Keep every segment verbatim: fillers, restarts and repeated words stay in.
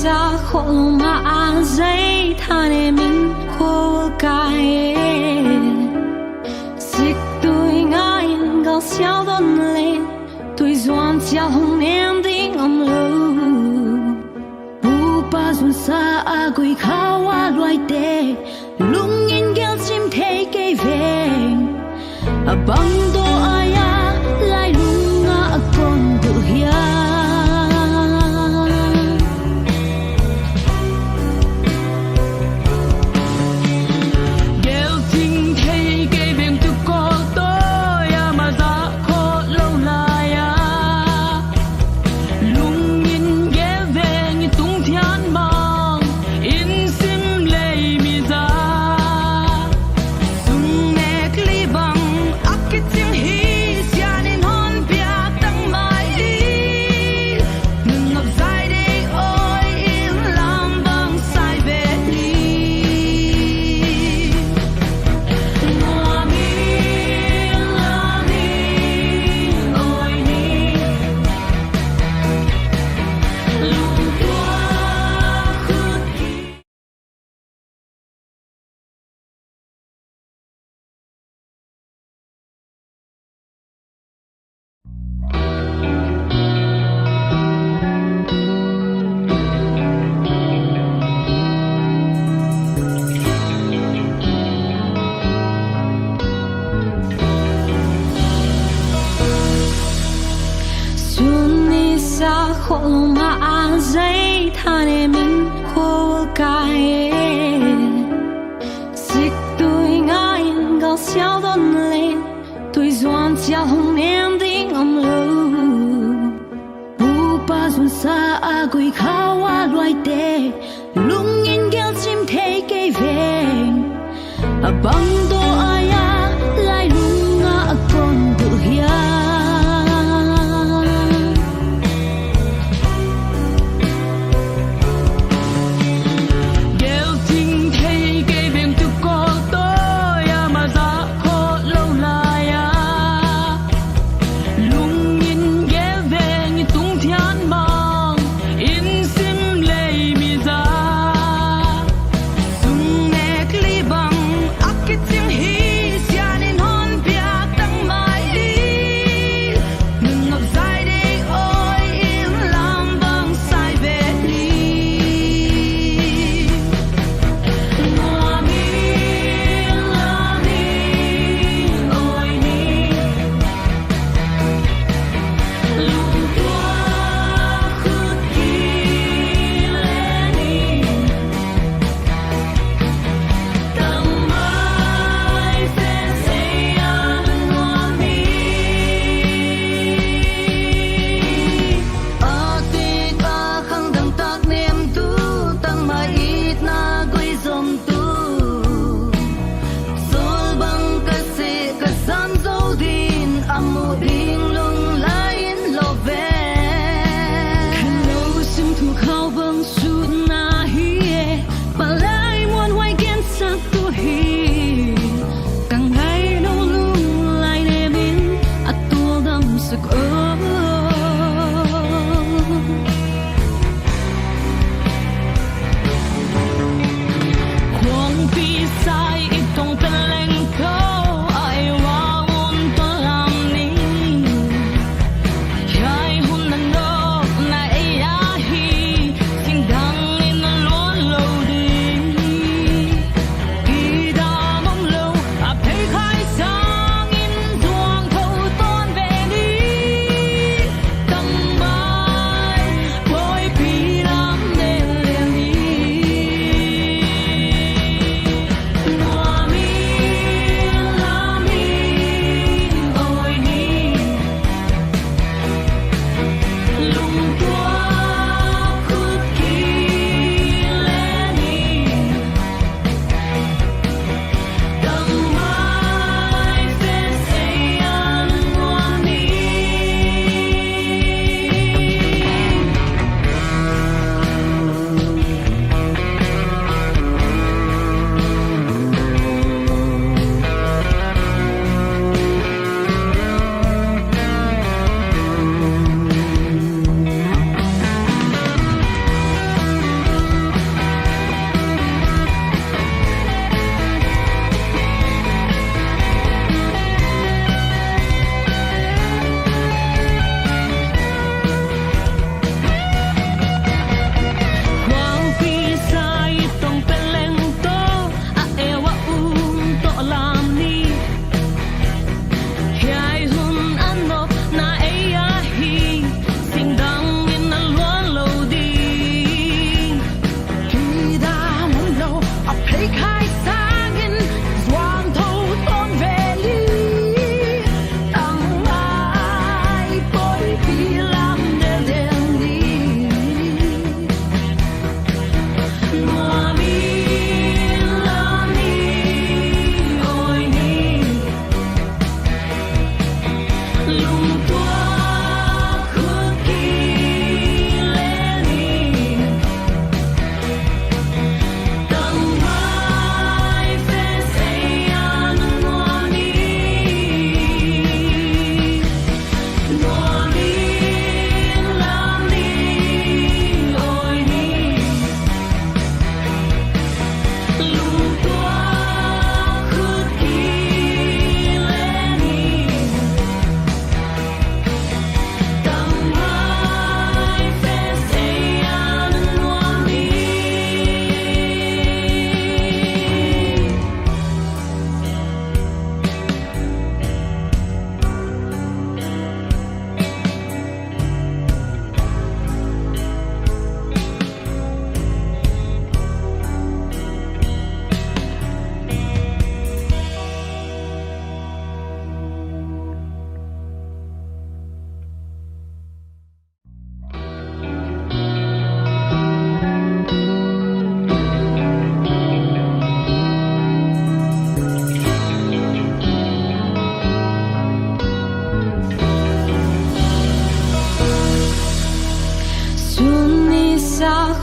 Sa khol ma a zai thanem in khol kai e. Sik tui nga in gal siau don le, tui zuan siau hong nem ding om lou. Pupa zun sa a gui khau a luaite, lungin gel chim thei kei veng. A bang do aya, lai lung a kon du hia. Gel chim thei kei veng tu kol to ya ma za kho lo lai a. Lungin gel veng i tung thian mang, in sim lei mi za. Sum nek li bang, a kichim hi sian in hon piak tang mai i. Nun nok zai dei oi in lam bang sai ve ni. Sun ni sa khol ma a zai thanem in khol kai e. Sik tui nga in gal siau don le, tui zuan siau hong nem ding om lou. Pupa zun sa a gui khau a luaite, lungin gel chim thei kei veng. A bang do aya, lai lung a kon du hia. Gel chim thei kei veng tu kol to ya ma za kho lo lai a. Lungin gel veng i tung thian mang, in sim lei mi za. Sum nek li bang, a kit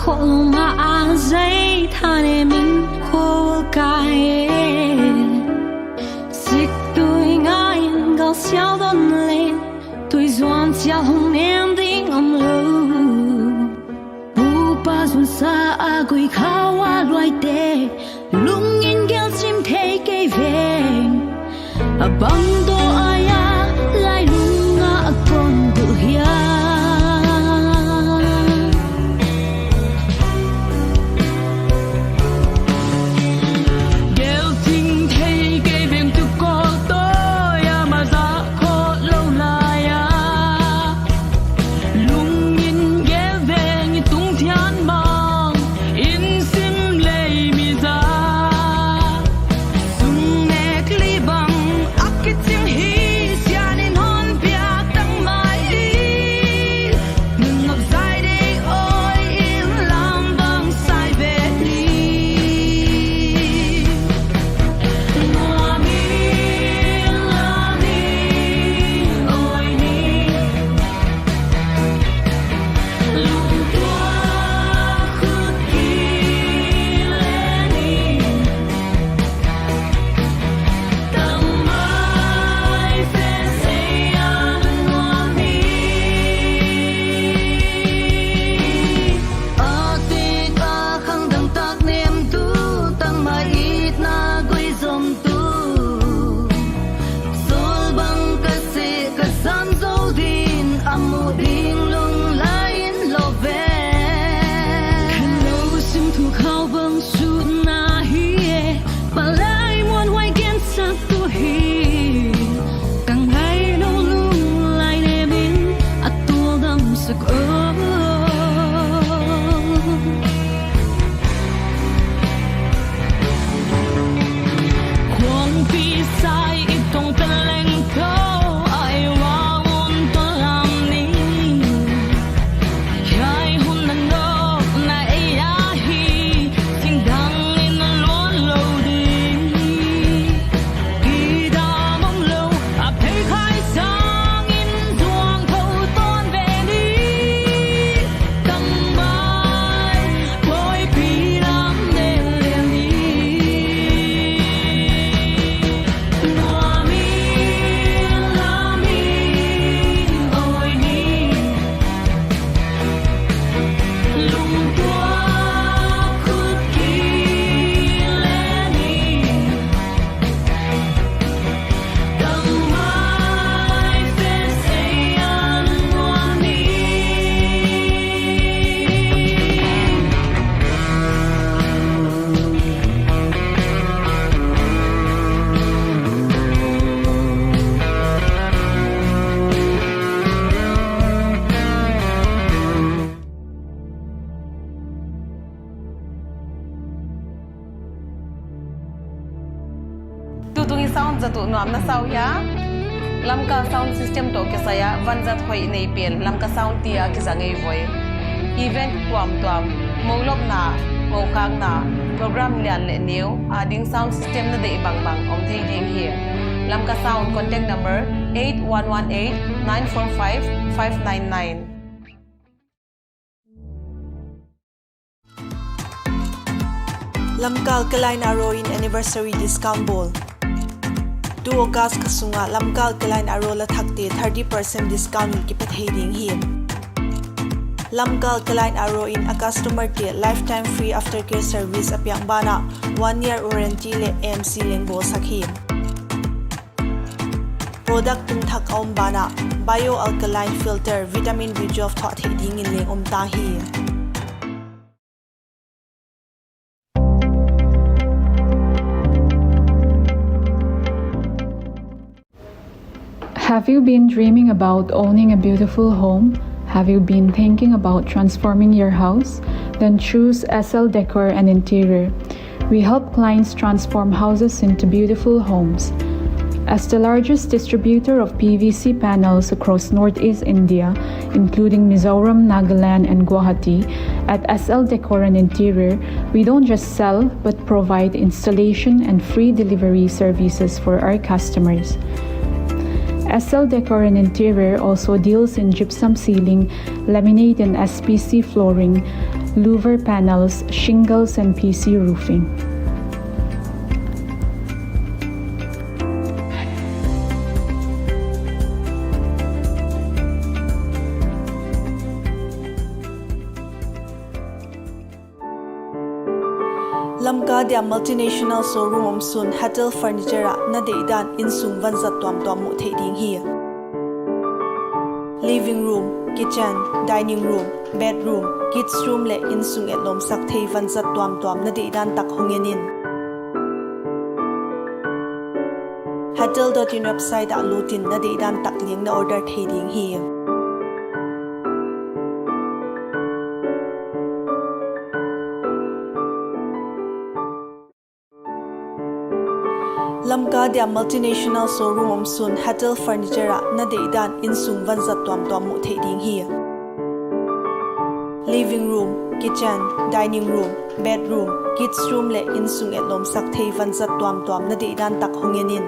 Kholunga a zai thanemin khol kai e. Siktui ngain gal siau don leng, tui zuan sial hong nem ding omlou. Upa zuan sa a gui khau a luaite, lungin gelchim thei kei veng. A bang dou aia, lailunga a kon duh hia. Gelchim thei kei veng tu kol toh a, ma zah khollou lai a. Lungin gel veng i tung thian mang, in sim lei mi zah. Sum nek li bang a kiching hi, Sian in hon piak tangmai hi. Nunop zai dei oi in lam bang sai ve ni. Nuam in lam in oi ni. Lungtuak khut kile ni. Tangmai fe se a nuam hi. A tek a khang dang tak nem tu, tangmai itna gui zom tu. Sawl bang ka seh ka zam zou din, a muh ding lunglai in lou ve. Khanlou sim thu khau bang sutna hi e, palai muanhuai gensak tu hi. Ka ngailou lunglai nemin a tual damsak o. Khuangpi sai i tong pen leng kou, a i wang un tong lam ni. Hiai hun na nop na ei ahi, singdang in a luan lou ding. Kidam omlou, a phei khai sangin zuang thou tawn ve ni. Tangmai, poipi lam ne le ni. Nuam in lam in oi ni. Lungtuak khut kile ni. Tutung i sound zat uh nuam na sa uh hia? Lamka Sound System toh kisai a vanzat hoih nei pen Lamka Sound tia kizang ei voi. Event tuamtuam, moulopna, ngoukhakna, program lian leh neu a ding sound system na deih bangbang om thei ding hi. Lamka Sound contact number eight one one eight nine four five five nine nine. Lamka Alkaline Aro in anniversary discount bawl. Tu August kha sunga Lamka Alkaline Aro la thakte thirty percent discount in kipe thei ding hi. Lamka Alkaline Aro in a customer te lifetime free aftercare service a piak banah one year warranty leh M C leng bawlsak hi. Product tung thak a om banah bio alkaline filter, vitamin B twelve thuah theih dingin leng om ta hi. Have you been dreaming about owning a beautiful home? Have you been thinking about transforming your house? Then choose S L Decor and Interior. We help clients transform houses into beautiful homes. As the largest distributor of P V C panels across Northeast India, including Mizoram, Nagaland, and Guwahati, at S L Decor and Interior, we don't just sell, but provide installation and free delivery services for our customers. S L Decor and Interior also deals in gypsum ceiling, laminate and S P C flooring, louver panels, shingles and P C roofing. Lamka Diam Multinational Showroom omsun Hatel Furniture ah na deihdan innsung vanzat tuamtuam muh theih ding hi. Living room, kitchen, dining room, bedroom, kids room leh innsung etlawmsak thei vanzat tuamtuam na deihdan tak hong en in. Hatel dot in website ah lut in na deihdan tak leng na order thei ding hi. Lamka Diam Multinational Showroom omsun Hatel Furniture ah na deihdan innsung vanzat tuamtuam muh theih ding hi. Living room, kitchen, dining room, bedroom, kids room leh innsung etlawmsak thei vanzat tuamtuam na deihdan tak hong en in.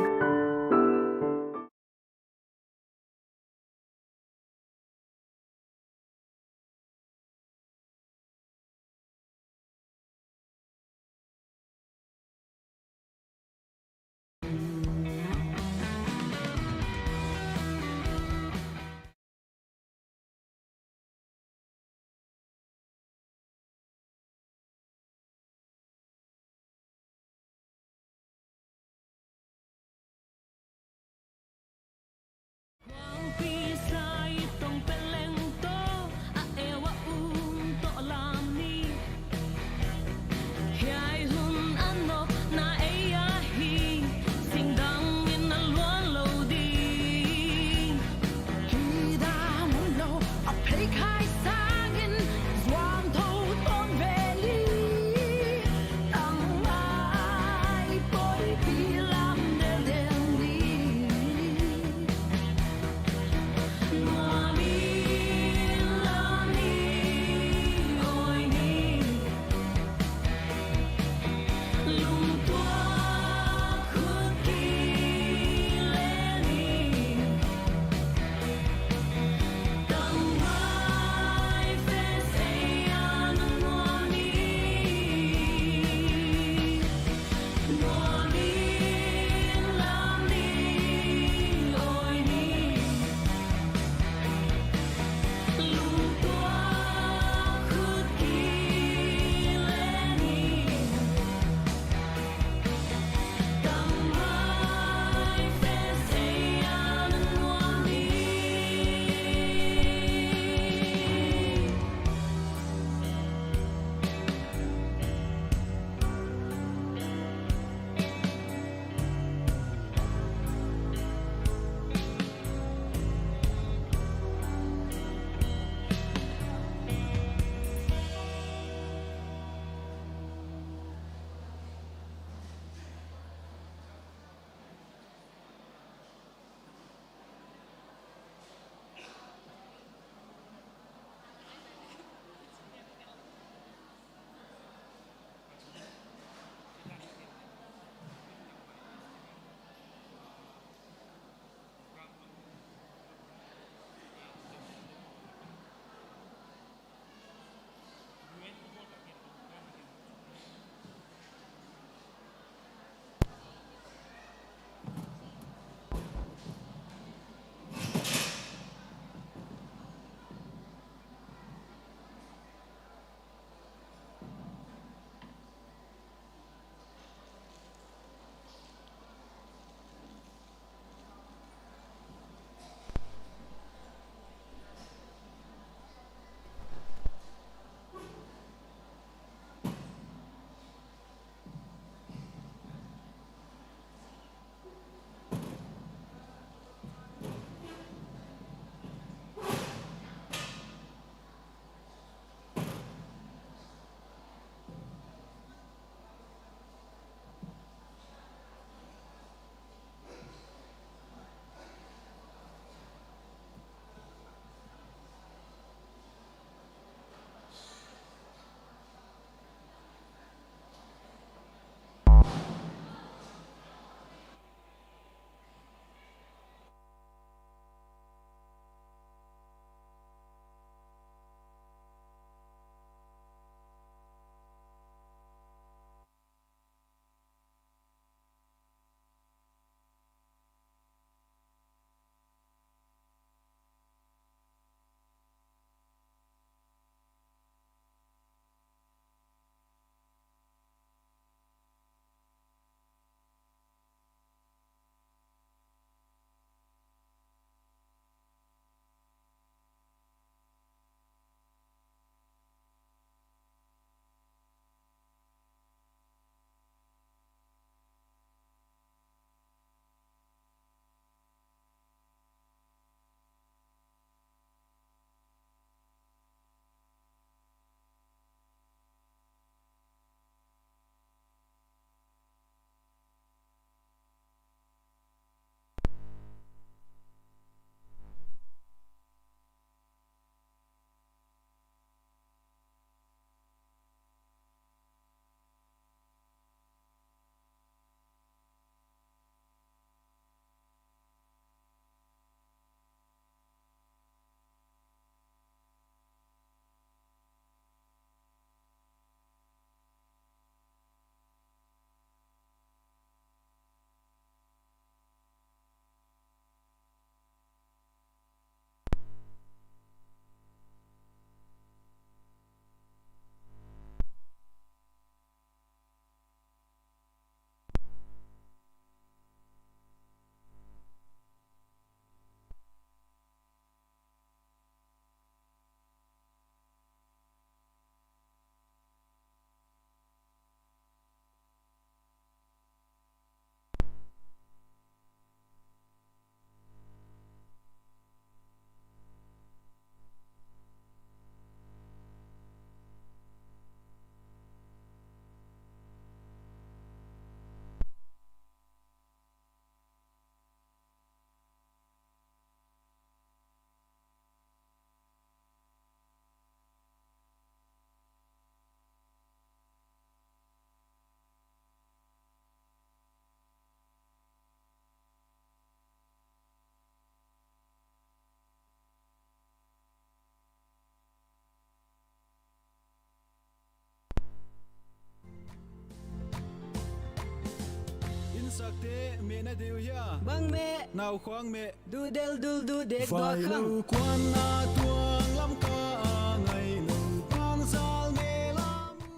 Te meh na deuh hia? Bang meh. Nau khuang meh. Duhdel dul duhdek dua khang. Vai lo kuan na tuang lam ka a ngai lo bang zal me lam u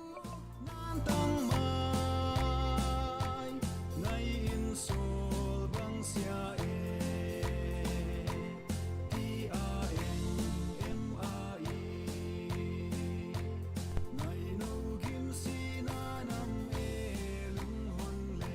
nan tang mai. Ngai in sol bang sia e. Ti a em em a i. Ngai no gim si na nam e lung hon le.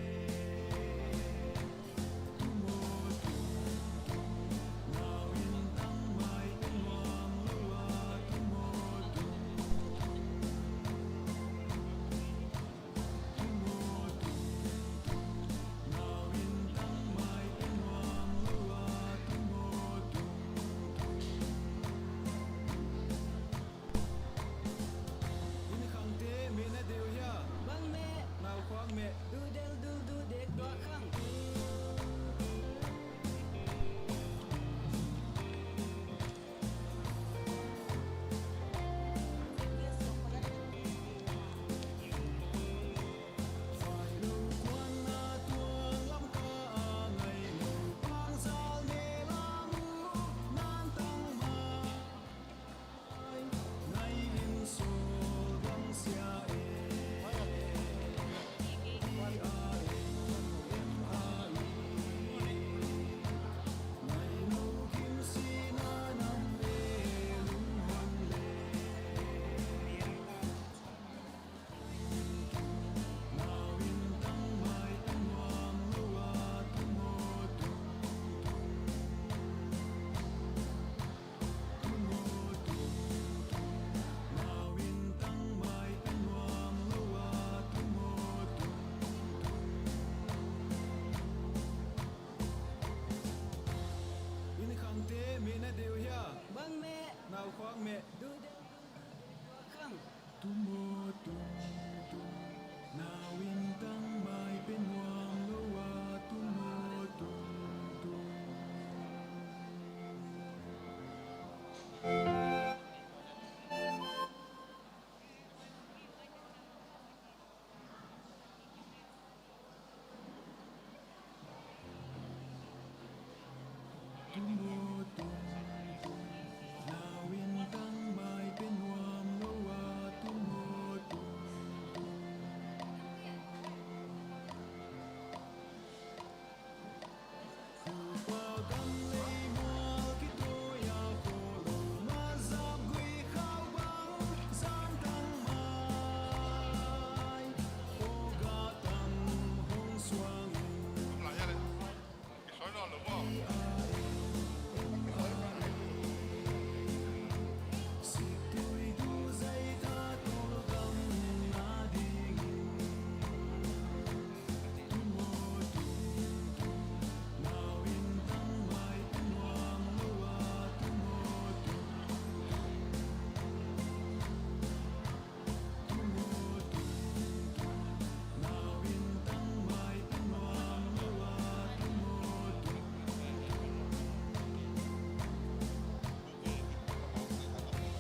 Inn khangte meh na deuh hia? Bang meh. Nau khuang meh. Duhdel dul duhdek dua khang. Inn khangte meh na deuh hia? Bang meh. Nau khuang meh. Duhdel dul duhdek dua khang. Tumo tung tung, nau inn tang mai pe nuam lou a, tumo tung tung.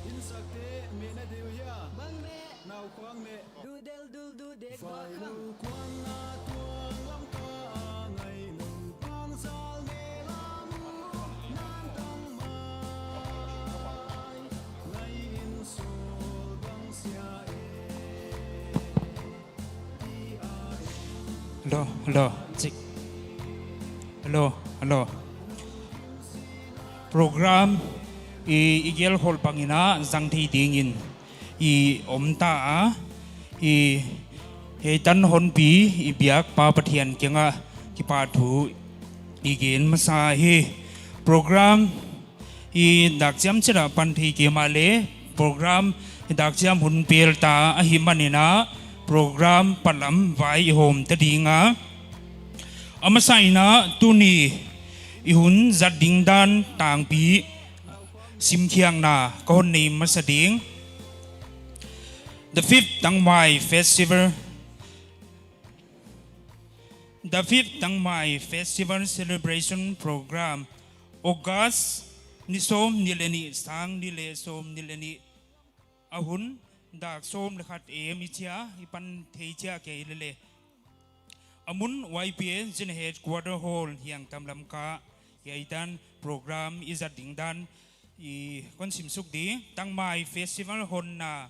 Inn sakte meh na deuh hia? Bang meh. Nau khuang meh. Duhdel dul duhdek dua khang. Hello, hello, check. Hello, hello. Program i, i gelkholh bangin a zang thei dingin i om ta a, i hiai tan hon pi i biak pa Pathian kianga kipahthu i gen masa hi. Program i dak chiam chih a pan thei kei mahleh, program i dak chiam hun pel ta ahihmanin a, program palam vai i hawm ta ding a. A masa in a tuni i hun zat ding dan tangpi simkhiakna ka hon nei masa ding. The fifth Tangmai Festival, The fifth Tangmai Festival Celebration Program, August ni sawmnih leh nih, sang nih leh sawmnih leh nih, a hun dak sawm leh khat A M i chia, i pan thei chia kei lele. A mun Y P A General Headquarter Hall, Hiangtam Lamka, hiai tan program i zat ding dan i kon sim suk di. Tangmai Festival honna,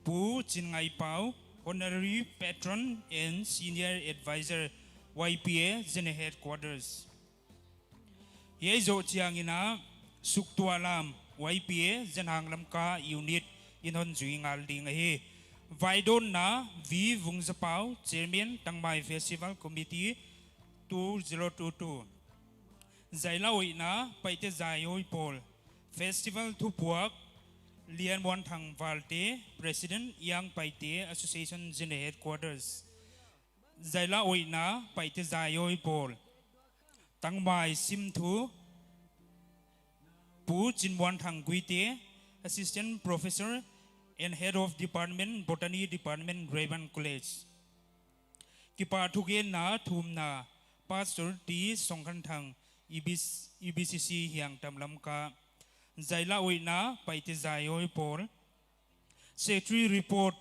Pu Chin Ngai Pau, Honorary Patron and Senior Advisor, Y P A General Headquarters. Hiai zoh chiangin a, Suktualam, Y P A Zenhang Lamka Unit in hon zui ngal ding ahi. Vaidawnna, V Vungzapau, Chairman, Tangmai Festival Committee, two zero two two. Zailahoihna, Paite Zaiawi Pawl. Festival thupuak, Lianmuanthang Valte, President, Young Paite Association General Headquarters. Zailahoihna, Paite Zaiawi Pawl. Tangmai simthu, Pu Chinmuanthang Guite, Assistant Professor and Head of Department, Botany Department, Rayburn College. Kipahthugenna thumna, Pastor T Songkhanthang, E B C, E B C C Hiangtam Lamka. Zailahoihna, Paite Zaiawi Pawl. Secretary report,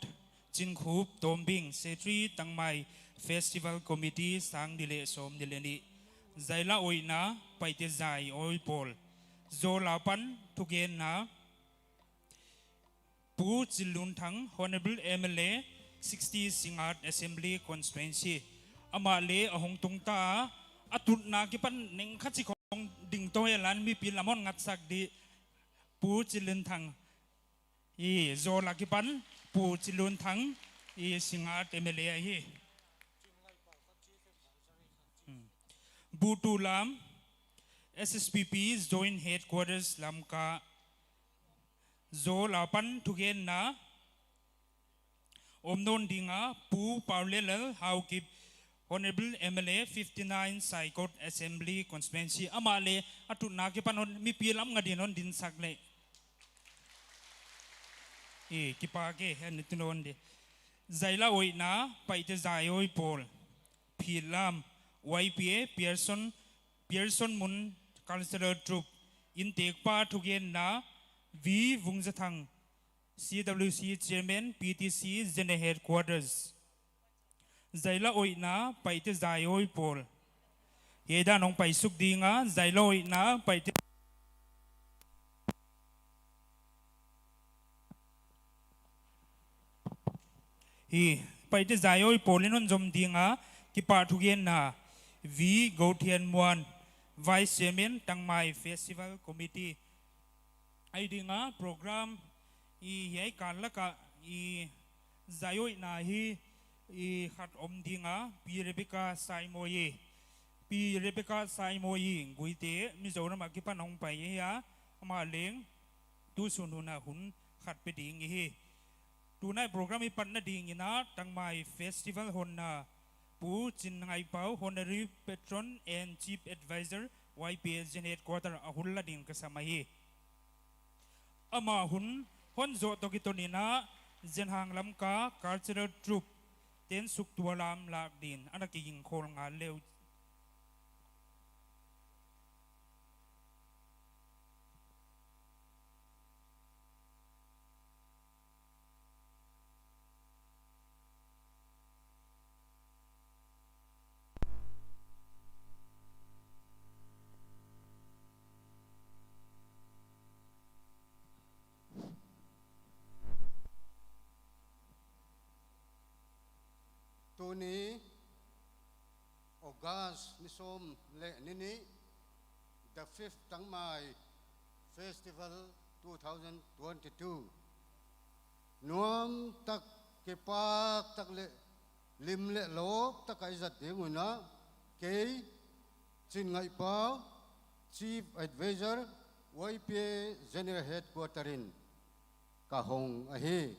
Chinkhup Tombing, Secretary Tangmai Festival Committee, sang nih leh sawmnih leh nih. Zailahoihna, Paite Zaiawi Pawl. Zawl apan thugenna, Pu Chilunthang, Honorable M L A, sixty Singngat Assembly Constituency. Amah leng a hong tung ta, a tutna akipan neng khat chik hong ding tou hen la, mipi lam hon ngatsak di. Pu Chilunthang. I zawl akipan, Pu Chilunthang, i Singngat M L A ahi. Hmm. Butulam, S S P P Joint Headquarters Lamka. Zawl apan thugenna om nawn dinga, Pu Paulelal Haokip, Honorable M L A, fifty-nine Saikot Assembly Constituency. Amah leng a tutna akipan hon, mipi lam ngat din hon dinsak leh. I, kipak e, hen tu nawn di. Zailahoihna, Paite Zaiawi Pawl. Phitlam, Y P A, Pearson, Pearson Mun Cultural Troupe. Inntekpa thugenna, V Vungzathang, C W C Chairman, P T C General Headquarters. Zailahoihna, Paite Zaiawi Pawl. Hiai dan hong paisuk dinga, Zailahoihna, Paite. Hi, Paite Zaiawi Pawl in hon zom dinga, kipahthugenna, V Gouthianmuan, Vice Chairman, Tangmai Festival Committee. Ei dinga program i hiai kal laka i zaihoihna hi i khat om dinga, Pi Rebecca Saimoi. Pi Rebecca Saimoi Guite Mizoram akipan hong pai ahi a, amah leng tusun hun a hun khat pe ding hi. Tunai program i patna dingin a Tangmai Festival honna Pu Chin Ngai Pau, Honorary Patron and Chief Advisor, Y P A General Headquarter a hun la ding ka sam ahi. Amah hun hon zoh toh kiton in a Zenhang Lamka Cultural Troupe ten Suktualam lak din ana kiging khol ngal leh. Tuni August ni sawm leh ni nih, the fifth Tangmai Festival two thousand twenty-two. Nuam tak, kipak tak leh lim leh lawp tak a i zat ding un a, kei Chin Ngai Pau, Chief Advisor, Y P A General Headquarter in ka hong ahi.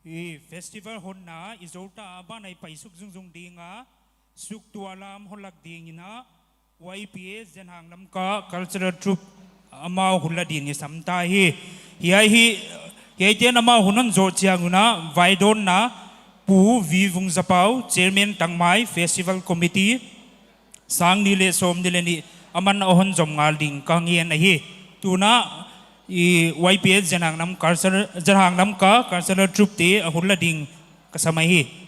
I festival honna i zoh ta a ban a i paisuk zungzung ding a, Suktualam hon lak dingin a, Y P A Zenhang Lamka Cultural Troupe amau hun la ding i sam ta hi. Hiai hi, hiaite'n amau hun hon zoh chiang un a, vaidawnna Pu V Vungzapau, Chairman Tangmai Festival Committee, sang nih leh sawmnih leh nih aman a hon zom ngal ding ka ngen ahi. Tuin a, i Y P A Zenhang Lamka, Zenhang Lamka Cultural Troupe te a hun la ding ka sam ahi.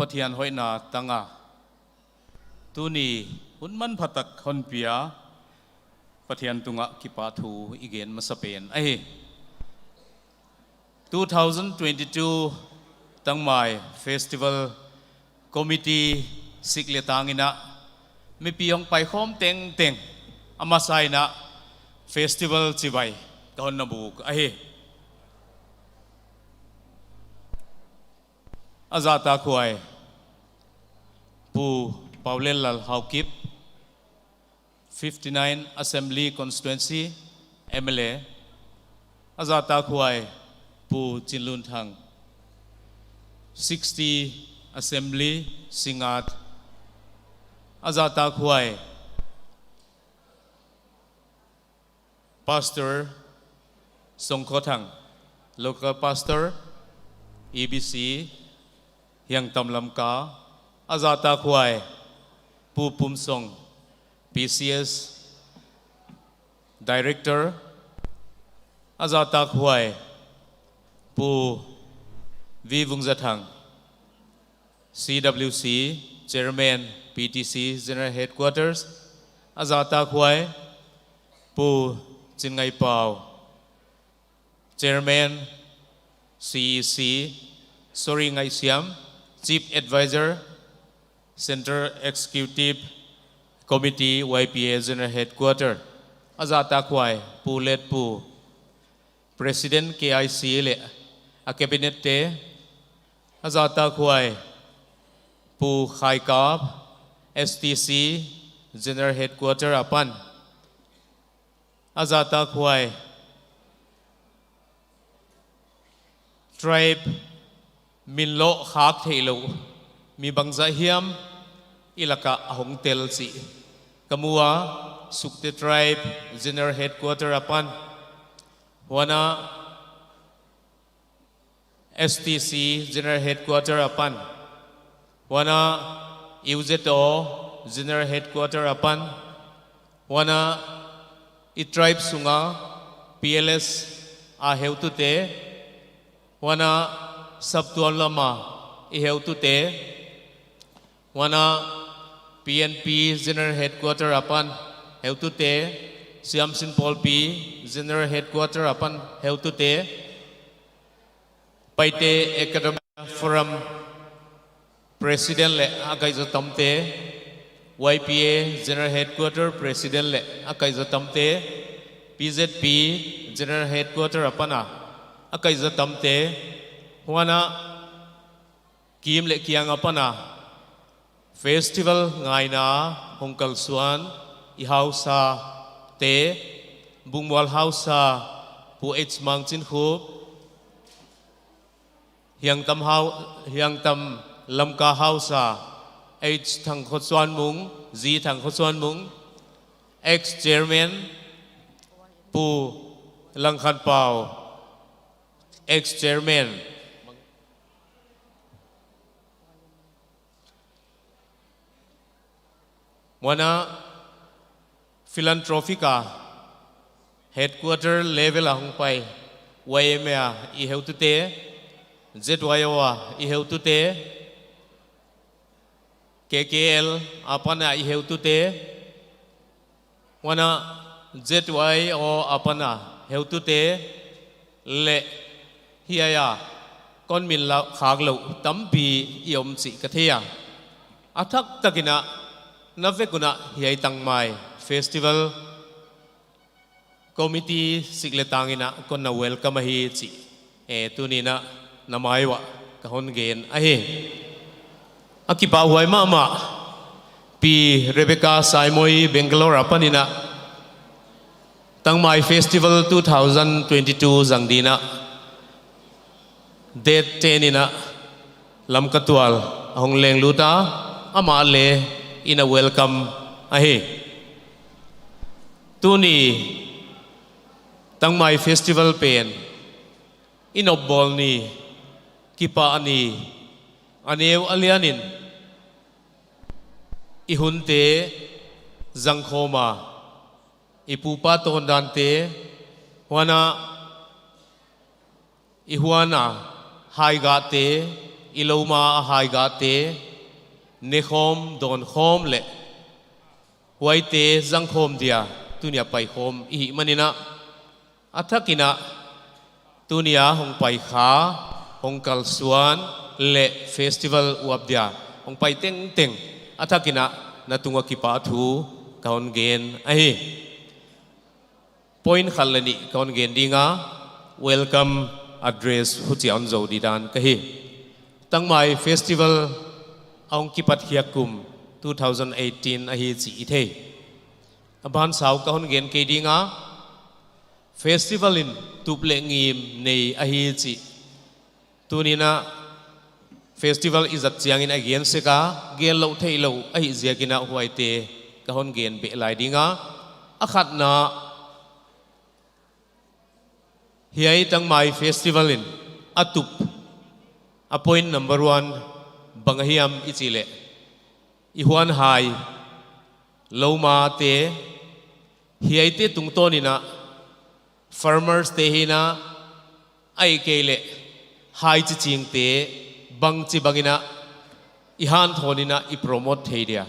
Pathian hoihna tanga tuni hun manphatak hon pia Pathian tungah kipahthu i gen masa pen ahi. Two thousand twenty-two Tangmai Festival Committee sik le tangin a mipi hong paikhawm tengteng a masain a festival chibai ka hon na buk ahi. A zahtakhuai Pu Paulel Lal Haokip, fifty-nine Assembly Constituency M L A. A zahtakhuai Pu Chinlunthang, sixty Assembly Singngat. A zahtakhuai Pastor Songkhothang, local pastor, E B C, Hiangtam Lamka. A zahtakhuai Pu Pumsong, P C S Director. A zahtakhuai Pu V Vungzathang, C W C Chairman, P T C General Headquarters. A zahtakhuai Pu Chinngaipau, Chairman, C E C, Sorry Ngaihsiam, Chief Advisor, Central Executive Committee, Y P A General Headquarter. A zahtakhuai Pu Letpu, President K I C le a Cabinet te. A zahtakhuai Pu Khaikap, S T C, General Headquarter apan, a zahtak huai tribe min loh khak theihlouh mi bangzah hiam i lakah a hong tel chih ka mu a, Sukte Tribe General Headquarter apan, huan a S T C General Headquarter apan, huan a U Z O General Headquarter apan, huan a i tribe sunga P L S a heutute, huan a saptuam lama i heutute, huan a P N P General Headquarter apan heutute, Siamsin Pawlpi General Headquarter apan heutute, Paite Academy Forum President leh a kaizatamte, Y P A General Headquarter President leh a kaizatamte, P Z P General Headquarter apan a kaizatamte, huan a kim leh kiang apan a festival ngaina hong kalsuan i hausate, Bungmual hausa Pu H Mangchinkhup, Hiangtam hau-, Hiangtam Lamka hausa H Thangkhosuanmung, G Thangkhosuanmung, ex-chairman Pu Langkhanpau, ex-chairman. Huan a philanthropic a headquarter level a hong pai, Y M A a i heutute, Z Y O a i heutute, K K L apan a i heutute, huan a Z Y O apan a heutute leh hiai a kon min loh khak louh tampi i om chih ka thei a. A thak takin a na vek un a hiai Tangmai Festival Committee sik leh tangin a kon na welcome ahi chih, eh, tuni'n a na mai uah ka hon gen ahi. A kipahhuai mahmah Pi Rebecca Saimoi Bangalore apan in a Tangmai Festival two thousand twenty-two zang dingin a date ten in a Lamka tual a hong leng lut a, amah leh in a welcome ahi. Tuni Tangmai Festival pen i nopbawl ni, kipah ni, a neu a lian in i hunte zangkhawm a, i pupa tawndante, huan a i huan a haigate, i lawmna a haigate nekhawm dawnkhawm leh huaite zangkhawm dia tuni a paikhawm i hih manin a, a thakin a tuni a hong pai kha, hong kalsuan leh festival uap dia hong pai tengteng a thakin a na tung uah kipahthu ka hon gen ahi. Point khat leh nih ka hon gen ding a, welcome address huchia hon zou di dan ka hi. Tangmai Festival a hong kipat khiak kum two thousand eighteen ahi chih i thei. A ban sau ka hon gen kei ding a, festival in tup leh ngim nei ahi chih tuni'n a festival i zat chiangin a gen sek a, gen louh theihlouh ahih ziakin a huaite ka hon gen beh lai ding a. A khatna, hiai Tangmai Festival in a tup, a point number one bang ahiam i chih leh, i huan hai, lawmnate, hiaite tungtawnin a farmers te hi'n a, ahihkeileh hai chichingte bangchibangin a i hanthawnin a i promote thei dia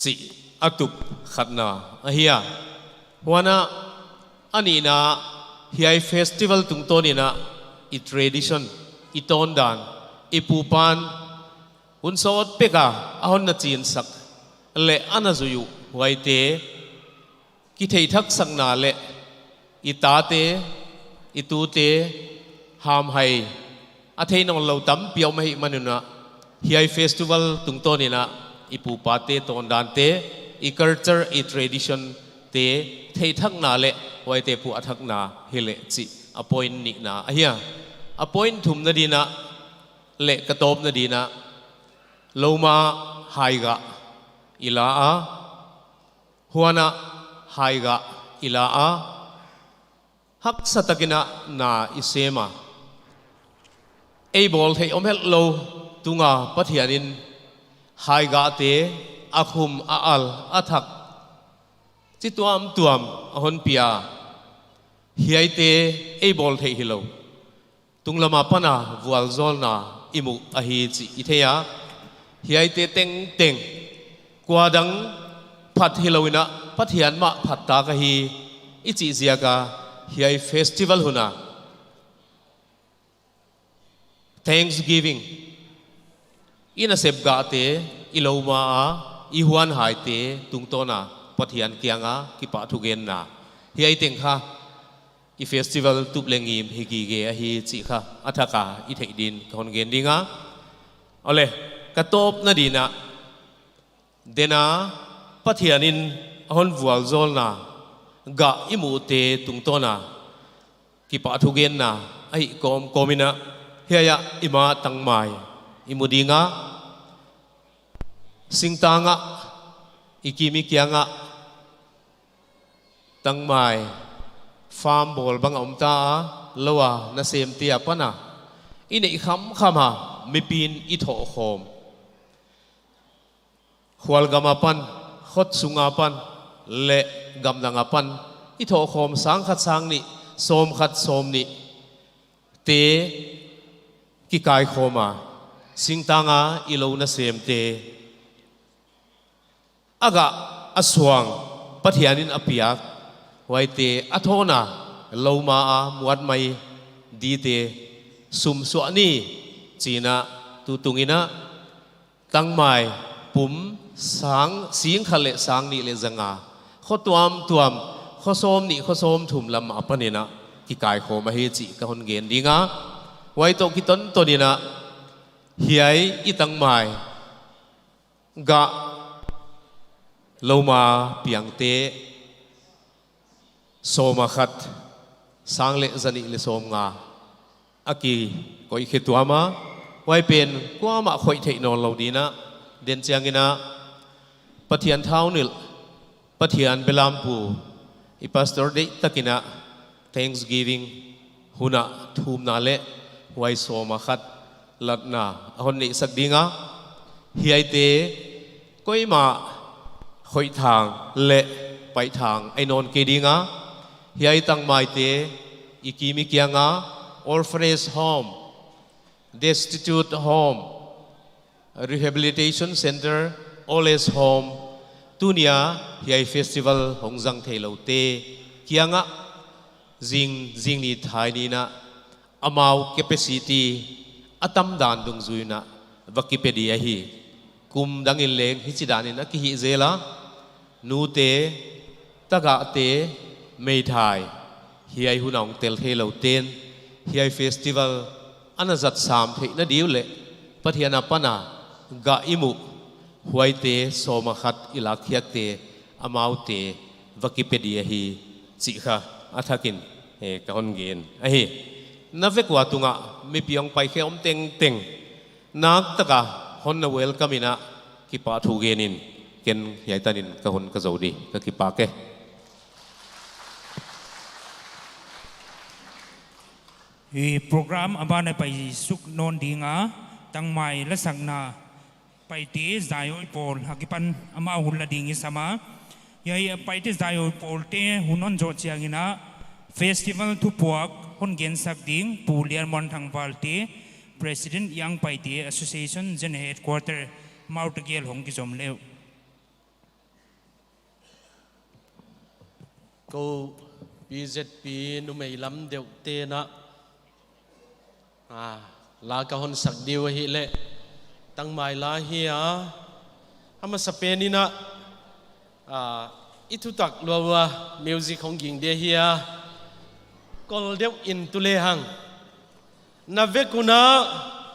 chih a tup khatna ahi a. Huan a, a nihna, hiai festival tungtawnin a i tradition, i tawndan, i pupa'n hun sawt pek a a hon na chinsak leh a na zui uh huaite kitheihthak sakna leh i tate, i tute hamhai a thei nawnlou tampi a om ahih manin a, hiai festival tungtawnin a i pupate tawndante, i culture, i tradition te theihthakna leh huaite puahthakna hileh chih a point nihna ahi a. A point thumna dingin ah leh ka tawpna dingin ah, Loma haigah i la a, huan ah haigah i la a, haksa takin ah na i sem a. Ei bawl theih om hetlou tunga Pathianin haigahte a khum, a al, a thak, chi tuamtuam a hon pia. Hiaite ei bawl theih hilou, tunglam apan a vualzawlna i muh ahi chih i thei a. Hiaite tengteng kuadang phat hilouin ah Pathian mah phat tak ahi i chih ziak a, hiai festival hun a Thanksgiving, i nasep gahte, i Loma a i huanhaite tungtawn a Pathian kianga kipahthugenna, hiai teng kha i festival tup leh ngim hi gige ahi chih kha a thak a i theih dingin ka hon gen ding a. Awle, ka tawpna dingin ah, den a Pathianin a hon vualzawlna gah i muhte tungtawn a kipahthugenna ahih kawmkawmin ah, hiai ah i ma Tangmai i mu ding a, singtang ah, i kim i kiang ah, Tangmai farm bawl bang a om ta a, lou a nasemte apan a i neih khamkham a, mipi'n i thohkhawm, khualgam apan, khosung apan, leh gamdang apan i thohkhawm sangkhat sangnih, sawmkhat sawmnih te kikaikhawm a, singtang a i lou nasemte a gah, a suang, Pathianin a piak, huaite a thawn a, Loma a muat mai dingte sum suah ni chi'n ah, tutungin ah Tangmai pum sang, singkhat leh sangnih leh zanga, kho tuamtuam, kho sawmnih, kho sawmthum lam apanin ah kikaikhawm ahi chih ka hon gen ding a. Huai toh kitontonin ah, hiai i Tangmai gah Loma piangte sawmakhat, sang leh zanih leh sawmnga a kikoih khe tuam a, huai pen kuamah khoih theih nawnlou dingin ah, den chiangin ah Pathian thaunilh, Pathian belampu, i pastor deihtakin ah Thanksgiving hun ah thumna leh huai sawmakhat latna a hon neihsak ding a, hiaite koimah khoih thang leh paih thang ei nawn kei ding a, hiai Tangmaite i kim i kiang a orphanage home, destitute home, rehabilitation center, old age home, tuni a hiai festival hong zang theiloute kiang ah zing, zingni thai ni in ah amau capacity a tamdan dungzui in ah va kipe ding ahi. Kum dangin leng hichidan in a kihih zel a, nute, tagahte, meithai, hiai hun a hong tel theilou ten hiai festival ana zat sam theihna diu leh Pathian apan a gah i muh, huaite sawmakhat i lakkhiakte, amaute va kipe ding ahi chih kha a thakin, eh, ka hon gen ahi. Na vek ua tungah mipi hong pai khe om tengteng, naktak a hon na welcome in ah kipahthu genin, ken hiai tanin ka hun ka zou di, ka kipak e. I program a ban a pai suk nawn ding a, Tangmai lasakna Paite zaihawi pawl akipan amau hun la ding i sam a. Hiai Paite zaihawi pawlte hun hon zoh chiangin ah festival thupuak hon gensak ding Pu Lianmuanthang Valte, President Young Paite Association General Headquarter, amau tegel hong kizom leh uh. Kou P Z P numei lam deuhte'n ah, ah, la ka hon sak diu ahihleh, Tangmai la hi a, a masapen in ah, ah, i thutak lua ua music hong ging ding ahi a, kol deuh in tu lehang. Na vek un ah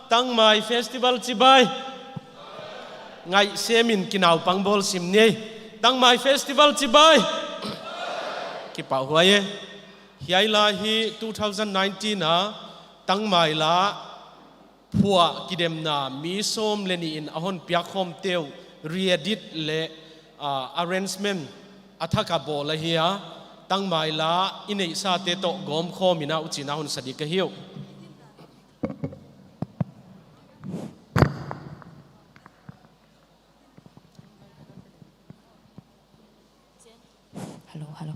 Tangmai Festival chibai. ngaihsemin kinaupang bawl sim ni. Tangmai Festival chibai. Kipahhuai e. Hiai la hi two thousand nineteen a Tangmai la phuah kidemna mi sawm leh nih in a hon piak khawmte uh re-edit leh, ah, arrangement a thak a bawl ahi a, Tangmai la i neihsate toh gawmkhawm in a huchiin a hon sa di ka hi uh. Hello, hello.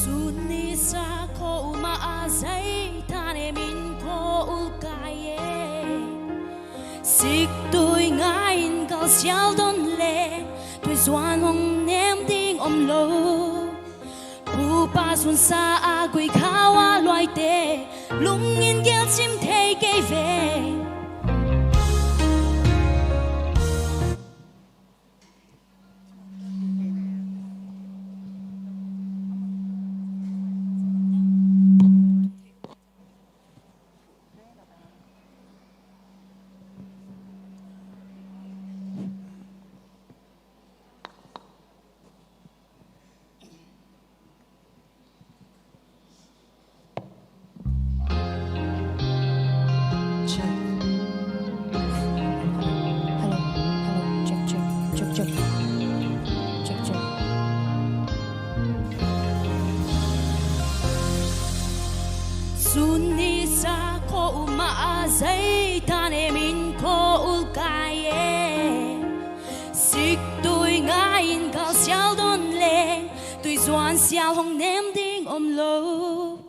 Sun ni sa ko uma a zai ta ne min ko ul kai e. Sik tui ngai in kal sial don le, tui zuan hong nem ding om lou. Pu pa sun sa a gui khau a luaite, lungin gel chim thei kei ve. Check. Hello, hello, check, check, check, check. Check, check. Sun ni sa ko uma a zai ta ne min ko ul kai e. Sik tui ngai in kal sial don leng, tui zuan sial hong nem ding om lou.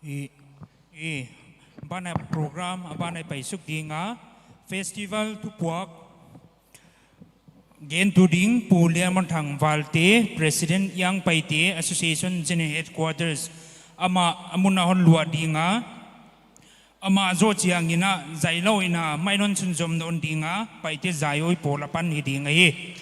I, i, banah program, a banah paisuk ding a, festival thupuak, gen tu ding Pu Lianmonthang Valte, President Young Paite Association General Headquarters, amah a mun a hon luah ding a, amah zoh chiangin a, zai lou in a, mai non sunzom non ding a, Paite zaihawi pawl apan hi ding ahi.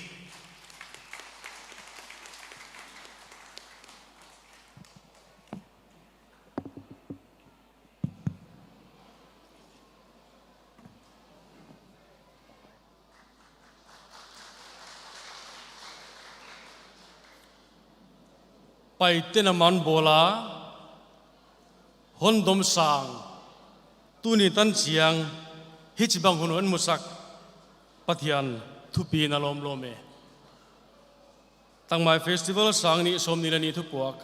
Paite na man bawl a, hon dom sang, tuni tan chiang, hichibang hun hon musak, Pathian thupina lawmlawm e. Tangmai Festival sang nih sawmnih leh nih thupuak.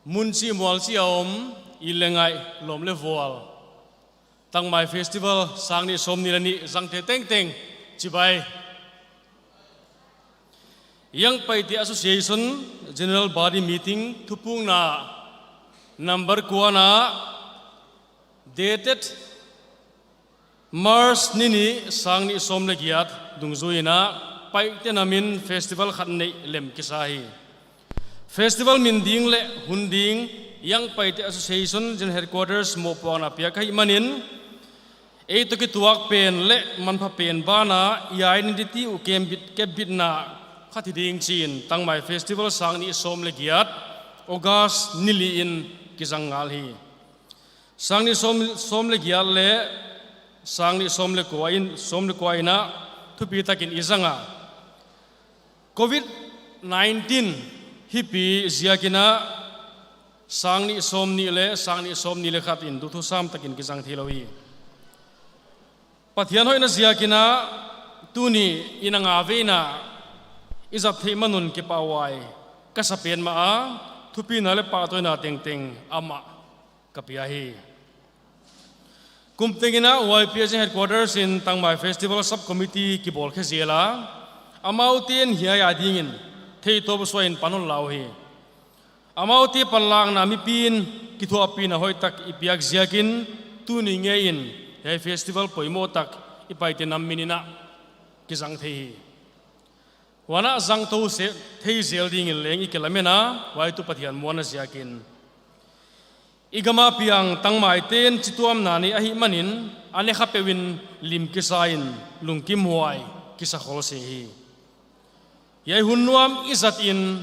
Mun chih mual chih a om, i leng ai lawm leh vual. Tangmai Festival sang nih sawmnih leh nih zangte tengteng chibai. Young Paite Association General Body Meeting thupukna number kuana, dated March ni nih sang nih sawm leh giat dungzui in a, Paite namin festival khat neih lem kisa hi. Festival min ding leh hun ding Young Paite Association General Headquarters mohpuakna piak ahih manin, ei toh kituak pen leh manpha pen banah i identity uh kepbit, kepbitna khat hi ding chiin Tangmai Festival sang nih sawm leh giat August ni li in kizang ngal hi. Sang nih sawm, sawm leh giat leh sang nih sawm leh kua in, sawm leh kua in a thupi takin i zang a. Covid nineteen hipi ziakin a sang nih sawmnih leh sang nih sawmnih leh khat in duthusam takin kizang theilou hi. Pathian hoihna ziakin a tuni in a nga vei in a i zat theih man un kipahhuai ka sa petmah a, thupina leh pahtawina tengteng amah ka pia hi. Kum tengin a Y P S Headquarters in Tangmai Festival Sub Committee kibawlkhe zel a, amaute'n hiai a dingin theitawp suah in pan hon la uhi. Amaute panlakna mipi'n kithuahpihna hoihtak i piak ziakin tuni ngeiin hiai festival poimoh tak i Paite nam min in a kizang thei hi. Huan a zang tou se, thei zel dingin leng i kilamen a, huai tuh Pathian muanna ziakin. I gam a piang Tangmaite'n chituamna nei ahih manin, a ne kha peuh in lim kisa in lungkimhuai kisa khol se hi. Hiai hun nuam i zat in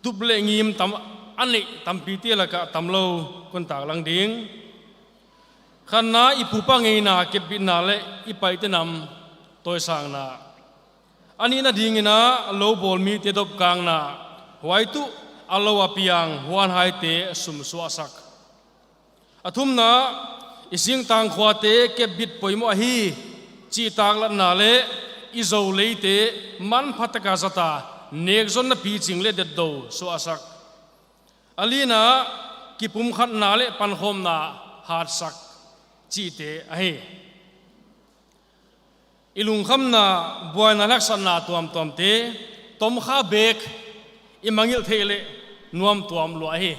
tup leh ngim tam a neih tampite laka tamlou kon taklang ding. Khatna i pupa ngeina kepbitna leh i Paite nam tawisangna. A nihna dingin a lou bawl mite dopkakna, huai tuh a lou a piang huanhaite sum suahsak. A thumna, i singtang khuate kepbit poimoh ahi chih taklatna leh i Zou leite manpha taka zata nekzonna piching leh detdou suahsak. A lina, kipumkhatna leh pankhawmna hatsak chihte ahi. I lungkhamna, buaina leh haksatna tuamtuamte tomkha bek i mangngilh theih leh nuam tuam lua hi.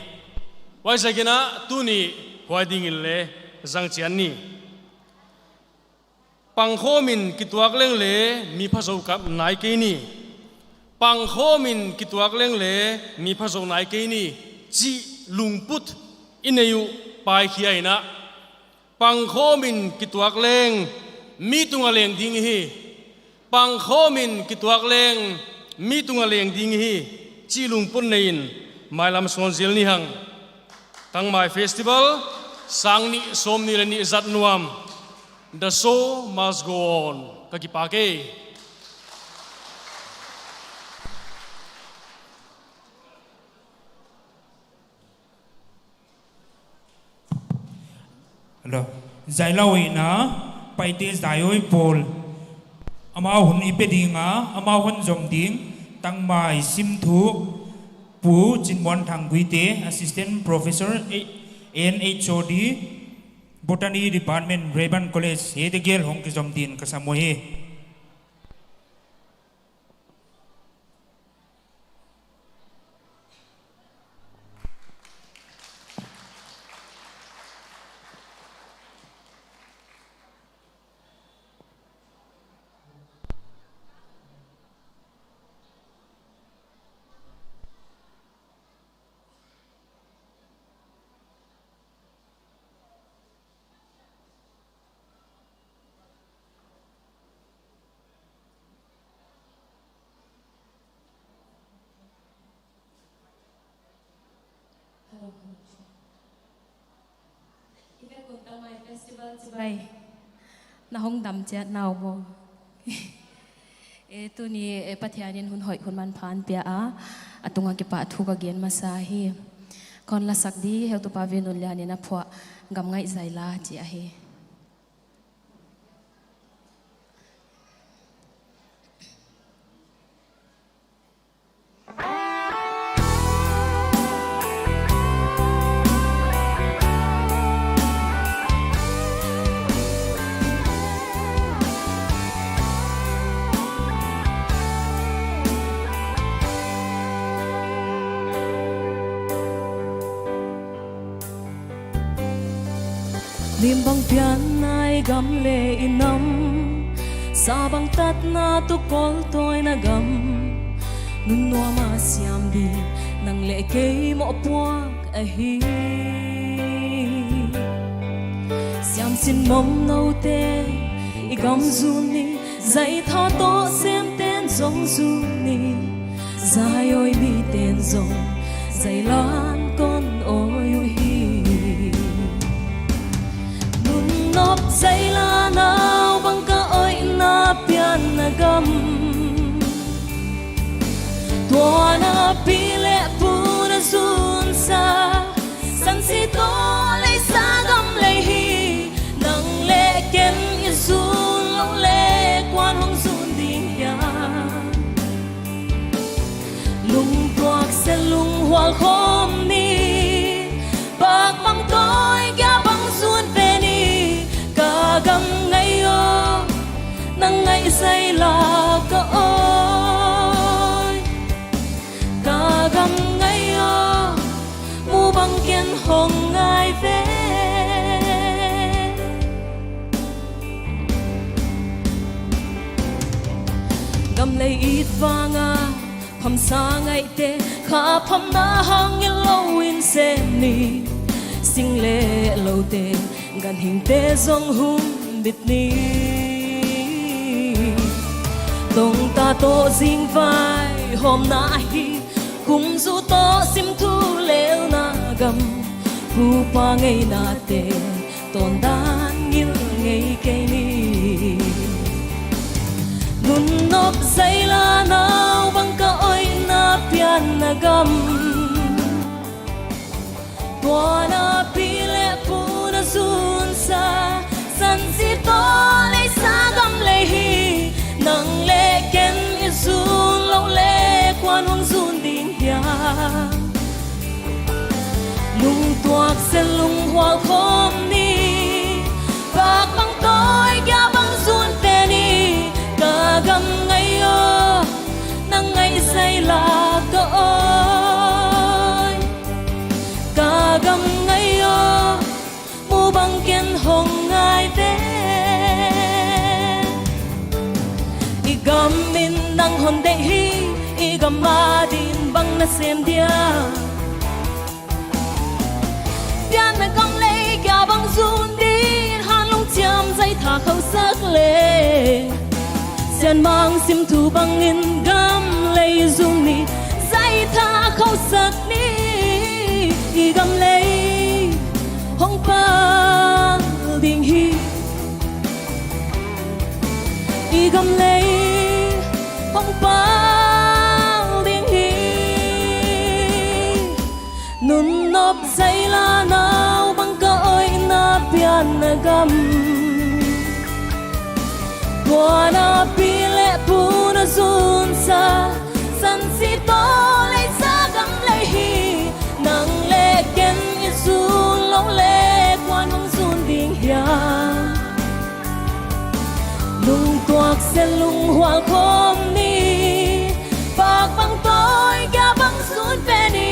Huaiziakin a tuni huai dingin leng zang chian ni. Pangkhawmin kituak leng leng mi phazou ka nai kei ni. Pangkhawmin kituak leng leng mi phazou nai kei ni chih lungput i nei uh paikhia in a, pangkhawmin kituak leng mi tunga leng ding hi. Pangkhawmin kituak leng mi tunga leng ding hi chih lungput nei in mailam suan zel ni hang. Tangmai Festival sang nih sawmnih leh nih zat nuam. The show must go on. Ka kipak e. Hello. Zailou in a, Paite zaihawi pawl. Amau hun i pe ding a, amau hun zom ding. Tangmai simthu Pu Chinmuanthang Guite, Assistant Professor, A-, N H O D, Botany Department, Rayburn College, hiaite gel hong kizom dingin ka sam uhi. Ive kun tangmai festival chibai. Na hong dam chiat nau maw. E, tuni, e, Pathianin hun hoih hun manpha pia a, a tunga kipahthu ka gen masa hi. Kon lasak di, heutupa Vinunlianin a phuah Gam Ngaih Zai La chi ahi. Lim bang pian nai gam leh i nam, sa bang tatna toh kol tawina gam. Nun nuam a siam di, nang leh kei mohpuak ahi. Siam sin nom noute, i gam zun ni, zai tha toh semten zong zun ni. Zai awi miten zong, zai lan kon awi uhi. Nun nop zai la nau bang ka awihna pianna gam. Tua na pi leh pu na zunsa, sansi toh leisa gam lei hi. Nang leh ken i zun lou leh kuan hong zun ding hiam? Lungtuak se lunghual khawm ni, pak bang tawi kia bang zun ve ni, ka gam ngai aw, nang ngaih zai la ka awi. Ka gam ngai aw, mu bang ken hong ngai ve. Gam lei it vanga, phamsa ngaihte, kha phamna hang i lou in sem ni. Sing leh loute, ganhingte zong hum bit ni. Tongta toh zingvaihawmna hi, kumzu toh simthu leuna gam. Pupa ngeihnate, tondan ngil ngei kei ni. Nun nop zai la nau bang ka awihna pianna gam. Tua na pi leh pu na zunsa, sansi toh leisa gam lei hi. Nang leh ken i zun lou leh kuan hong zun ding hiam? Lungtuak se lunghual khawm ni, pak bang tawi kia bang zun ve ni, ka gam ngai aw, nang ngaih zai la ka awi. Ka gam ngai aw, mu bang ken hong ngai ve. I gam in nang hon deih hi, i gam adin bang na sem dia. Pianna gam lei kia bang zun din, hanlung chiam zai tha khausak leh. Sianmang simthu bangin gam lei zun ni, zai tha khausak ni. I gam lei hong pal ding hi. I gam lei hong pal ding hi. Nun nop zai la nau bang ka awihna pianna gam. Tua na pi leh pu na zunsa, sansi toh leisa gam lei hi. Nang leh ken i zun lou leh kuan hong zun ding hiam? Lungtuak se lunghual khawm ni, pak bang tawi kia bang zun ve ni,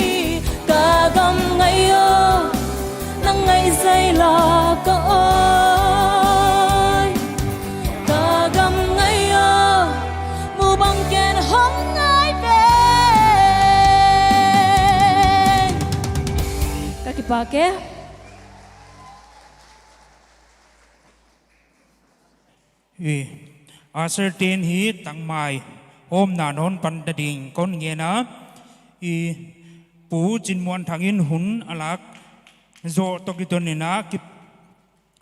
ka gam ngai aw, nang ngaih zai la ka awi. Ka gam ngai aw, mu bang ken hong ngai ve. Ka kipak e. I, usher te'n hi tangmai hawmna hon pan ta ding kon ngen a. I, Pu Chinmuanthang in hun a lak zoh toh kiton in a kip-,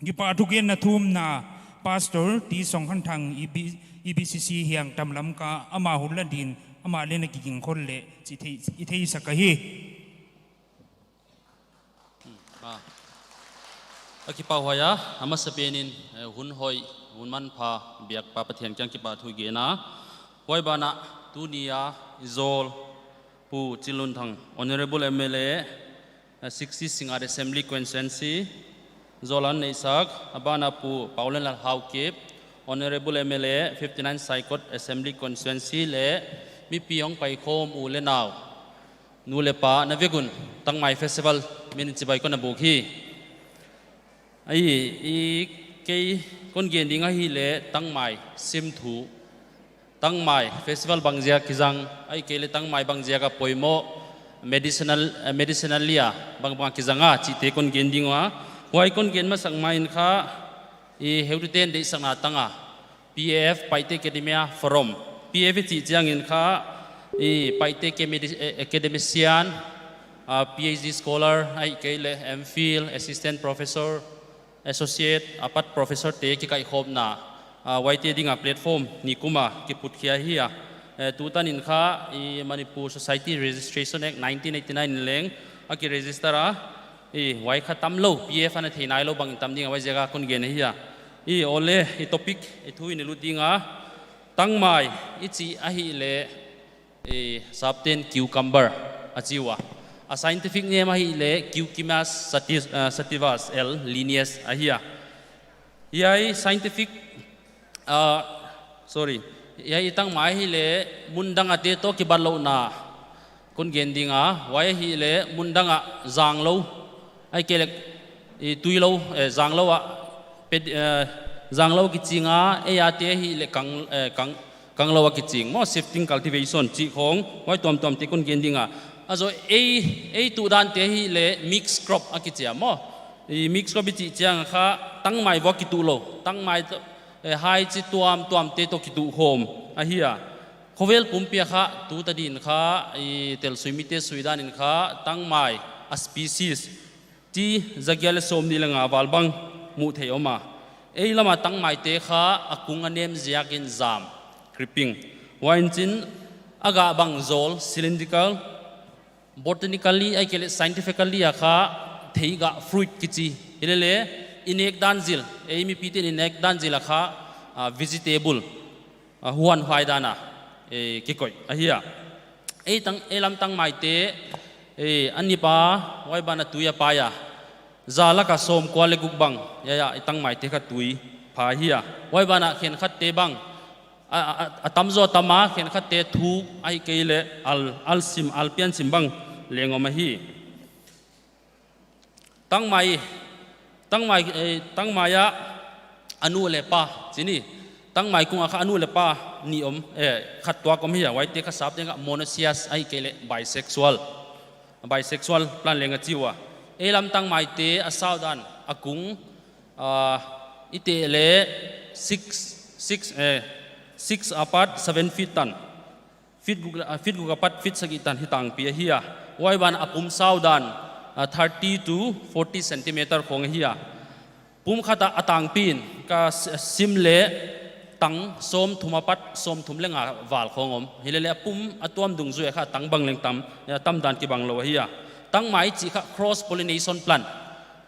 kipahthugenna thumna Pastor T Songkhanthang E B, E B C C Hiangtam Lamka amah hun la din amah leng a kiging khol leh chih thei, i theisak ahi. Ah. A kipahhuai a, a masapen in, eh, hun hoih, hun manpha, biakpa Pathian kiang kipahthu i gen a. Huai banah, tuni a, i zawl, Pu Chinlunthang, Honourable M L A, eh, sixty Singngat Assembly Constituency, zawl a neihsak, a banah Pu Paulenlal Haokip, Honourable M L A, fifty-nine Saikot Assembly Constituency leh, mipi hong paikhawm u leh nau, nu leh pa, na vek un, Tangmai Festival min chibai kon na buk hi. Ahi, i kei kon gen ding ahihleh Tangmai simthu. Tangmai Festival bangziak kizang, ahihkeileh Tangmai bangziak a poimoh medicinal, eh, medicinally a bangbang kizang a, chihte kon gen ding ua. Huai kon gen masak ma in kha, i heutute'n deihsakna tang a. P A F, Paite Academia Forum. P A F i chih chiangin kha, i Paite Academi-, eh, academician, ah, P H D scholar, ahihkeileh M Phil, assistant professor, associate, apat professor te kikaikhopna, ah, huaite ding a platform nikum a kiput khia hi a. Eh, tutan in kha, i Manipur Society Registration Act nineteen eighty-nine in leng a kiregister a, i huai kha tamlou, P F ana thei nailou bangin tam ding a huaiziak a kon gen ahi a. I awle, i topic, i thu in i lut ding a. Tangmai, i chih ahihleh, i sapte'n cucumber, a chi ua. A scientific name ahihleh Cucumis sati-, ah, sativus L lineus ahi a. Hiai scientific, ah, sorry, hiai i Tangmai ahihleh mun dang a te toh kibatlouhna kon gen ding a, huai ahihleh mun dang a zanglou, ahihkeileh, i tuilou, eh, zanglou a, ped-, eh, zanglou kiching a, ei a te ahihleh kang, eh, kang, kanglou a kiching maw, shifting cultivation chih khong, huai tuamtuam te kon gen ding a. A zoh ei, ei tuh dan te ahihleh mixed crop a kichi a maw. I mixed crop i chih chiang kha, Tangmai vua kituhlou, Tangmai toh, eh, hai chi tuamtuam te toh kituh khawm ahi a. Khovel pumpi a kha, tutan in kha, i tel suimite sui dan in kha, Tangmai a species, ti zagiat leh sawmnih leh nga val bang muh theih om a. Ei lam a Tangmai te kha, a kung a nem ziak in zam, creeping. Huai in chin, a gah bang zawl, cylindrical, botanically, ahihkeileh scientifically a kha, theigah fruit kichi. Himahleh, i nek dan zil, ei mipite'n i nek dan zil a kha, ah, vegetable, ah, huan huai dan a, eh, kikoih ahi a. Ei Tang, ei lam Tangmai te, eh, a nip a, huai banah tui a pai a. Za lak a sawmkua leh guk bang, ya, ya, i Tangmai te kha tui pha ahi a. Huai banah khenkhat te bang, a, a, a, a tamzaw tam a, khenkhat te thuk, ahihkeileh al, al sim, al pian sim bang leng om ahi. Tangmai, Tangmai, eh, Tangmai a, a nu leh pa, chih ni. Tangmai kung a kha a nu leh pa nih om, eh, khat tuak om ahi a, huaite kha sapte'n kha monoecious ahihkeileh bisexual. Bisexual plant leng a chi ua. Ei lam Tangmai te a sau dan, a kung, ah, i teh leh six, six, eh, six apat seven feet tan. Feet guk, ah, feet guk apat feet sagih tan hi tangpi ahi a. Huai banah a pum sau dan, ah, thirty to forty centimeter khong ahi a. Pum khat a, a tangpi in, ka s-, sim leh tang sawmthum apat sawmthum leh nga val khong om. Himahleh a pum a tuam dungzui a kha tang bang leng tam, eh, tam dan kibanglou ahi a. Tangmai chih kha cross pollination plant.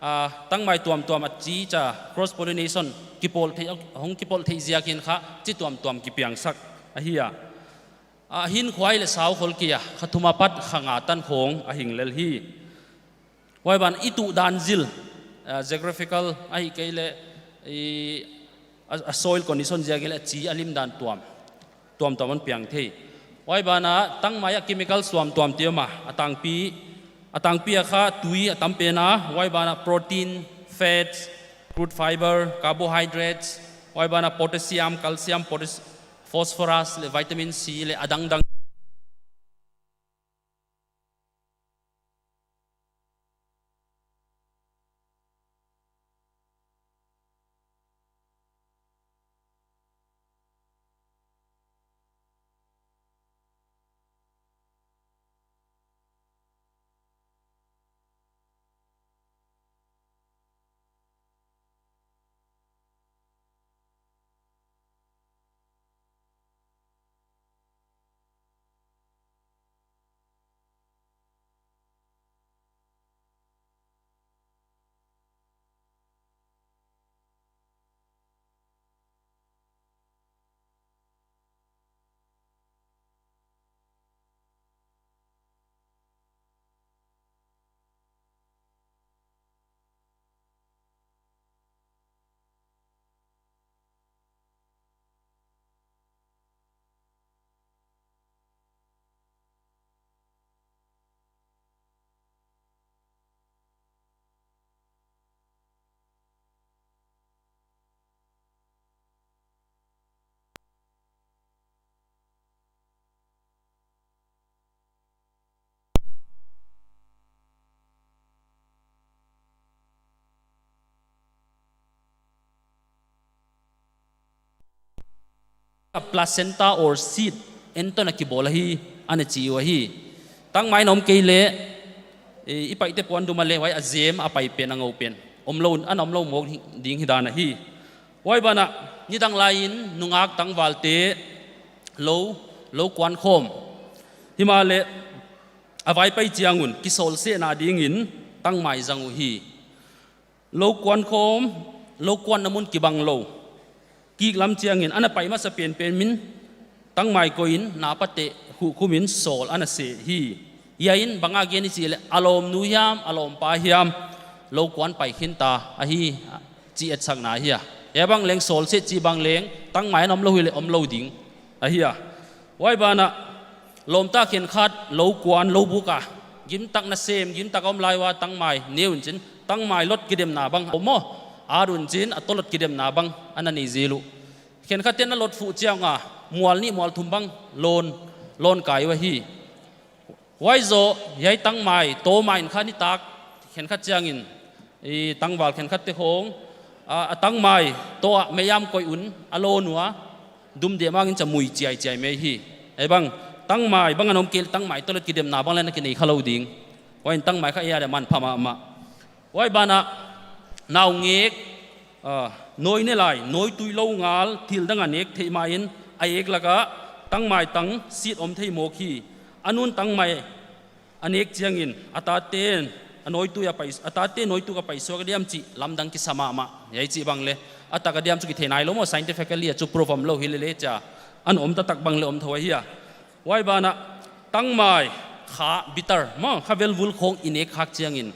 Ah, Tangmai tuamtuam a chi cha cross pollination kipawl theih, hong kipawl theih ziak in kha chi tuamtuam kipiangsak ahi a. A hinkhua leh sau khol kei a, kha thum apat kha nga tan khong a hing lel hi. Huai banah i tuh dan zil, ah, geographical ahihkeileh, i, a, a soil condition ziak in leh a chi a lim dan tuam, tuamtuam hon piang thei. Huai banah Tangmai a chemical tuamtuam te om a, a tangpi, a tangpi a kha tui a tam pen a, huai banah protein, fats, crude fiber, carbohydrates, huai banah potassium, calcium, potas-, phosphorus leh vitamin C leh a dangdang. a placenta or seed en toh na kibawl ahi, ana chi uh ahi. Tangmai in om kei leh, i, i paite puan dum a leh, huai a zem a pai pen a ngou pen omlou, ana omlou mawk ding hi dan ahi. Huai banah, nidang laiin nungak tangvalte lou, lou kuan khawm. Himahleh, a vaipai chiang un, kisawlsehna dingin tangmai zang uhi. Lou kuan khawm, lou kuanna mun kibang lou. Kik lam chiangin, ana pai masa penpen min, tangmai koih in, napate hukhum in sawl ana seh hi. Hiai in, bang a gen i chih leh, a lawmnu hiam, a lawmpa hiam, lou kuan pai khin ta, ahi, chi etsakna ahi a. Hiai bang leng sawlseh chih bang leng, tangmai ana omlou hi leh omlou ding ahi a. Huai banah, lawmta khenkhat, lou kuan, lou buk a, gimtak nasem, gimtak a om lai ua tangmai, neu un chin, tangmai lot kidemna bang, om maw, ar un chin, a tawlot kidemna bang, ana nei zel uh. Khenkhat ten a lot fuh chiang a, mual nih mual thum bang, lawn, lawn kai ua hi. Huai zoh, hiai tangmai, tawmai in kha nitak, khenkhat chiangin, i tangval khenkhat te khawng, a, a tangmai, toh a meiam koih un, a lawn ua, dum deh mangin cha mui chiaichiai mai hi. Ei bang, tangmai, bang ana om kei leh tangmai, tawlot kidemna bang leng na kinei khalou ding. Huai in tangmai kha ei a leh manpha mahmah. Huai banah, naungek, ah, nawi ne lai, nawitui lou ngal, thil dang a nek theih mahin, a ek laka, tangmai tang, seed om thei mawk hi. A nun tangmai, a nek chiangin, a taten, a nawitui a pai, a tate nawitui a paisuak a diam chih, lamdang kisa mahmah, hiai chih bang leh, a tak a diam chu kithei nailou maw, scientifically a chu proof omlou hi lele chia, ana om taktak bang leh om thou ahi a. Huai banah, tangmai, kha, bitter, maw, kha velvul khawng i nek khak chiangin,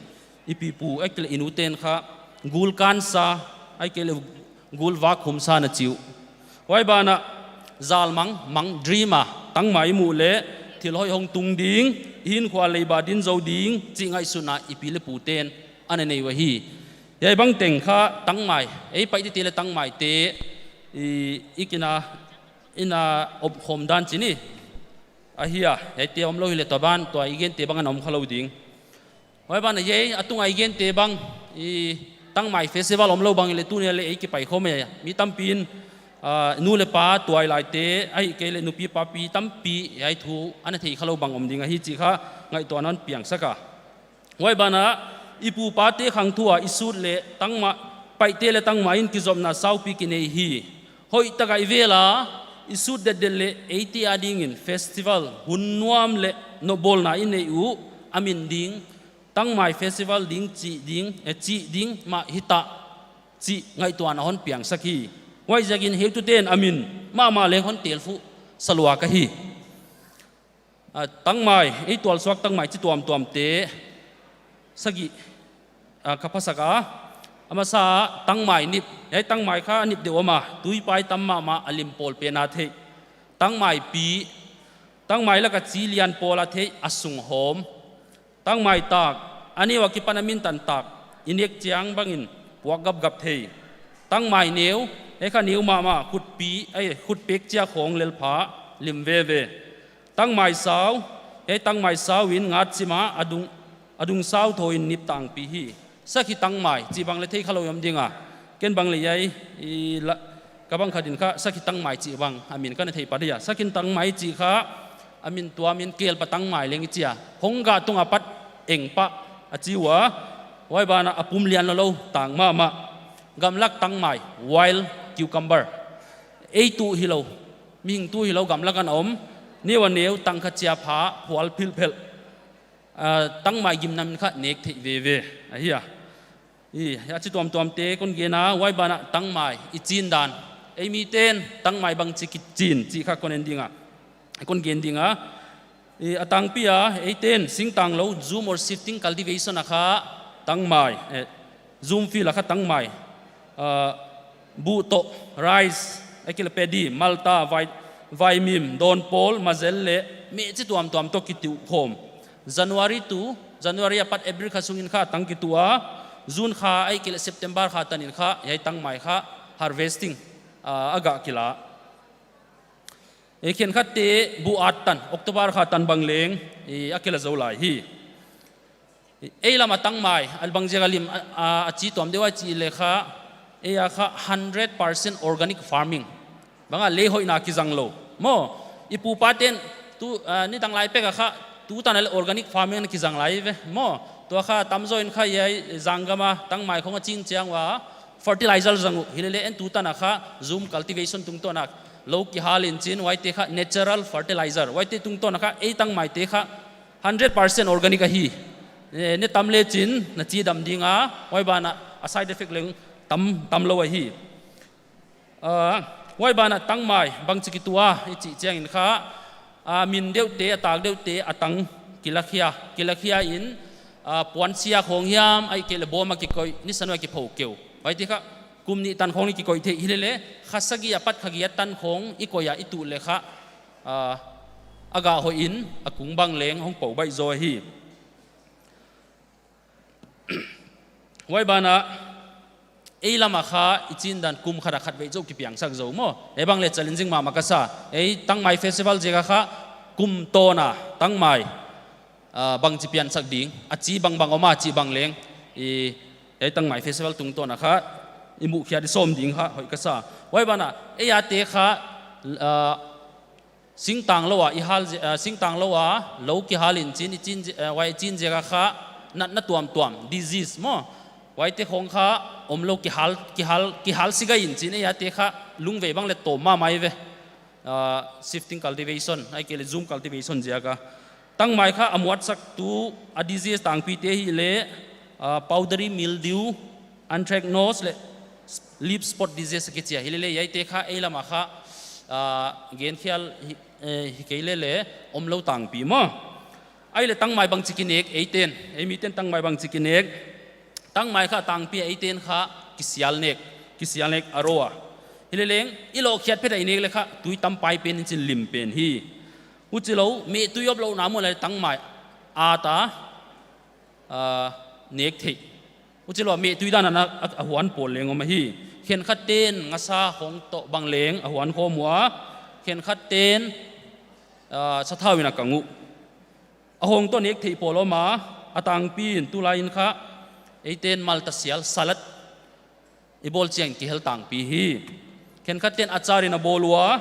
i pipu, ahihkeileh i nu ten kha, gul kansa, ahihkeileh gul vak khumsa na chi uh. Huai banah, zalmang, mang, dream a, tangmai i muh leh, thil hoih hong tung ding, i hinkhua leiba din zou ding, chih ngaihsutna i pi leh pu ten, ana nei uh ahi. Hiai bang teng kha, tangmai, ei paite te leh tangmaite, i, i kina, ina om khawm dan chih ni. Ahi a, hiaite omlou hi leh tua ban, tua i gente bang ana om khalou ding. Huai banah hiai, a tunga i gente bang, i tangmai festival omlou bang i leh tuni a leh ei kipai khawm e. Mi tampi in, ah, nu leh pa tuailaite, ahihkeileh nupi papi tampi, hiai thu, ana thei khalou bang om ding ahi chih kha, ngaihtuahna hon piangsak a. Huai banah, i pu pate khangthu a i sut leh tangmai, paite leh tangmai in kizopna saupi kinei hi. Hoihtak a i vel a, i sut detdet leh eite adingin festival, hun nuam leh nopbawlna i nei uh, a min ding, tangmai festival ding chih ding, eh, chih ding mah hita, chih ngaihtuahna hon piangsak hi. Huaiziakin heutute'n a min, mahmah leng hon telfuh, sa lua ka hi. Ah, tangmai, ei tualsuak tangmai chi tuamtuamte, sagih, ah, ka phasak a, a masa tangmai nip, hiai tangmai kha a nip deuh om a, tuipai tam mahmah a lim pawl pen a theih. Tangmai pi, tangmai laka chi lian pawl a theih a sung hawm. Tangmai tak, a neu a kipan a mintan tak, i nek chiang bangin puak gapgap thei. Tangmai neu, hiai kha neu mahmah, khutpi, ai, khutpek chia khawng lel pha, lim veve. Tangmai sau, hiai tangmai sau in ngat chima a dung, a dung sau thou in nip tangpi hi. Sakhi tangmai, chih bang leh thei khalou i om ding a. Ken bang leh hiai, i la, ka bang khat in kha, sakhi tangmai chih bang, a min ka na thei pah dia. Sakhi tangmai chih kha, a min tuam in kelpa tangmai leng i chi a. Hong gah tung apat eng pah, a chi ua. Huai banah a pum lian lou lou, tang mahmah. Gamlak tangmai, wild cucumber. Ei tuh hilou, mihing tuh hilou gamlak ana om, neu a neu tangkha chia pha, phual philphel. Ah, tangmai gimnam in kha nek theih veve, ahi a. I, a chi tuamtuamte kon gen a, huai banah tangmai, i chin dan. Ei mite'n, tangmai bangchi kichin, chih kha kon en ding a. Kon gen ding a. I, a tangpi a, eite'n, singtang lou, zoom or shifting cultivation a kha, tangmai, eh, zoom field a kha tangmai. Ah, buh toh, rice, ahihkeileh paddy, malta, vai, vaimim, dawnpawl, mazel leh, meh chi tuamtuam toh kituh khawm. January to, January apat April kha sungin kha tang kituh a, June kha ahihkeileh September kha tanin kha, hiai tangmai kha, harvesting, ah, a gah kila. Ei khenkhatte buh at tan, October kha tan bang leng, i a kila zou lai hi. Ei lam a tangmai, a bang ziak a lim, a, a, a chi tuam deuh a chih leh kha, ei a kha hundred percent organic farming. Bang a lei hoihna kizang lou. Maw, i pu pa ten tu, ah, nidang lai pek a kha, tu tan a leh organic farming na kizang lai ve. Maw, tua kha tamzaw in kha hiai zanggam a tangmai khong a chin chiang ua fertilizer zang uh. Hilele en tu tan a kha Zoom cultivation tungtawn a lou kihal in chin, huaite kha natural fertilizer. Huaite tungtawn a kha ei tangmaite kha hundred percent organic ahi. Eh, ne tam le chin na chi dam ding a, huai ban a side effect leng tam, tam lou ahi. Ah, huai ban a tangmai bangchi kitua i chih chiang in kha, ah, min deuhte, a tak deuhte, a tang kilakhia, kilakhia in, ah, puan sia khong hiam, ahihkeileh bawm a kikoih, nisan ua kipho keu. Huaite kha kum nih tan khong i kikoih thei, hilele kha sagih apat kha giat tan khong i koih a i tuh leh kha, ah, a gah hoih in, a kung bang leng hong po baih zaw hi. Huai ban a, ei lam a kha i chin dan kum khat a khat vei zou kipiangsak zou maw. Ei bang leh challenging mahmah ka sa. Ei tangmai festival ziak a kha kum tawn a tangmai, ah, bangchi piansak ding. A chi bangbang om a, chi bang leng. I, ei tangmai festival tungtawn a kha i muhkhiat i sawm ding kha hoih ka sa. Huai ban a, ei a te kha, ah, singtang lou a, i hal zi-, ah, singtang lou a, lou kihal in chin, i chin zi-, ah, huai chin ziak a kha, natna tuamtuam, disease maw. Huaite khong kha, om lou kihal, kihal, kihal sigai in chin, ei a te kha, lungvei bang leh tawm mahmah ve. Ah, shifting cultivation, ahihkeileh Zoom cultivation ziak a. Tangmai kha a muatsak tu a disease tangpi te hileh, ah, powdery mildew, anthracnose leh leaf spot disease kichi a. Hilele hiaite kha ei lam a kha, ah, gen khial hi, eh, hi kei lele om lou tangpi maw. Ahihleh tangmai bangchi kinek, eiten, ei miten tangmai bangchi kinek. Tangmai kha tangpi eiten kha kisial nek, kisial nek a ro a. Hileleng, i lohkhiat phet a i nek leh kha, tui tam pai pen in chin lim pen hi. Huchilou, mehtui op louhna mun leh tangmai a ta, ah, nek theih. Huchilou, mehtui dan a na, a, a huan pawl leng om ahi. Khenkhat ten ngasa khong toh bang leng a huan khawm ua. Khenkhat ten, ah, sathau in a kang uh. A hong toh nek theih pawl om a, a tangpi in tulai in kha, eiten malta sial, salad, i bawl chiang in kihel tangpi hi. Khenkhat ten achar in a bawl ua,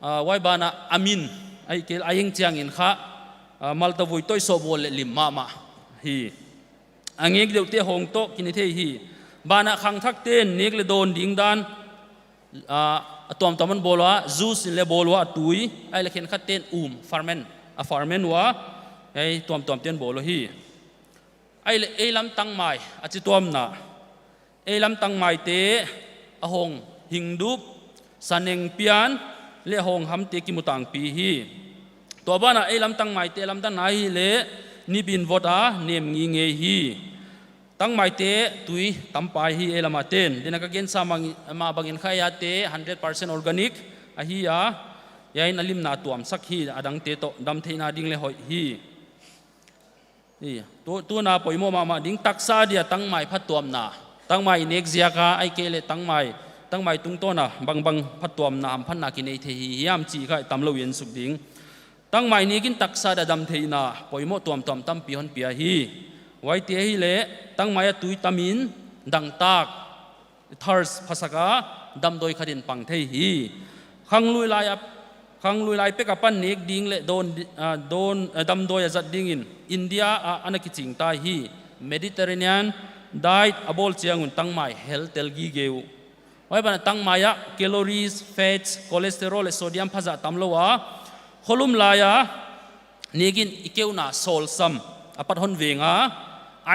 ah, huai ban a amin, ahihkeileh a eng chiang in kha, ah, malta vui toih sawh bawl leh lim mahmah hi. A ngek deuhte hong toh kine thei hi. Ban a khangthak ten nek leh dawn ding dan, ah, a tuamtuam in bawl ua, juice in leh bawl ua a tui, ahihleh khenkhat ten um, ferment, a ferment ua, ei tuamtuam ten bawl ua hi. Ahihleh ei lam tangmai, a chi tuamna. Ei lam tangmaite, a hong hingdup, saneng pian, leh a hong hamte kimu tangpi hi. Tua ban a ei lam tangmaite, lamdanna hileh, nibin vot a, nem ngingei hi. Tangmaite tui tampai hi ei lam a ten. Dena ka gensa mang-, mah bang in kha ei a te hundred percent organic ahi a. Hiai in a limna tuamsak hi a dangte toh damtheihna ding leh hoih hi. Hi, tu, tuna poimoh mahmah ding taksa dia tangmai phattuamna. Tangmai nek ziak a, ahihkeileh tangmai, tangmai tungtawn a bangbang phattuamna, hamphatna kinei thei hi hiam chih kha tam lou i en suk ding. Tangmai nek in taksa dia damtheihna poimoh tuamtuam tampi hon pia hi. Huaite hileh, tangmai a tui tam in dangtak, thirst phasak a, damdawi khat in pang thei hi. Khanglui lai a, khanglui lai pek apan nek ding leh dawn di-, ah, dawn, ah, damdawi a zat ding in India a ana kiching ta hi. Mediterranean diet a bawl chiang un tangmai hel tel gige uh. Huai ban a tangmai a calories, fats, cholesterol leh sodium phazah tam lou a. Kholum lai a nek in i keuna sawlsam apat hon veng a.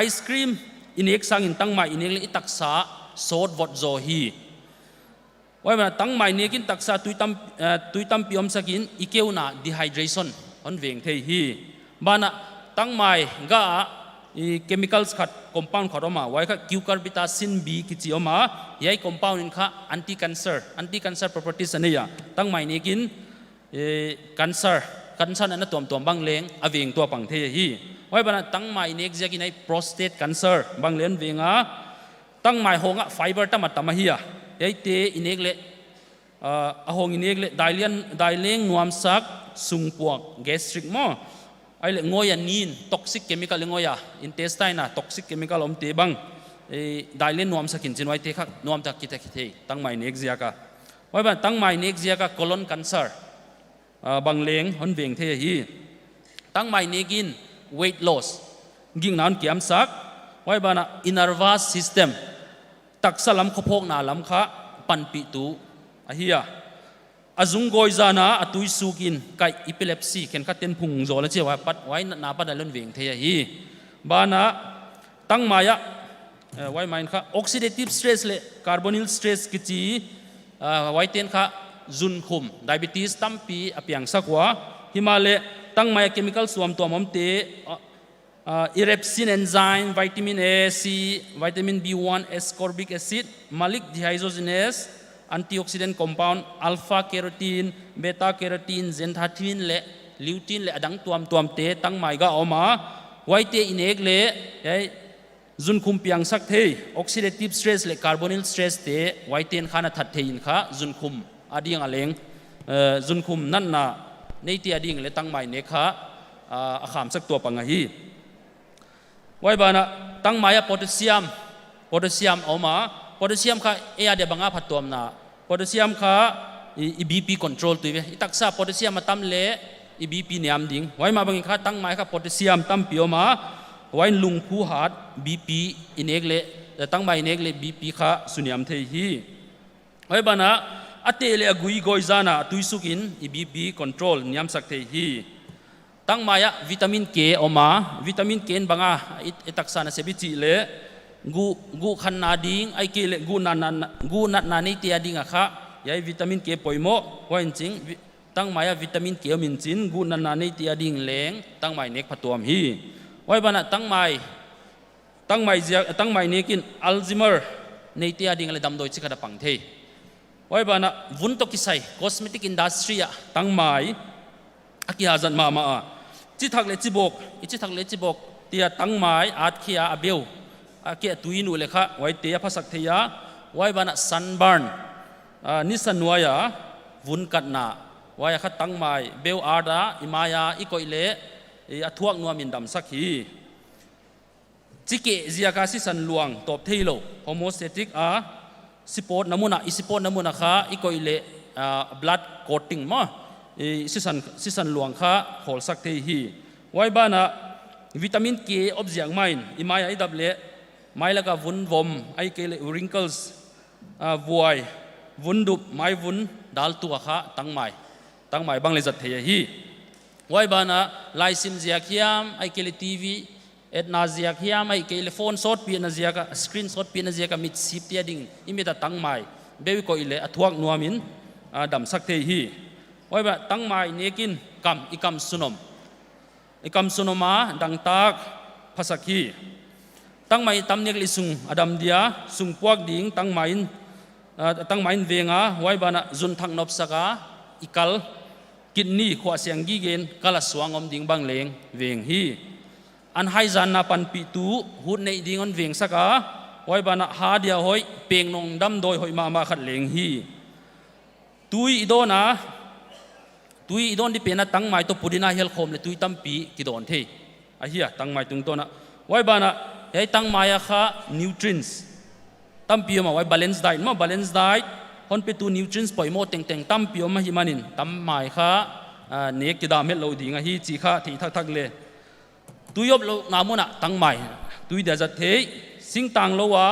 Ice cream i nek sang in tangmai i nek leh i taksa sawt vot zaw hi. Huai ban a tangmai nek in taksa tui tam, eh, tui tampi omsak in i keuna dehydration hon veng thei hi. Ban a tangmai gah a i chemicals khat, compound khat om a, huai kha cucurbitacin B kichi om a, hiai compound in kha anti-cancer, anti-cancer properties a nei a. Tangmai nek in, eh, cancer, cancer natna tuamtuam bang leng a veng tuah pang thei hi. Huai ban a tangmai nek ziak in hiai prostate cancer bang leng veng a. Tangmai hong a fiber tam a tam ahi a. Hiaite i nek leh, ah, a hong i nek leh daileng, daileng nuamsak, sungpuak, gastric maw. Ahihleh ngoi a nin, toxic chemical i ngoi a, intestine a toxic chemical omte bang, eh, daileng nuamsak in chin huaite kha nuamtak kithei, kithei, tangmai nek ziak a. Huai ban tangmai nek ziak a colon cancer, ah, bang leng hon veng thei hi. Tangmai nek in weight loss, gingna hon kiamsak. Huai ban a nervous system, taksa lam khophawkna lam kha panpihtu ahi a. A zung gawi zan a a tui suk in kaih, epilepsy, khenkhatten phung zawl a chi a, huai pat, huai natna pat a leng veng thei ahi. Ban a tangmai a, eh, huai mai in kha oxidative stress leh carbonyl stress kichi, ah, huaiten kha zunkhum, diabetes tampi a piangsak ua. Himahleh tangmai a chemical tuamtuam omte, ah, ah, erepsin enzyme, vitamin A, C, vitamin B one, ascorbic acid, malic dehydrogenase, antioxidant compound, alpha carotene, beta carotene, xanthan leh lutein leh adang tuamtuamte tangmai gah om a. Huaite i nek leh, eh, zunkhum piangsak thei, oxidative stress leh carbonyl stress te, huaiten kha na that thei in kha zunkhum ading a leng, eh, zunkhum natna neite ading leh tangmai nek kha, ah, a khamsak tuah pang ahi. Huai ban a tangmai a potassium, potassium om a, potassium kha ei adia bang a phattuamna, potassium kha i, i B P control tu ve, i taksa potassium a tam leh i B P niam ding. Huai mah bang in kha tangmai kha potassium tampi om a, huai in lungphu hat, B P i nek leh, tangmai nek leh B P kha suniam thei hi. Huai ban a, a teh leh a gui gawi zan a a tui suk in i B P control niamsak thei hi. Tangmai a vitamin K om a, vitamin K in bang a i, i taksa na sep i chih leh, guh, guh khanna ding, ahihkeileh guh natna, guh natna neite ading a kha, huai vitamin K poimoh, huai in chin, vi-, tangmai a vitamin K om in chin, guh natna neite ading leng tangmai nek phatuam hi. Huai ban a tangmai, tangmai ziak, tangmai nek in Alzheimer neite ading leh damdawi chi khat a pang thei. Huai ban a vun toh kisai, cosmetic industry a tangmai a kihazat mahmah a. Chi thak leh chi bawk, i chi thak leh chi bawk, tia tangmai at khia a beu, a keh tui nuh leh kha, huaite a phasak thei a. Huai ban a sunburn, ah, nisa nuai a vun katna, huai a kha tangmai beu at a, i mai a i koih leh, i a thuak nuam in damsak hi. Chi keh ziak a sisan luang tawp theilou, homeostatic a, sipawtna mun a, i sipawtna mun a kha i koih leh, ah, blood clotting maw, i sisan, sisan luang kha khawlsak thei hi. Huai ban a vitamin K om ziak mai in, i mai a i dap leh, mai lak a vun vom, ahihkeileh wrinkles, ah, vuai, vun dup, mai vun dal tuk a kha tangmai, tangmai bang leh zat thei ahi. Huai ban a laisim ziak hiam, ahihkeileh T V etna ziak hiam, ahihkeileh phone sawtpihna ziak a, screen sawtpihna ziak a mit sip te ading, i mit a tangmai beu i koih leh a thuak nuam in, ah, damsak thei hi. Huai ban a tangmai nek in kam, i kam sunom, i kam sunom a dangtak phasak hi. Tangmai tam nek leh sung a dam dia, sung puak ding tangmai in, ah, tangmai in veng a, huai ban a zun thak nopsak a, i kal, kidney, khuahsiang gige in kal a suang om ding bang leng veng hi. An hai zanna panpihtu hut neih ding hon vengsak a, huai ban a ha dia hoih, peng nong damdawi hoih mahmah khat leng hi. Tui i dawn a, tui i dawn di pen a tangmai toh pudina hial khawm leh tui tampi kidawn thei ahi a, tangmai tungtawn a. Huai ban a, hiai tangmai a kha nutrients tampi om a, huai balance diet maw, balance diet, hon petu nutrients poimoh tengteng tampi om ahihman in, tangmai kha, ah, nek kidam hetlou ding ahi chih kha theih thakthak leh. Tui om louhna mun a tangmai tui dia zat thei, singtang lou a,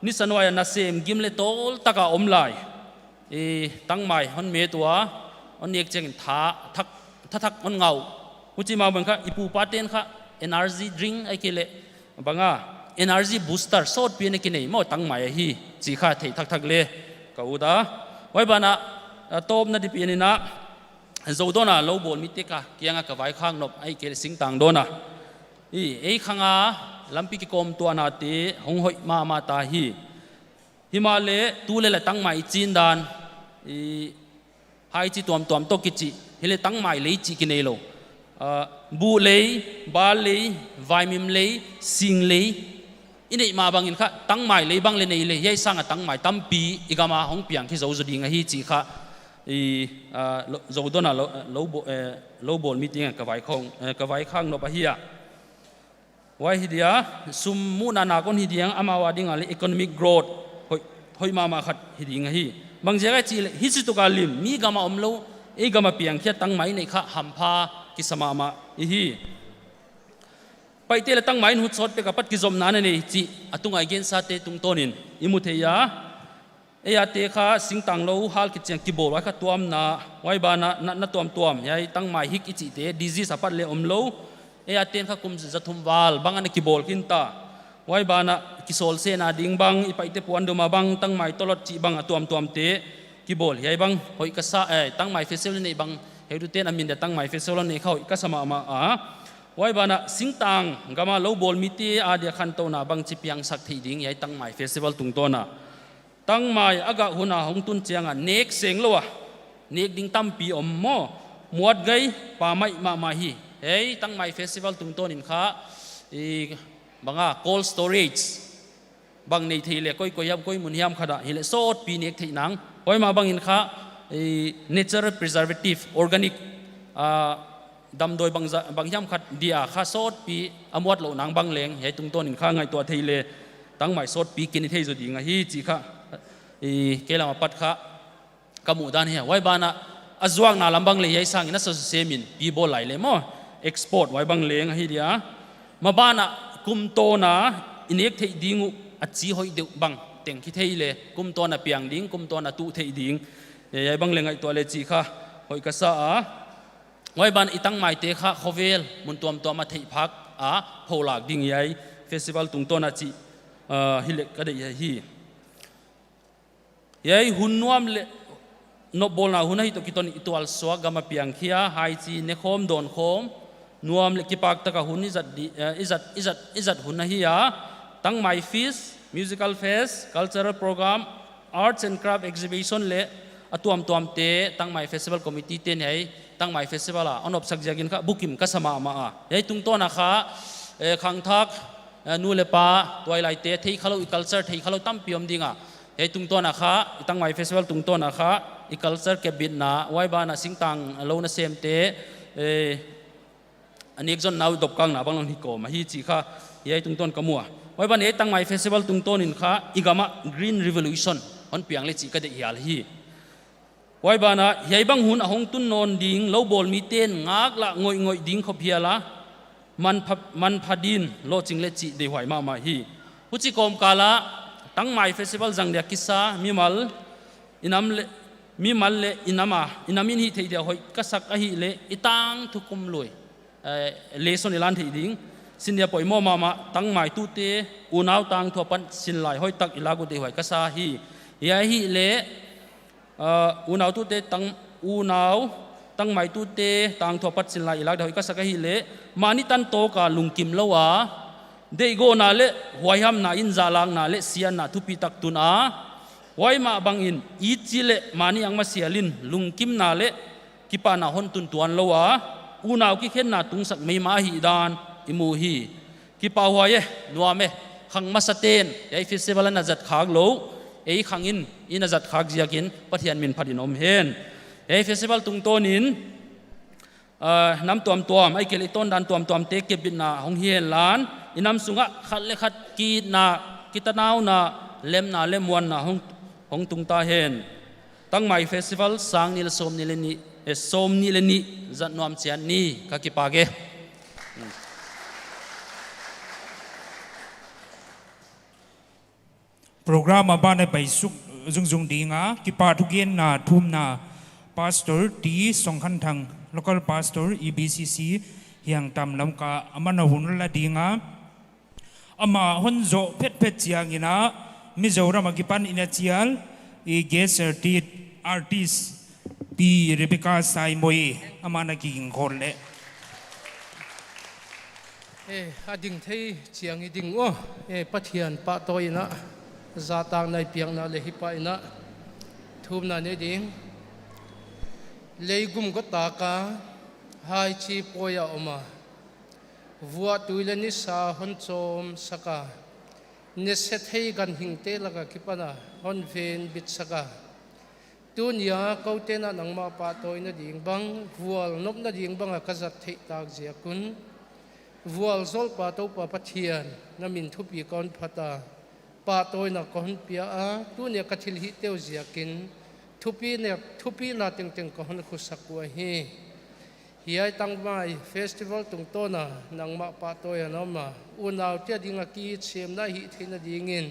nisa nuai a nasem gim leh tawl tak a om lai, i tangmai hon met ua, hon nek chiang in tha thak, tha thak hon ngah uh. Huchi mah bang kha, i pu pa ten kha energy drink ahihkeileh bang a, energy booster sawtpihna kinei maw tangmai ahi chih kha theih thakthak leh ka ut a. Huai ban a, ah, tawpna di pen in a, Zodawn a lou bawl mite ka kiang a ka vaikhak nop ahihkeileh singtang dawn a, i, ei khang a lampi kikawmtuahnate hong hoih mahmah ta hi. Himahleh tu leh la tangmai i chin dan, i, hai chi tuamtuam toh kichi, hileh tangmai lei chih kinei lou. Ah, buh lei, bal lei, vaimim lei, sing lei, i neih mah bang in kha tangmai lei bang leh nei leh, hiai sang a tangmai tampi i gam a hong piang khia zou zaw ding ahi chih kha, i, ah, lou, Zodawn a lou, lou bawl, eh, lou bawl meeting a ka vaikhak, eh, ka vaikhak nop ahi a. Huai hi dia, sum muhna nak hon hi ding, amau a ding a leh economic growth hoih, hoih mahmah khat hi ding ahi. Bang ziak a chih leh, hichi tuk a lim, mi gam a omlou, ei gam a piang khia tangmai neih kha hampha kisa mahmah i hi. Paite leh tangmai in hut sawt pek a pat kizopna na nei chih, a tung a i gensate tungtawn in i mu thei a. Ei a te kha singtang lou hal khit chiang kibawl huai kha tuamna, huai ban ah natna tuamtuam, hiai tangmai hik i chihte, disease a pat leh omlou. Ei a ten kha kum za thum val bang ana kibawl khin ta. Huai ban ah kisawl sehna ding bang, i paite puandum a bang, tangmai tolot chih bang a tuamtuamte kibawl. Hiai bang hoih kasa, eh, tangmai festival neih bang, heutute'n a min dia tangmai festival neih kha hoih kasa mahmah a. Huai ban ah singtang gam a lou bawl mite a dia khantouhna bangchi piangsak theih ding, hiai tangmai festival tungtawn a. Tangmai a gah hun a hong tun chiang a nek seng lou a, nek ding tampi om maw, muat gai pah mai mahmah hi. Hiai tangmai festival tungtawn in kha, i bang a cold storage bang nei thei leh, koi koi hiam, koi mun hiam khat ah hi leh sawtpi nek theih nang. Huai mah bang in kha, i natural preservative, organic, ah, damdawi bang za-, bang hiam khat dia kha sawtpi a muat louh nang bang leng, hiai tungtawn in kha ngaihtuah thei leh, tangmai sawtpi kin i thei zaw ding ahi chih kha, i kei lam a pat kha ka muhdan hi. Huai ban ah a zuakna lam bang leh hiai sang in a sawt sem in pi bawl lai leh maw, export huai bang leng ahi dia. Maban ah kum tawn a i nek theih ding uh a chi hoih deuh bang teng kithei leh, kum tawn a piang ding, kum tawn a tuh theih ding, hiai bang leh ngaihtuah leh chih kha hoih kasa a. Huai ban i tangmaite kha khovel mun tuamtuam a theih phak a pholak ding hiai festival tungtawn a chih, ah, hi leh ka deih hi. Hiai hun nuam leh nopbawlna hun ahi toh kiton i tualsuak gam a piang khia, haichi nekhawm dawnkhawm nuam leh kipak tak a hun i zat di, eh, i zat, i zat, i zat hun ahi a. Tangmai Fest, musical fest, cultural program, arts and craft exhibition leh a tuamtuamte Tangmai Festival Committee te'n hiai Tangmai Festival a a nopsak ziak in kha bukim kasa mahmah a. Hiai tungtawn a kha, eh, khangthak, eh, nu leh pa, tuailaite thei khalou, i culture thei khalou tampi om ding a. Hiai tungtawn a kha, i Tangmai Festival tungtawn a kha, i culture kepbitna, huai ban ah singtang lou nasemte, eh, a nek zonna uh dopkakna bang leng hi kawm ahi chih kha, hiai tungtawn ka mu a. Huai ban ah hiai Tangmai Festival tungtawn in kha, i gam ah Green Revolution hon piang leh chih ka deih hial hi. Huai ban ah hiai bang hun a hong tun nawn ding, lou bawl mite'n ngaklah ngoihngoih ding khop hial a, manpha, manpha din lohching leh chih deihhuai mahmah hi. Huchi kawmkal ah Tangmai Festival zang dia kisa mimal, i nam leh, mimal leh i nam a, i nam in hihtheih dia hoih kasak ahih leh i tangthu kum lui, eh, lesson i lan theih ding. Sin dia poimoh mahmah, tangmai tute, unau tangthu apat sinlai hoihtak i lak uh deihhuai kasa hi. Hiai ahih leh, ah, unau tute tang, unau, tangmai tute tangthu apat sinlai i lak dia hoih kasak ahih leh, mahni tan tawk a lungkim lou a, deihgawhna leh huaihamna in zahlakna leh siatna thupitak tun a, huai mah bang in i chih leh mahni angmasial in lungkimna leh kipahna hon tun tuan lou a, unau kikhenna tungsak mai mah ahihdan i mu hi. Kipahhuai e, nuam e, khang masate'n hiai festival ana zat khak lou, ei khang in i na zat khak ziak in Pathian min phat in om hen. Hiai festival tungtawn in, ah, nam tuamtuam, ahihkeileh i tawndan tuamtuamte kepbitna hong hi hen lan, i nam sung ah khat leh khat kiitna, kitanauna, lemna leh muanna hong, hong tung ta hen. Tangmai Festival sang nih leh sawmnih leh nih, eh, sawmnih leh nih zat nuam chiat ni, ka kipak e. Program a ban ah paisuk zungzung ding a, kipahthugenna thumna Pastor T Songkhanthang, Local Pastor, E B C C, Hiangtam Lamka, aman a hun la ding a. Amah hon zoh phetphet chiang in a, Mizoram akipan in a chial, i guest artist, artist, Pi Rebecca Saimoi, aman a kiging khol leh. Eh, a ding thei chiang i ding uh. Eh, Pathian pahtawi in a, zahtakna i piakna leh hih pah in a, thumna nei ding. Leigum gawtak a, haichi pawi a om a, vuahtui leh nisa hon chawmsak a, nese thei ganhingte lak akipan a hon venbitsak a, tuni a kote'n a nangmah pahtawina ding bang, vualnopna ding bang a ka zat theih tak ziak un, vualzawlpa Toupa Pathian, na min thupi ka hon phat a, pahtawina ka hon pia a, tuni a ka thilhihte uh ziak in Thupi nek, thupina tengteng ka hon khusak ua hi. Hiai Tangmai Festival tungtawn a nangmah pahtawi a na om a, unaute ading a kichimna hih theihna dingin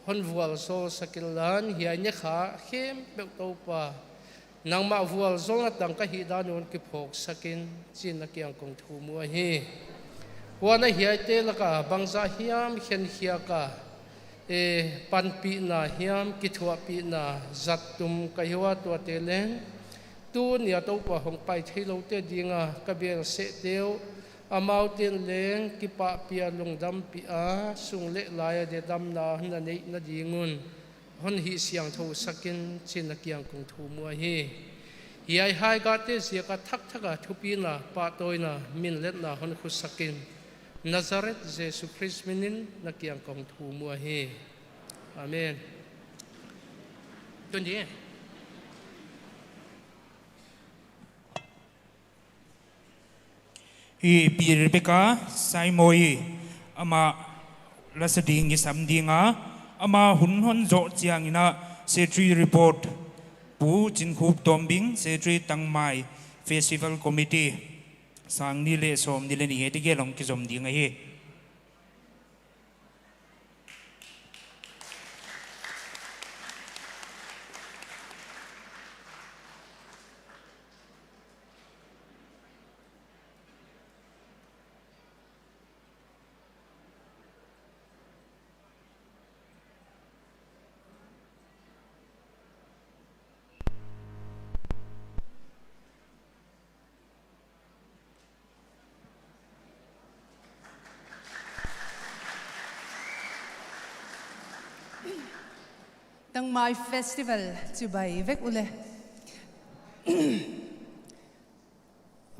hon vualzawl sak inla, hiai nekha khempeuh Toupa, nangmah vualzawlna tang ka hihdan un kiphawksak in, chi'n na kiang kong thum ua hi. Huan a hiaite laka bangzah hiam khenkhiak a, e, panpihna hiam, kithuahpihna zat tum ka hi ua, tuate leng tuni a Toupa hong pai theiloute ading a ka bel sehte uh, amaute'n leng kipahpih a, lungdampih a, sung leh lai a dehdamna na neihna ding un hon hihsiangthou sak in, chi'n na kiang kong thum ua hi. Hiai haigate ziak a thakthak a thupina, pahtawina, minletna hon khusak in, Nazareth Jesu Khrist min in na kiang kong thum ua hi. Amen. Tuni i Pi Rebecca Saimoi, amah lasa ding i sam ding a, ama hun hon zoh chiang in a Secretary Report, Pu Chinkhup Tombing, Secretary Tangmai Festival Committee, sang nih leh sawmnih leh nih a tegel hong kizom ding ahi. Tangmai Festival chibai vek ule.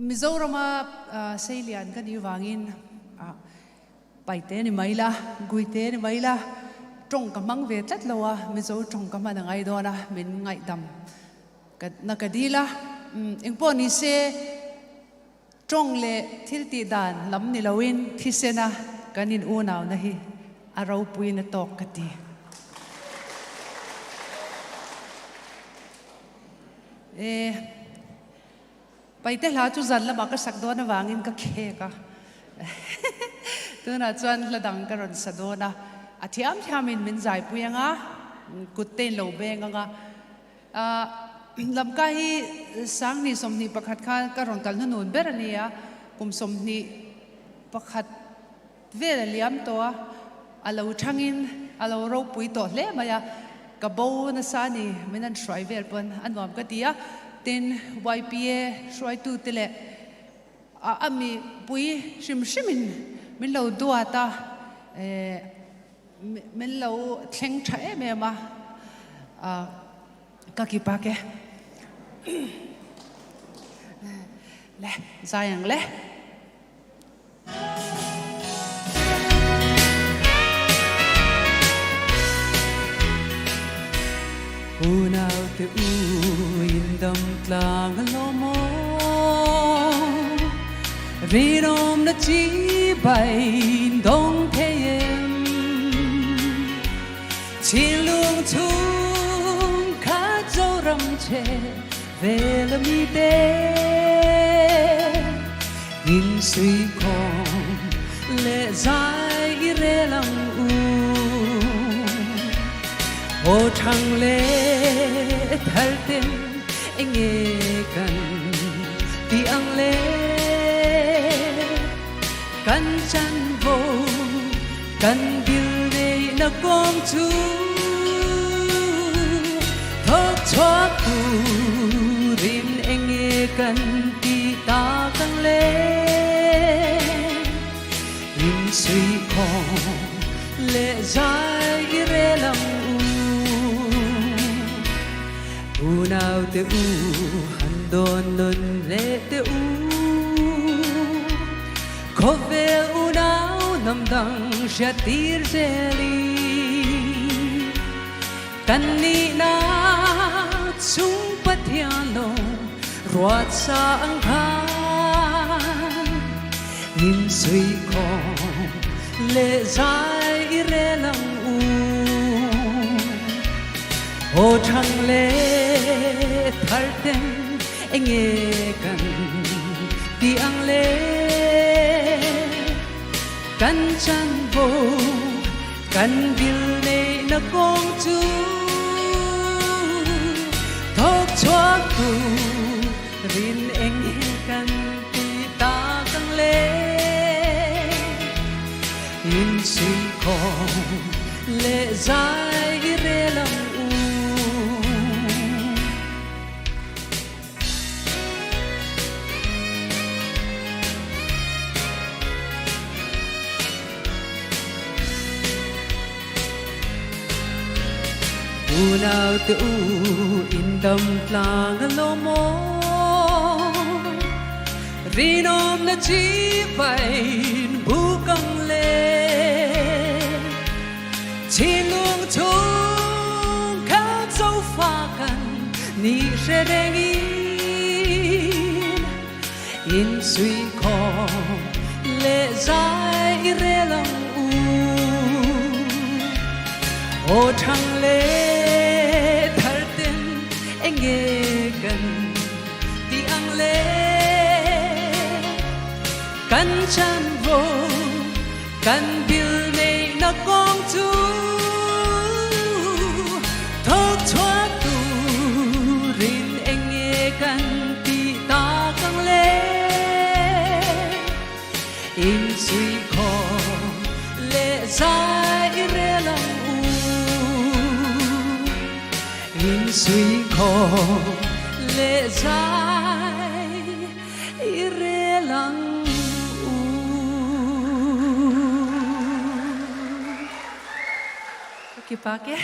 Mizoram a, ah, seilian ka hih vangin, ah, Paite ni mai la, Guite ni mai la, tawng ka mang ve tlat lou a, Mizo tawng ka mang a ngaihdawn a, min ngaihdam ka, na ka ding a. Mm, engpawh ni se, tawng leh thil tih dan lam ni lou in, thisen a ka nin unau na hi, a ropui na tawk ka ti. Eh, Paite hla chu zan lam a ka sak dawn a vangin ka khek a. Tun a chuan hla dang ka rawn sa dawn a. A thiam thiam in min zaipui ang a, kut tein lo beng ang a. Ah, Lamka hi sang nih sawmhnih pakhat khan ka rawn kal hnu nun ber a ni a, kum sawmhnih pakhat vel a liam tawh a, a lo thangin, a lo ropui tawh hle mai a, ka bo nasa ni min an hruai vel pawhin a nuam ka ti a, tin Y P A hruaitute leh a, a mipui hrim hrimin min lo duat a, eh, mi-, min lo thleng ṭha em em a, ah, ka kipak e. Le, zai ang le. Unaute u, indam tlang a lawm aw, rinawmna chibai in dawng thei em? Chinlung chung khat Zoram chhe vel a mite, insui khawm leh zai i rel ang u. Aw Thang leh Thal ten eng nge kan ti ang le, kan chanvo, kan dil neihna kawm chu thawk chhuak turin eng nge kan ti tak ang le, insui khawm leh zai i rel ang u. Unaute u, han dawn nawn leh te u, khawvel unau namdang hriattir zel in, kan nihna chung Pathian lo ruatsa ang khan, insui khawm leh zai i rel ang u. Aw Thang leh Tharten enge kan ti ang le, kan chan vo, kan bil neihna kong chu thok chuak tu rin enge kan ti ta kang le, in sui khong le zai i rel ang u. Unaute u, in dam tlang a lawm aw. Rinawmna chibai in buk ang le, chinlung chung khat zo fa kan ni hre reng in, in sui khong le zai i rel ang u. Aw thang le tharten enge kan ti ang le, kan chan vo, kan bil neihna kong chu thok chuak tu rin enge kan ti ta kang le, in sui khong le zai i rel ang u. In sui khong le zai i rel ang u. Kipak e.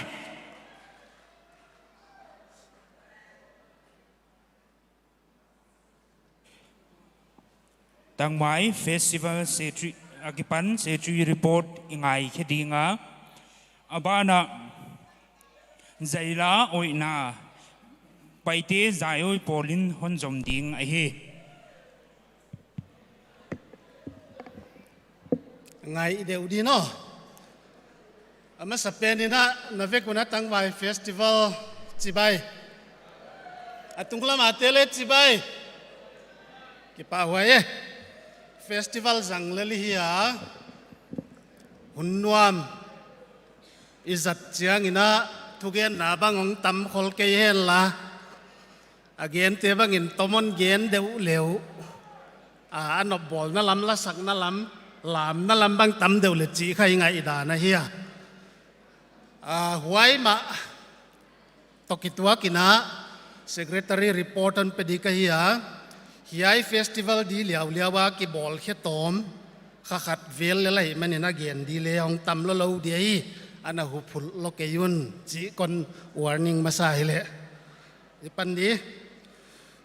Tangmai Festival Secretary, akipan Secretary report i ngaikhe ding a. A ban ah zaila oihna Paite zai awi pawl in hon zom ding ahi. Ngai deuh di no. A masapen in a na vek un a Tangmai Festival chibai. A tunglam a te le chibai. Kipahhuai e. Festival zang lel hi a. Hun nuam i zat chiang in a thugenna bang hong tam khol kei hen la. A gente bang in tomon gen deuh leuh. A, a nopbawlna lam, lasakna lam, lamna lam bang tam deuh le chih kha i ngaihdan ahi a. A, huai mah toh kituak in a Secretary report hon pe di ka hi a. Hiai festival di liauliau a kibawl khe tawm kha khat vel le lai man in a gen di le hong tam lou lou di ahi. Ana huphulh lou kei un chih kon warning masa hi le. I pan di.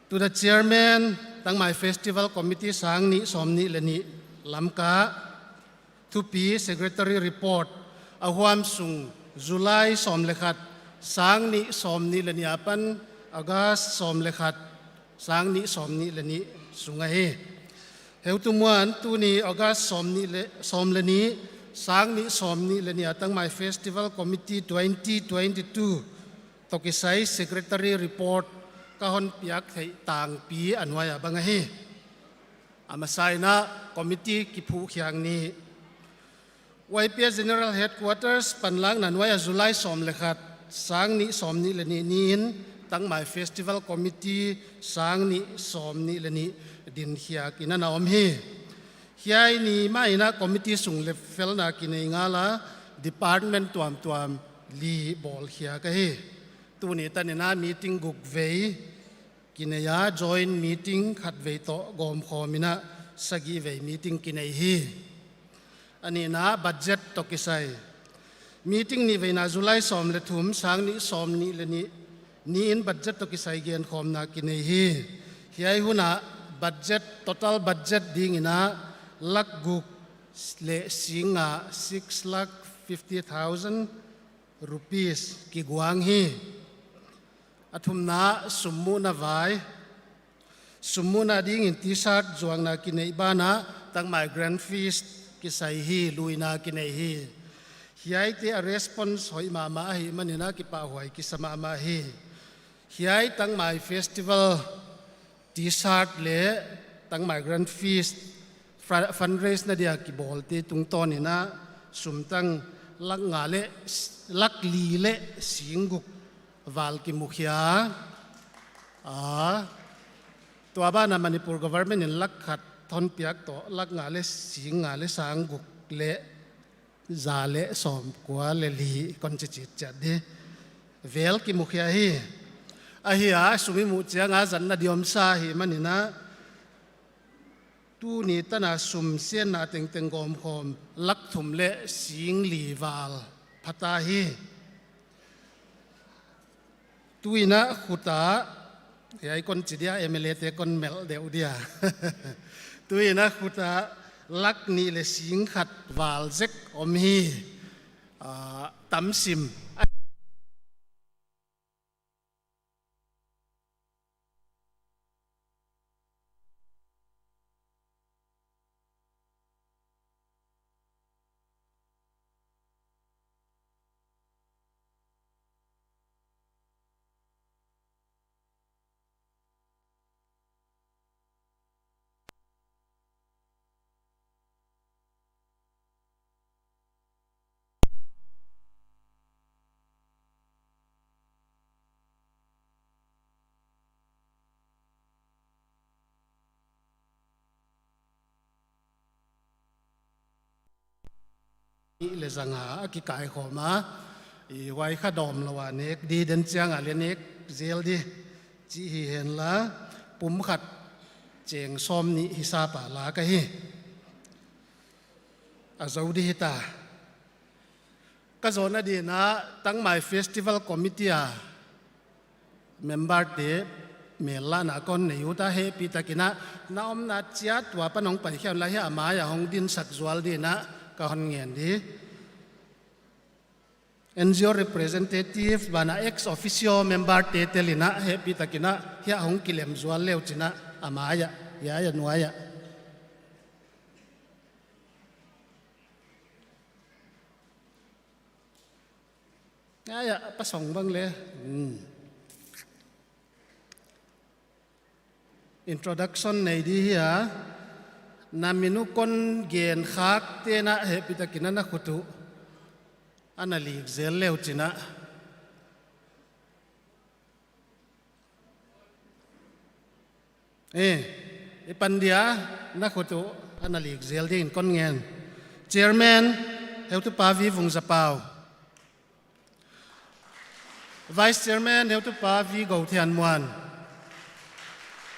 To the Chairman, Tangmai Festival Committee sang nih sawm nih le nih Lamka. Thupi, Secretary report, a huam sung July sawm le khat, sang nih sawm nih le nih apan August sawm le khat, sang nih sawm nih le nih sung ahi. Heutu muan tuni August sawm nih le, sawm le nih, sang nih sawm nih le nih a Tangmai Festival Committee twenty twenty-two toh kisai Secretary report ka hon piak theih tangpi a nuai a bang ahi. A masa in a committee kiphuh khiak ni. Y P A General Headquarters panlakna nuai a July sawm le khat, sang nih sawm nih le nih ni in Tangmai Festival Committee sang nih sawm nih le nih din khiak in ana om hi. Hiai ni mah in a committee sung le felna kinei ngal a, department tuamtuam li bawl khiak ahi. Tuni tan in a meeting guk vei kinei a, joint meeting khat vei toh gawmkhawm in a sagih vei meeting kinei hi. A nihna budget toh kisai. Meeting nih veina July sawm le thum, sang nih sawm nih le nih ni in budget toh kisai genkhawmna kinei hi. Hiai hun a budget, total budget ding in a lak guk le sing nga, six lakh fifty thousand rupees kiguang hi. A thumna summuhna vai. Summuhna ding in T-shirt zuakna kinei ban ah Tangmai Grand Feast kisai hi, luina kinei hi. Hiaite a response hoih mahmah ahih man in a kipahhuai kisa mahmah hi. Hiai Tangmai Festival T-shirt leh Tangmai Grand Feast fra-, fundraise na dia kibawlte tungtawn in a sumtang lak nga leh, lak li leh sing guk val kimukhia. A, tua ban ah Manipur government in lak khat hon piak toh lak nga leh sing nga leh sang guk leh za leh sawmkua leh li kon chi chitchiat di vel kimukhia hi. Ahi a, sum i muh chiang a zatna di omsa ahihman in a, tuni tan a sum siatna tengteng gawmkhawm lak thum leh sing li val phata hi. Tuin a khut ah, hiai kon chi dia, M L A te kon melh deuh dia. Tuin a khut ah lak nih leh sing khat val zek om hi, ah, tam sim. Nih leh za nga a kikaikhawm a, i huai kha dawmlou a nek di, den chiang a leh nek zel di chih hi henla, pumkhat cheng sawmnih hisap a la ka hi. A zou di hita. Ka zawhna ding in a Tangmai Festival Committee a member te melhna kon nei ut a, hehpihtakin a na omna chiat ua pan hong paikhia unla, hiai a mai ah hong dinsak zual ding in a ka hon ngen di. N G O representative banah ex officio member te tel in a, hehpihtakin a hiai ah hong kilem zual le uchin a, a mai ah, hiai ah, nuai ah. Hiai ah, pasawng bang le. Hmm. Introduction nei di hi a, na min uh kon gen khakte'n a hehpihtakin a na khut uh a na lik zel le uchin a. Eh, i pan dia, na khut uh a na lik zel dingin kon ngen. Chairman, heutupa V Vungzapau. Vice Chairman, heutupa V Gouthianmuan.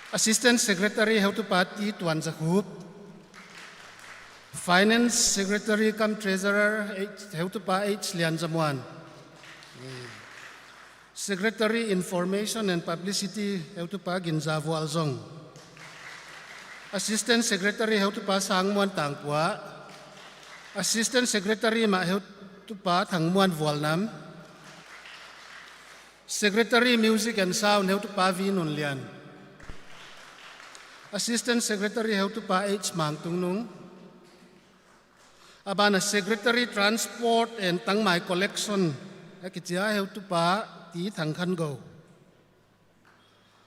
Assistant Secretary, heutupa T Tuanzakhup. Finance Secretary cum Treasurer, H-, heutupa H Lianzamuan. Secretary Information and Publicity, heutupa Ginza Vualzong. Assistant Secretary, heutupa Sangmuan Tangpua. Assistant Secretary mah, heutupa Thangmuan Vualnam. Secretary Music and Sound, heutupa V Nunlian. Assistant Secretary, heutupa H Mangtungnung. A ban ah Secretary Transport and Tangmai Collection, a kichi a, heutupa T Thangkhango.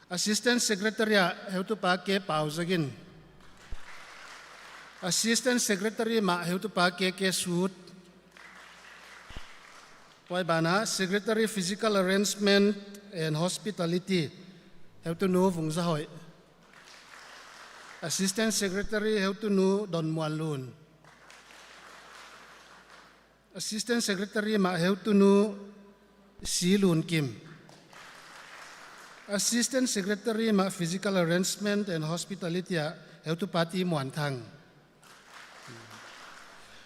Assistant Secretary ah heutupa K Pauzagin. Assistant Secretary mah heutupa K K Sut. Huai ban ah Secretary Physical Arrangement and Hospitality, heutunu Vungzahoih. Assistant Secretary, heutunu Donmuanlun. Assistant Secretary mah, heutunu Silunkim. Assistant Secretary mah, Physical Arrangement and Hospitality ah, heutupa T Muanthang.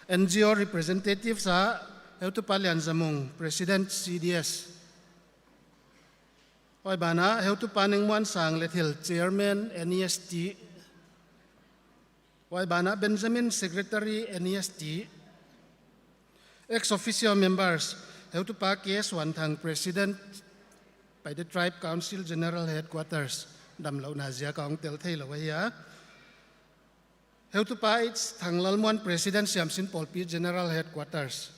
N G O representatives ah, heutupa Lianzamung, President C D S. Huai ban ah, heutupa Nengmuansang Lethil, Chairman N E S T. Huai ban ah, Benjamin, Secretary N E S T. Ex officio members, heutupa K Suanthang, President, Paite Tribe Council General Headquarters, damlouhna ziak a hong tel theilou ahi a. Heutupa H Thanglalmuan, President, Siamsin Pawlpi General Headquarters.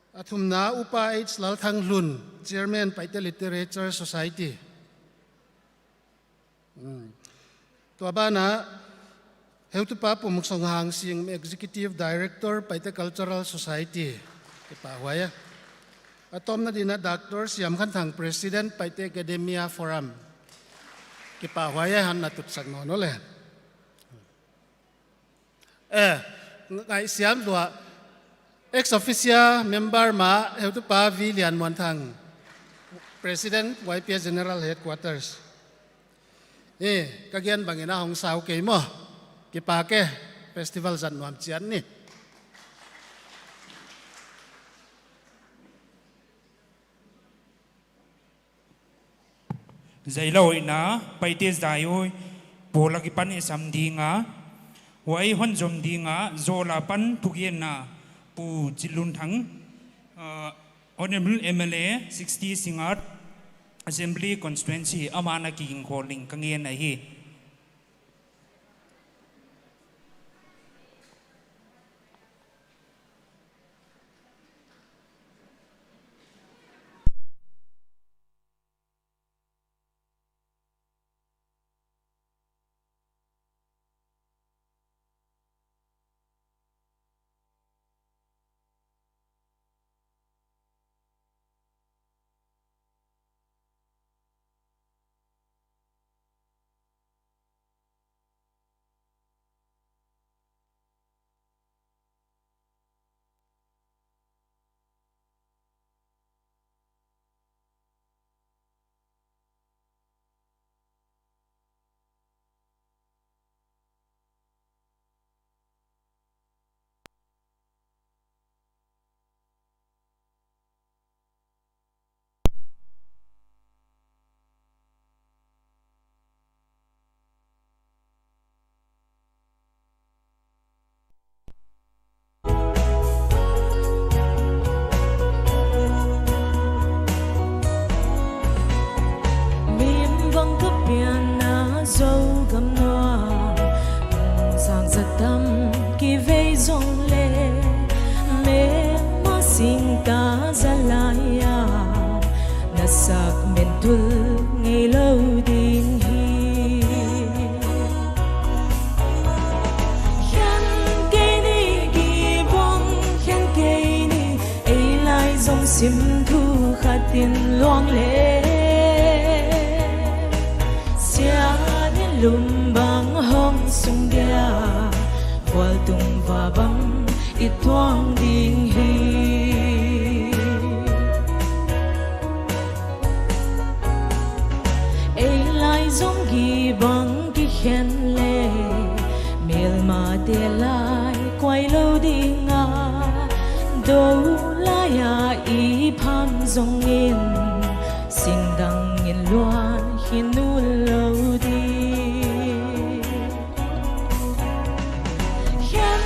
A thumna Upa H Lalthanghlun, Chairman, Paite Literature Society. Hmm. Tua banah Heutupa Pumsong Hangsing, Executive Director, Paite Cultural Society. Kipahhuai e. A tawpna dingin Doctor Siamkhanthang, President, Paite Academia Forum. Kipahhuai e, hon na tutsak nawn le. Eh, ngaihsiam lua. Ex officio member mah Heutupa V Lianmuanthang, President, Y P A General Headquarters. Eh, ka gen bangin a hong sau kei maw. Kipak e, festival zat nuam chiat ni. Zai lou in a, Paite zai ui, pawl a kipan i sam ding a, huai hon zom ding a, zawl apan thugenna, Pu Chilunthang, uh, Honourable M L A, sixty Singngat Assembly Constituency, aman a kiging khol ding ka ngen ahi. Min bang ka pianna Zogam nuam, sang za tam kivei zong le, me ma sing ta za lai a, na sak men tul ngei lou ding hi. Khen kei ni gibang, khen kei ni, ei lai zong sim thu khat in luang le. Sian in lum bang hong sung dia, vualtung va bang i tuang ding hi. Ei lai zong gibang kikhen le, melmate lai kuai lou ding a, dou lai a i pham zong in, singdang in luan hi nu lou ding. Khen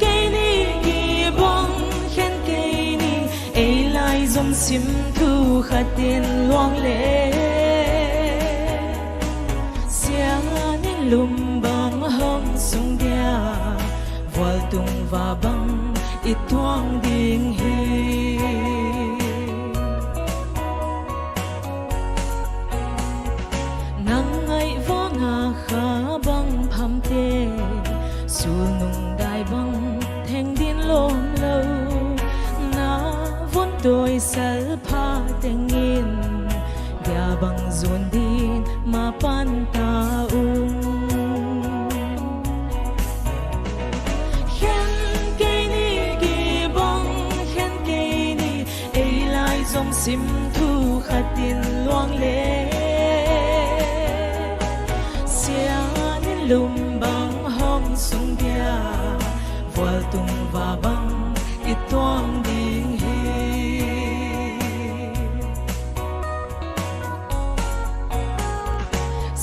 kei ni gibang, khen kei ni, ei lai zong sim thu khat in luang le. Sian in lum bang hong sung dia, vualtung va bang i tuang ding hi. Nang ngaih vang a kha bang phamte, sulnung dai bang theng din lawm lou. Na vun tawi salpha teng in, dia bang zun din ma pan ta ung. Khen kei ni gibang, khen kei ni, ei lai zong sim thu khat in luang le. Sian in lum bang hong sung dia, vualtung va bang i tuang ding hi.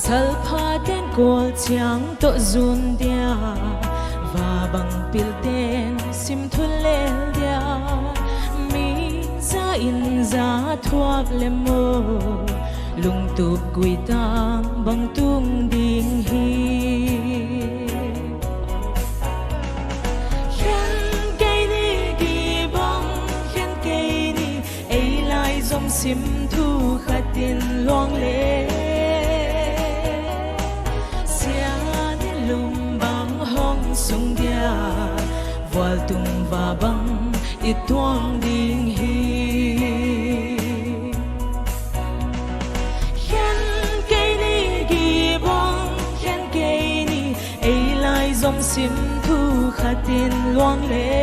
Salpha ten kawl chiang toh zun dia, va bang pil ten sim thu lel dia. Mi za in za thuak le maw, lungtup gui tang bang tung ding hi. Khen kei ni gibang, khen kei Sim thu khat in luang le, sia ni lum bang hong sung dia, vualtung va bang i tuang ding hi. Khen kei ni, gibang khen kei ni, ei lai zong sim thu khat in luang le,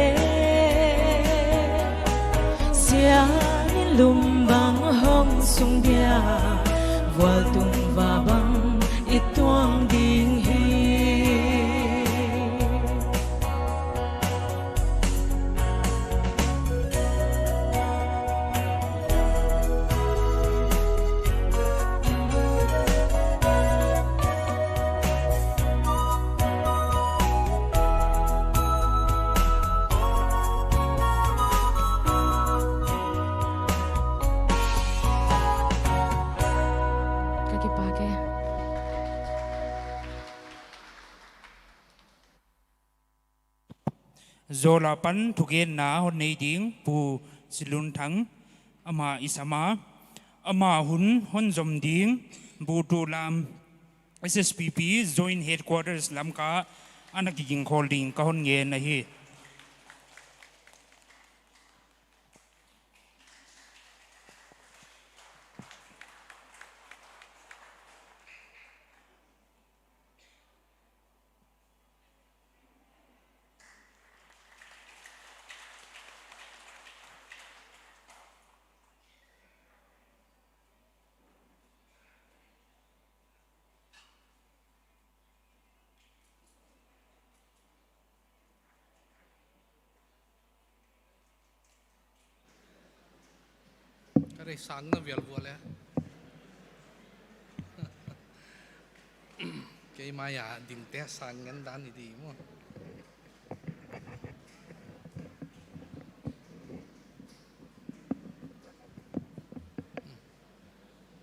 sia ni lum bang hong sung dia, vualtung va bang i tuang ding hi. Ka kipak e. Zawl apan thugenna hon nei ding Pu Silunthang, amah i sam a, amah hun hon zom ding Pu Tulam, S S P P Joint Headquarters Lamka, ana kiging khol ding ka hon ngen ahi. Ka rei sang na vial vua le. Kei mai a ding te sang ngen dan i di maw.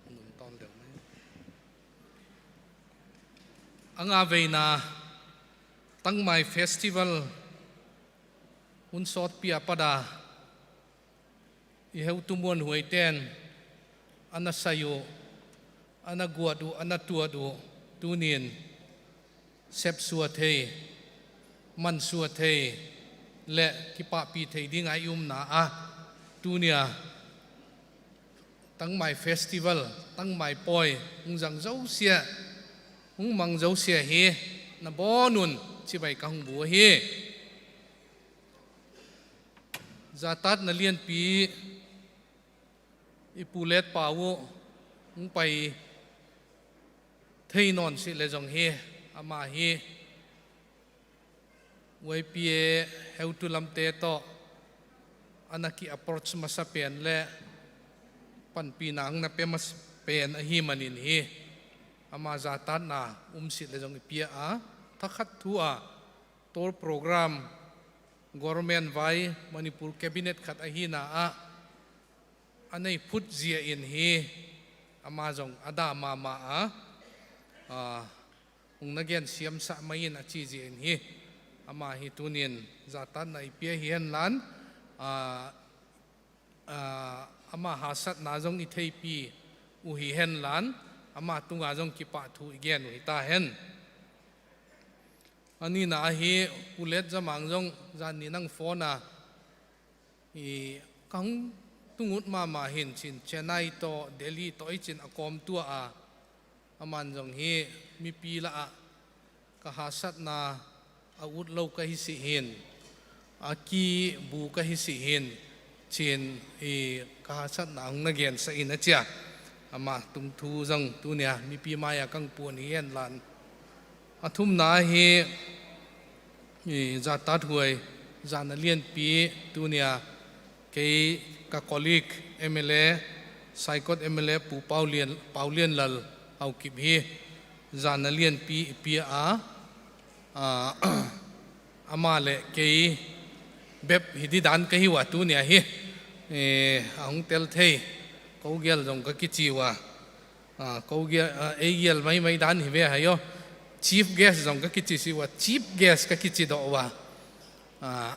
Nun ton deuh mai. A nga veina Tangmai Festival hun sawtpi apat a i heutu muanhuaite'n ana sai uh, ana guat uh, ana tuat uh, tuni'n sepsuah thei, mansuah thei leh kipahpih thei ding a i umna ah, tuni a Tangmai Festival, Tangmai Pawi hong zang zosia, hong mang zosia hi na bawn un chibai ka hong buk hi. Zahtakna lianpi i Pu Letpau uh hong pai thei nawn sih leh zong hi, amah hi Y P A heutu lamte tawh ana ki approach masa pen leh panpihna hong na pe masa pen ahihmanin hi, amah zahtakna um sih leh zong i pia a, thakhat thu a tour program, government vai, Manipur cabinet khat ahihna ah a nei phut zia in hi, amah zong a dah mahmah a, ah, hong na gen siamsah mai in a chi zia in hi, amah hi tuni'n zahtakna i pia hi hen lan, ah, ah, amah haksatna zong i theihpih uh hi hen lan, amah tung a zong kipahthu i gen uh hi ta hen. A nihna ah hi, Pu Letza Mang zong zan ni nang phone a, i, ka hong tung ut mahmah hi'n chi'n, Chennai tawh, Delhi tawh i chi'n a kawm tuah a, aman zong hi mipi lah ah ka haksatna a ut lou ka hi sih hi'n, a kibu ka hi sih hi'n chi'n, i, ka haksatna hong na gensak in a chi a. Amah tungthu zong tuni a mipi mai a ka hong puan hi hen lan. A thumna ah hi, i, zahtakhuai, zahna lianpi tuni a kei ka colleague M L A, Saikot M L A Pu Pau Lian, Pau Lian Lal Haokip hi zahna lianpi i pia a, ah, amah leh kei bep hi di dan ka hi ua tuni a hi, eh, a hong tel thei, kou gial zong ka kichi ua. Ah, kou gial, ah, ei gial maimai dan hi ve hai aw. Chief guest zong ka kichi sih ua, chief guest ka kichi doh ua. Ah,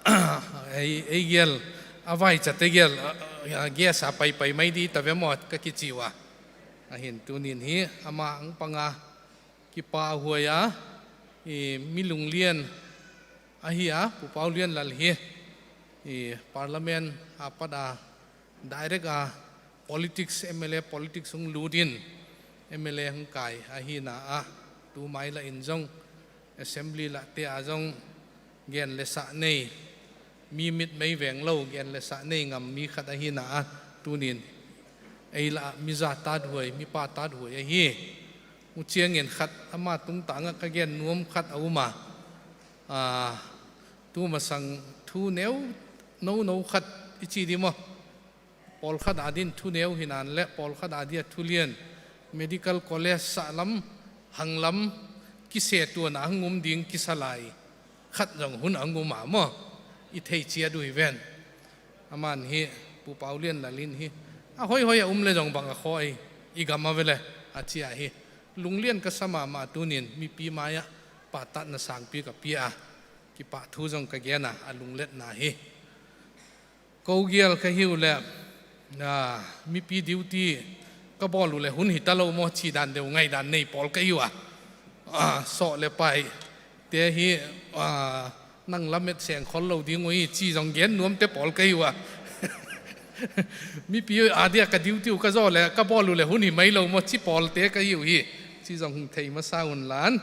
ei, ei gial A vai chate gel, a, a, gas a paipai mai di ta ve maw ka kichi ua. Ahin tunin hi ama ang panga kipahuai a, i mi lunglian ahi a, Pu Paulianlal hi, i Parliament apat a direct a politics, M L A politics hong lut in, M L A hong kai ahihna a, tu mai lah in zong, Assembly lah te a zong gen le sah nei, mi mit mei veng lou, gen le sah nei ngam mi khat ahihna a, tunin ei lah mi zahtathuai, mi pahtathuai ahi. Huchiangin khat ama tungtang ah ka gen nuam khat a um a. Ah, tu masang thu neu, nou nou khat i chi di maw. Pawlkhat adin thu neu hinan le, pawlkhat adia thu lian. Medical College sahlam, hanglam, kisetuan a hong um ding kisa lai. Khat zong hun a hong um a maw. I thei chiat uh hi ven. Aman hi, Pu Paulianlal in hi. A hoihoi a um le zong bang a khoi, i gam a ve le, a chi a hi. Lunglian ka sa mahmah tunin, mipi mai ah, pahtatna sangpi ka pia a. Kipahthu zong ka gen a, a lungletna hi. Kou gial ka hi uh le, ah, mipi duty ka bawl uh le hun hita lou maw chi dan deuh ngaihdan nei pawl ka hi ua. Ah, sawh le pai te hi, ah, nang lamet seng khol lou ding uh hi chi zong gen nuam te pawl ka hi ua. Mipi adia ka duty uh ka zaw le ka bawl uh le hun hi mai lou maw chi pawl te ka hi uh hi. Chi zong thei masa un lan.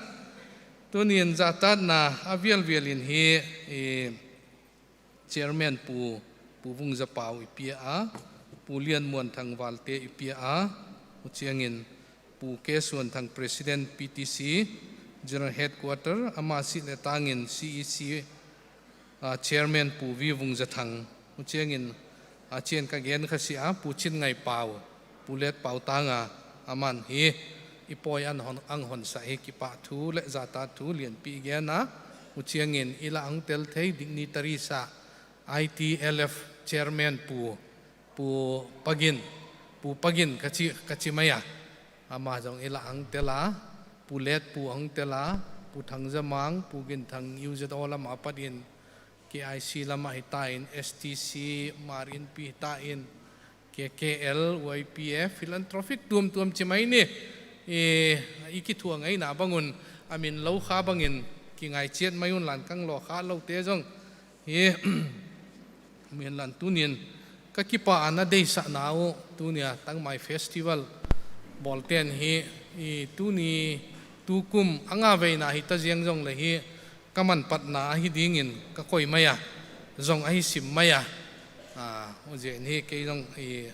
Tunin zahtatna a vialvial in hi, eh, Chairman Pu, Pu Vungzapau i pia a, Pu Lianmuanthang Valte i pia a, huchiangin Pu K Suanthang President P T C, General Headquarter, ama sih le tangin C E C, ah, Chairman Pu V Vungzathang, huchiangin, ah, chian ka gen kha si a, Pu Chinngaipau, Pu Letpau tang a, aman hi, i pawi an hon, ang hon sa hi kipahthu le zahtathu lianpi gen a, huchiangin i lah ang tel thei dignitaries a, I T L F Chairman Pu, Pu Pagin, Pu Pagin ka chi, ka chi mai a, ama zong i lah ang tel a, Pu Letpu ang tel a, Pu Thangzamang, Pu Ginthang U Z O lam apat in, K I C lam ah hita in, S T C, Marinpi hita in, K K L, Y P F, philanthropic tuamtuam chi mai ni. I, i kithuah ngaihna bang un, a min lou kha bangin, kingai chiat mai un lan kang lo kha lou te zong. Hi, min lan tunin, ka kipah a na deihsahna uh, tunia Tangmai Festival bawl ten hi, i tuni, tukum, a nga veina hita ziang zong le hi, ka manphatna ahi dingin ka koih mai a, zong ahi sim mai a. Ah, huchiin hi kei zong i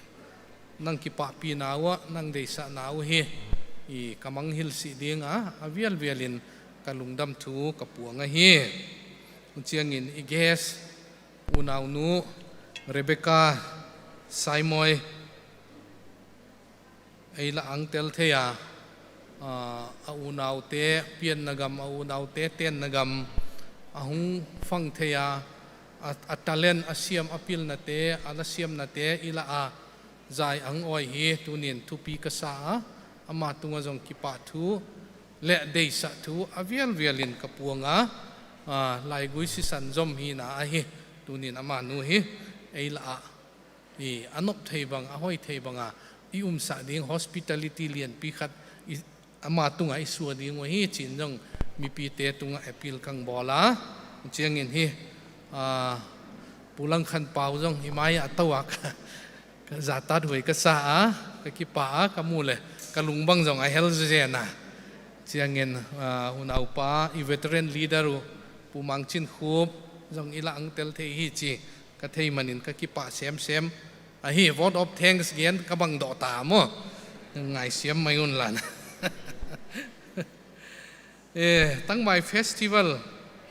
nang kipahpihna uh, nang deihsahna uh hi, i ka mangngilh sih ding a, a vialvial in ka lungdam thu ka puang ahi. Huchiangin i guest, unaunu, Rebecca Saimoi, ei lah ang tel thei a, ah, a unaute, pianna gam, a unaute, tenna gam, a hong fang thei a, a, a talent, a siam, a pilnate, a lasiamnate, i lah a, zai ang awi hi, tunin thupi ka sa a, ama tunga zong kipahthu, le deihsah thu, a vialvial in ka puang a, ah, laigui sisan zom hina ahi, tunin amanu hi, ei lah a, i a nop thei bang, a hoih thei bang a, i umsak ding hospitality lianpi khat, i, ama tunga i suah ding uh hi, chiin zong mipite tunga appeal kang bawl a, chiangin hi, ah, Pu Langkhanpau zong i mai a tou a ka, ka zahtathuai ka sa a, ka kipah a, ka mu le, ka lung bang zong a hel zen a. Chiangin, ah, unaupa, i veteran leader uh, Pu Mangchinkhup, zong i lah ang tel thei hi chi, ka thei manin ka kipah semsem. Ahi, vote of thanks gen ka bang doh ta maw. Ngaisiam mai un lan. Eh, Tangmai Festival,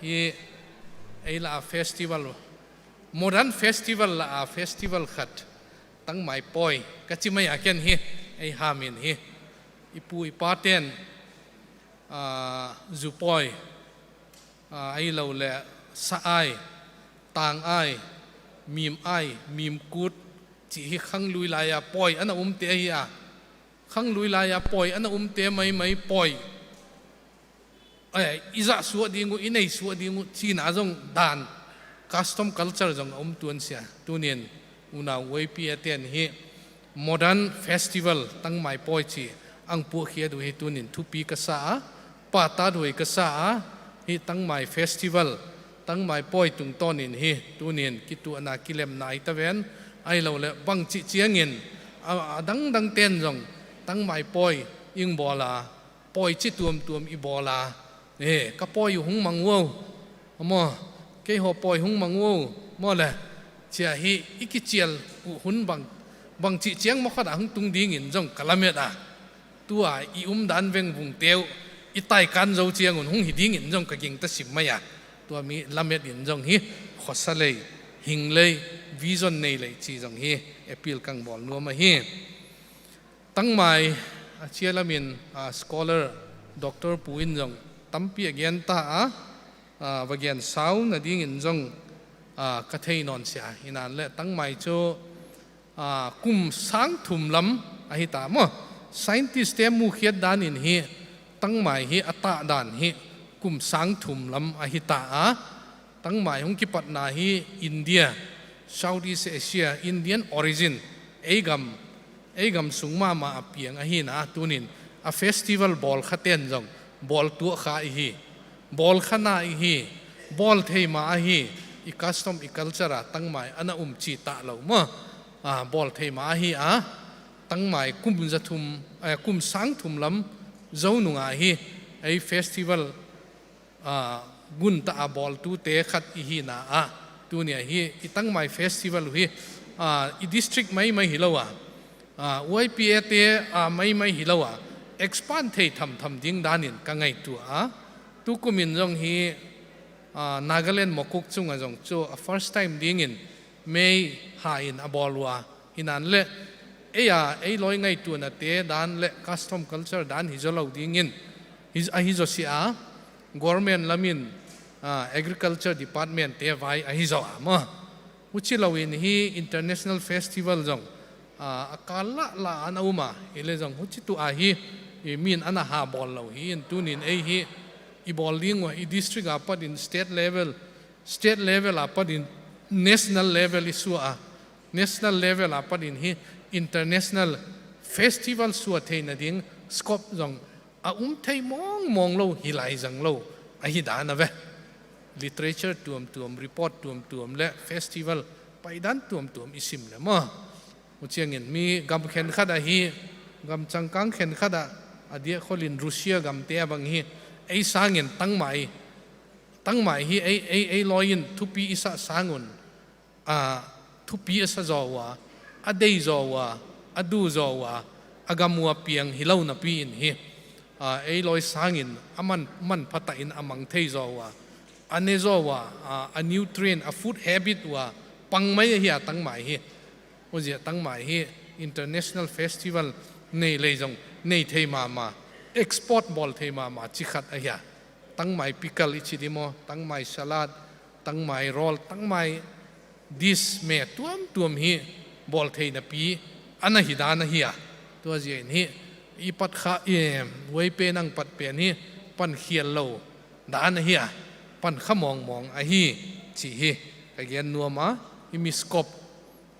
hi, ei lah a festival. Modern festival lah a festival khat. Tangmai pawi, ka chi mai a ken hi, ei hamin hi. I pu i pa ten, ah, zu pawi, ah, ei lo le sa ai, tang ai, mim ai, mim kut, chi hi khanglui lai a pawi, ana um te ahi a. Khanglui lai a pawi, ana um te maimai pawi. Ai, i zah suah ding uh, i nei suah ding uh, chihna zong dan. Custom culture zong a um tuan sia. Tunin unau YPA ten hi modern festival Tangmai Pawi chi ang puakhiat uh hi tunin thupi ka sa a, pahtakhuai ka sa a, hi Tangmai festival, Tangmai Pawi tungtawnin hi tunin kituahna kilemna i ta ven, ahilouleh bangchih chiangin a, a dangdang ten zong Tangmai Pawi ing bawl a, pawi chi tuamtuam i bawl a, e, ka pawi uh hong mang uau, maw, kei haw pawi hong mang uau, maw le, chia hi i kichial uh hun bang, bangchih chiang maw khat a hong tung dingin zong ka lamet a. Tua i umdan vengvung teuh i taikan zou chiang un hong hi dingin zong ka gingta sim mai a. Tua mi lamet in zong hi khosa lei, hing lei, vision nei lei chi zong hi appeal kang bawl nuam ahi. Tangmai a chialamin, a, scholar Doctor Pu in zong tampi a gen ta a, a, va gen sau nadingin zong, a, ka thei nawn sia. Hinan le Tangmai chu, a, kum sang thum lam ahi ta maw. Scientist te mukhiat danin hi Tangmai hi a tah dan hi kum sang thum lam ahi ta a. Tangmai hong kipatna hi India, Southeast Asia, Indian origin, ei gam, ei gam sung mahmah a piang ahina, tunin a festival bawl kha ten zong bawl tuah kha i hi, bawl kha na i hi, bawl thei mah ahi, i custom i culture a Tangmai ana um chi ta lou maw, a, bawl thei mah ahi a, Tangmai kum za thum, eh, kum sang thum lam zou nunga hi, ei festival a, gunta a bawltute khat i hina a. Tunia hi i Tangmai festival uh hi, a, i district maimai hilou a, a, YPA te, a, maimai hilou a, expand thei thamtham ding danin ka ngaihtuah a. Tukumin zong hi, a, Nagaland Mokokchung a zong chu a first time dingin mei ha in a bawl ua. Hinan le, ei a, ei lawi ngaihtuahna te dan le custom culture dan hi zaw lou dingin, hi, ahi zaw sia, government lamin, a, agriculture department te vai ahi zaw a maw. Huchi louin hi international festival zong, a, a kal lah lah ana um a, hi le zong huchi tu a hi, i min ana ha bawl lou hi in tunin ei hi, i bawl ding ua, i district apatin state level, state level apatin national level i suah a, national level apatin hi international festival suah theihna ding scope zong a um thei mawngmawng lou hi lai zang lou ahi dan a ve. Literature tuamtuam, report tuamtuam le festival paidan tuamtuam i sim le maw. Huchiangin mi gam khenkhat a hi, gam changkang khenkhat a, a diak kholin Russia gamte a bang hi, ei sangin Tangmai, Tangmai hi ei, ei, ei lawiin thupi i sah sang un, a, thupi a sa zaw ua, a dei zaw ua, a duh zaw ua, a gam ua piang hilou napiin hi, a, ei lawi sangin a man, manpha takin a mang thei zaw ua, a ne zaw ua, a, a nutrient, a food habit ua pang mai ahi a Tangmai hi. Huziak Tangmai hi international festival nei lei zong nei thei mahmah, export bawl thei mahmah chi khat ahi a. Tangmai pickle i chi di maw, Tangmai salad, Tangmai roll, Tangmai dish me tuamtuam hi bawl theihna pi ana hi dan ahi a. Tua ziakin hi i pat kha, i, YPA in a pat pen hi pan khial lou dan ahi a, pan kha mawngmawng ahi chih hi ka gen nuam a, i mi scope,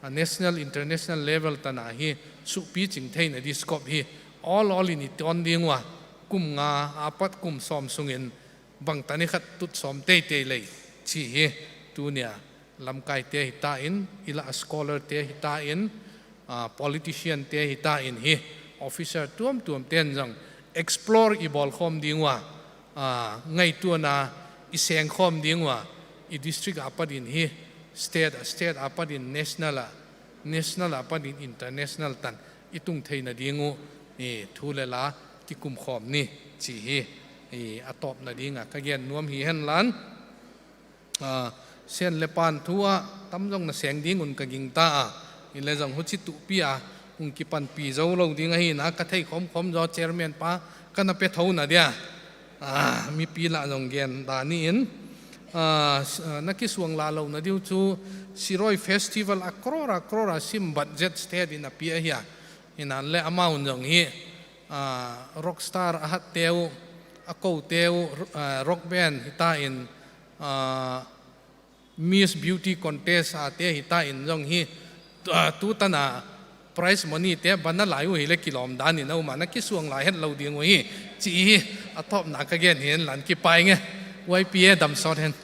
a, national, international level tan a hi suhpi ching theihna di scope hi all all in i ton ding ua, kum nga apat kum sawm sungin bang tan i khat tut sawm teitei lei chih hi tunia lamkaite hita in, i lah a scholar te hita in, a, politician te hita in hi, officer tuamtuam ten zong explore i bawl khawm ding ua, a, ngaihtuahna i seng khawm ding ua, i district apatin hi, state, state apatin national a, national apatin international tan i tung theihna ding uh, i thu le la kikum khawm ni chih hi, i, a tawpna ding a ka gen nuam hi henlan. A, sen le pan thu ah tam zong na seng ding un ka gingta a, i le zong huchi tuhpi a hong kipanpih zou lou ding ahina ka thei khawmkhawm zaw chairman pa ka na pe thou na dia, a, mipi lah zong gen dan in, a, s-, a, na kisuang la louhna di uh chu Shirui Festival a crore a crore a sim budget state in a pia ahi a, hinan le amount zong hi, a, rockstar a hat te uh, a ko te uh, a, rock band hita in, a, Miss Beauty Contest a te hita in zong hi, ah, tu tan a prize money te ban a lai uh hileh kilawm dan in a um a, na kisuang lai hetlou ding uh hi, chih hi a tawpna ka gen hi. Hen la, kipak ing e. Y P A dam sawt hen.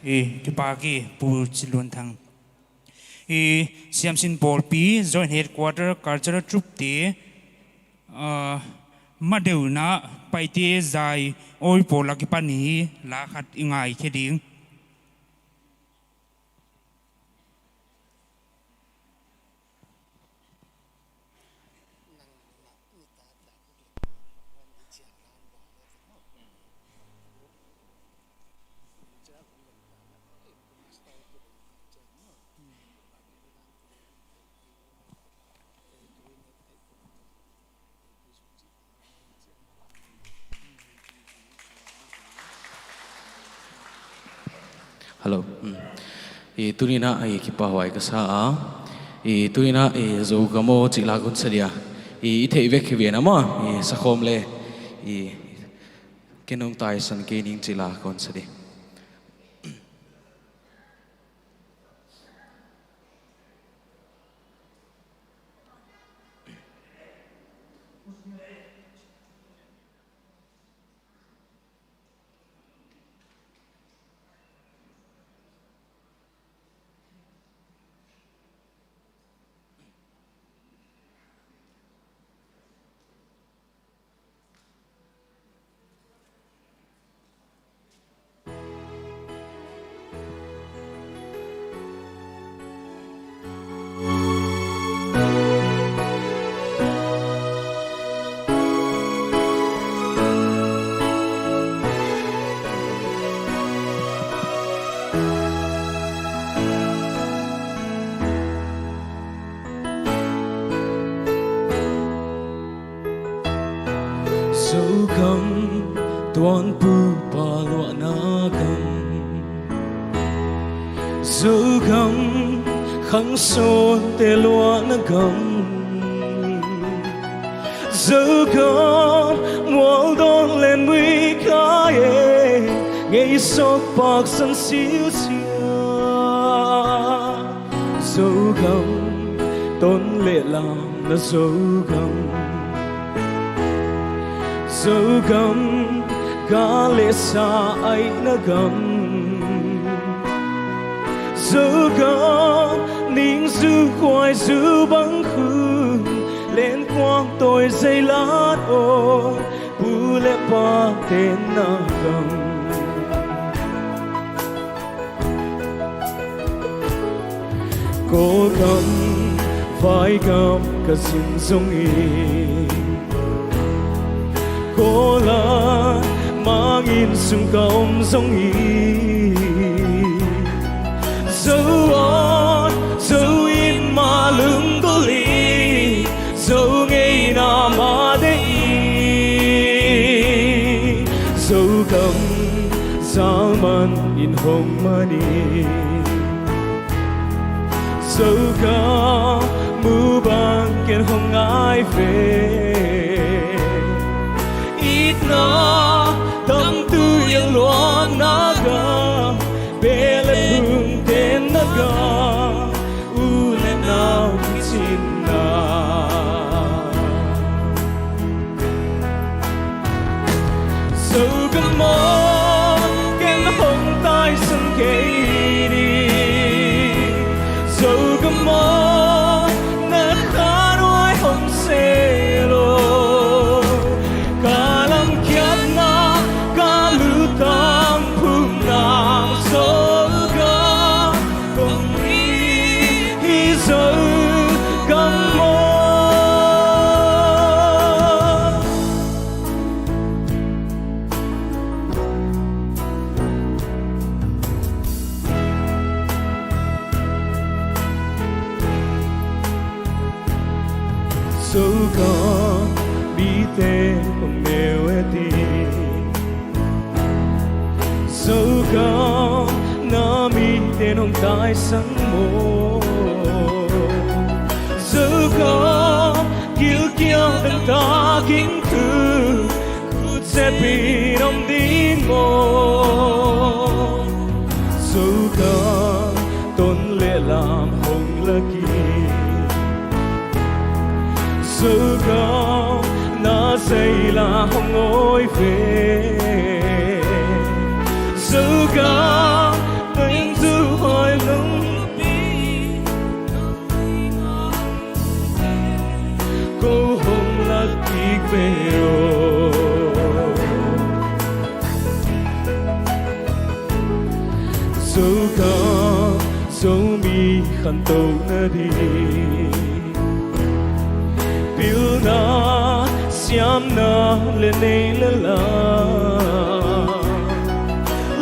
I, kipak i, Pu Chiluanthang. I, Siamsin Pawlpi, Joint Headquarter, Cultural Troupe te, ah, ma deuhna Paite zai awi pawl a kipan hi, la khat i ngaikhe ding. Hello. Hmm. I, tuni in a, i, kipahhuai ka sa a. I, tuni in a, i, Zogam aw chih la kon sa dia. I, i theih vek hi ve na maw. I, sakhawm le. I, ken hong taisan kei ning chih la kon sa di. Zogam, tuanpupa luahna gam. Zogam, khangsawnte luahna gam. Zogam, mualdawn len mui kha e, ngei sawk paksan siusiu. Zogam, ton leh lam na Zogam. Zogam, gal leh sa aihna gam. Zogam, ning zu khuai zu bang khu, len kuang toi zei lat aw, pu leh pa tenna gam. Kawlgam, vaigam ka zin zong in, Kawl ah mang inn sung ka om zong in, Zo awn Zo in ma lunggulh in, Zo ngeina ma deih in, Zogam zalman in hong man in, Zogam mu bang ken hong ngai ve. Itna tamtu yang luanna gam, beh leh phung tenna gam, u leh nau kichinna. Zogam aw, ken hong taisan kei ding. Zogam aw, na khanhuai hong sel aw. Ka lamkhiatna, ka lutang phumna Zogam kong hi, hi Zogam aw. Zogam mite hong neu e ti. Zogam na miten hong taisan maw. Zogam Taking tu, kut se pi nom ding maw. Zogam ton leh lam hong lak in. Zogam na zei la hong ngoi ve. Zogam teng zu hoi lung pi. Kou hong lak kik ve aw. Zogam, Zomi khantouna ding. Pilna, siamna leh nei leh la.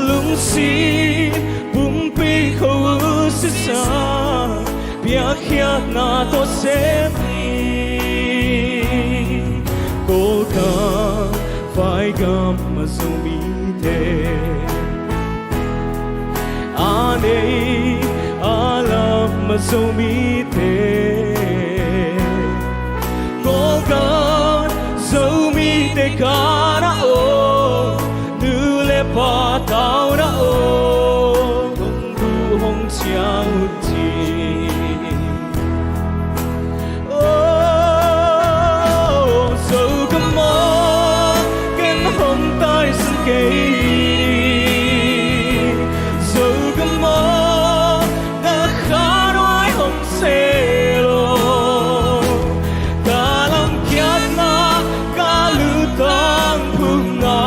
Lungsim pumpi khou sisa. Piakkhiakna toh sem hi. Kawlgam, Vaigam a Zomite. A nei, a lam a Zomite. Kawlgam, Zomite kana aw. Nu leh pa tauna aw. Kong bu hong chiang ut chi. Oh, Zogam aw, ken hong taisan kei. Zogam aw, na kha nuai hong se lou. Ka lamkhiakna, ka lutang phumna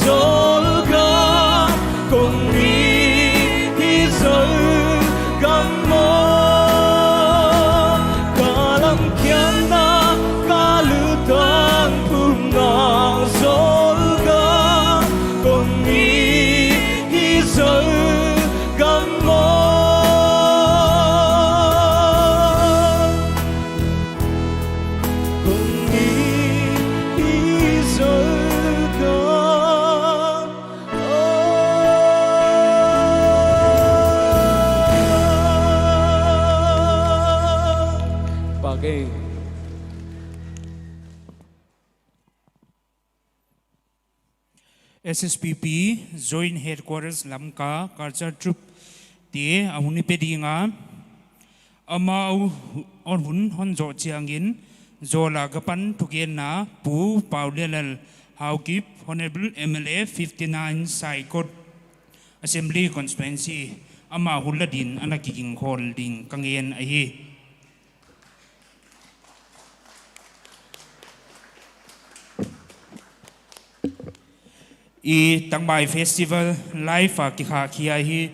Zogam. Kong it hi Zogam aw. Ka lamkhiakna, ka lutang phumna Zogam. Kong it hi Zogam aw. Kong it hi Zogam. Pak e. S S P P Joint Headquarters Lamka Culture Troupe te a hun i pe ding a. Amau hun hon zoh chiangin, zola gapan thugenna Pu Paulianlal Haokip, Honorable M L A fifty-nine Saikot Assembly Constituency, ama hun la din ana kiging khol ding ka ngen ahi. I Tangmai Festival live a kikhahkhia hi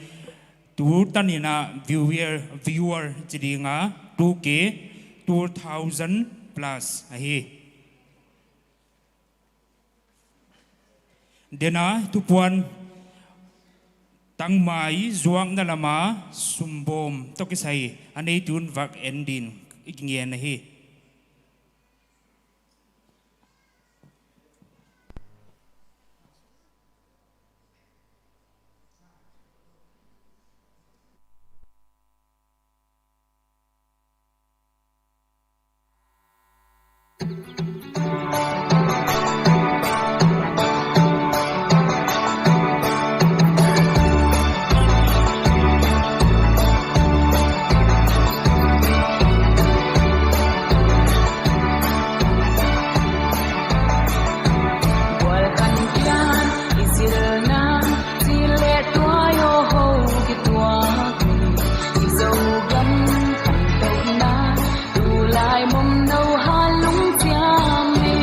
tu tan in a viewer, viewer chi ding a two K, two thousand plus ahi. Dena thupuan Tangmai zuakna lama sumbawm toh kisai a neitun vak en din i ngen ahi. Bual khan kian i zilna, zil leh tuai aw hou kituak. I Zogam khantouna, tulai mom nou hal lungchiam e.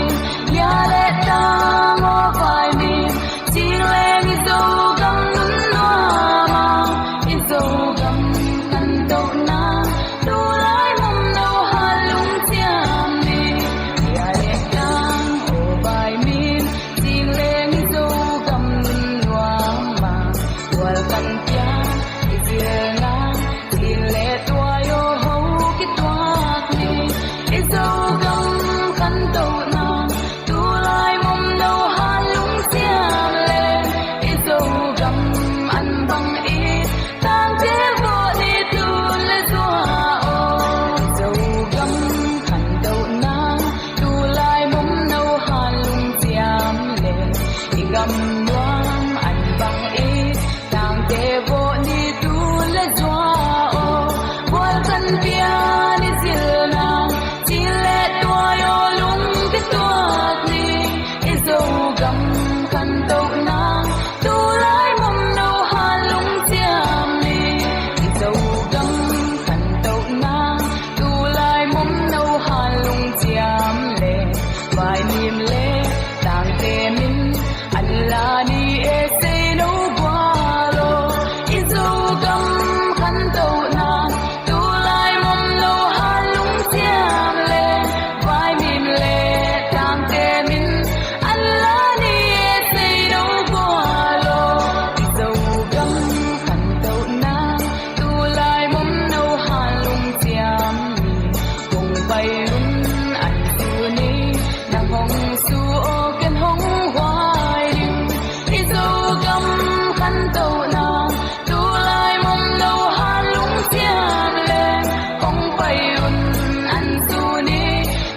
Gam khantouhna, tulai momno hal lungchiam ni. I Zogam khantouhna, tulai momno hal lungchiam leh, vaimim leh tangte min an la ni e, seinou gual aw. I Zogam khantouhna, tulai momno hal lungchiam leh, vaimim leh tangte min an la ni e, seinou gual aw. I Zogam khantouhna, tulai momno hal lungchiam ni. Hong pai un an su ni, nang hong su aw, ken hong huai ding. I Zogam khantouhna, tulai momno hal lungchiam leh, hong pai un an su ni,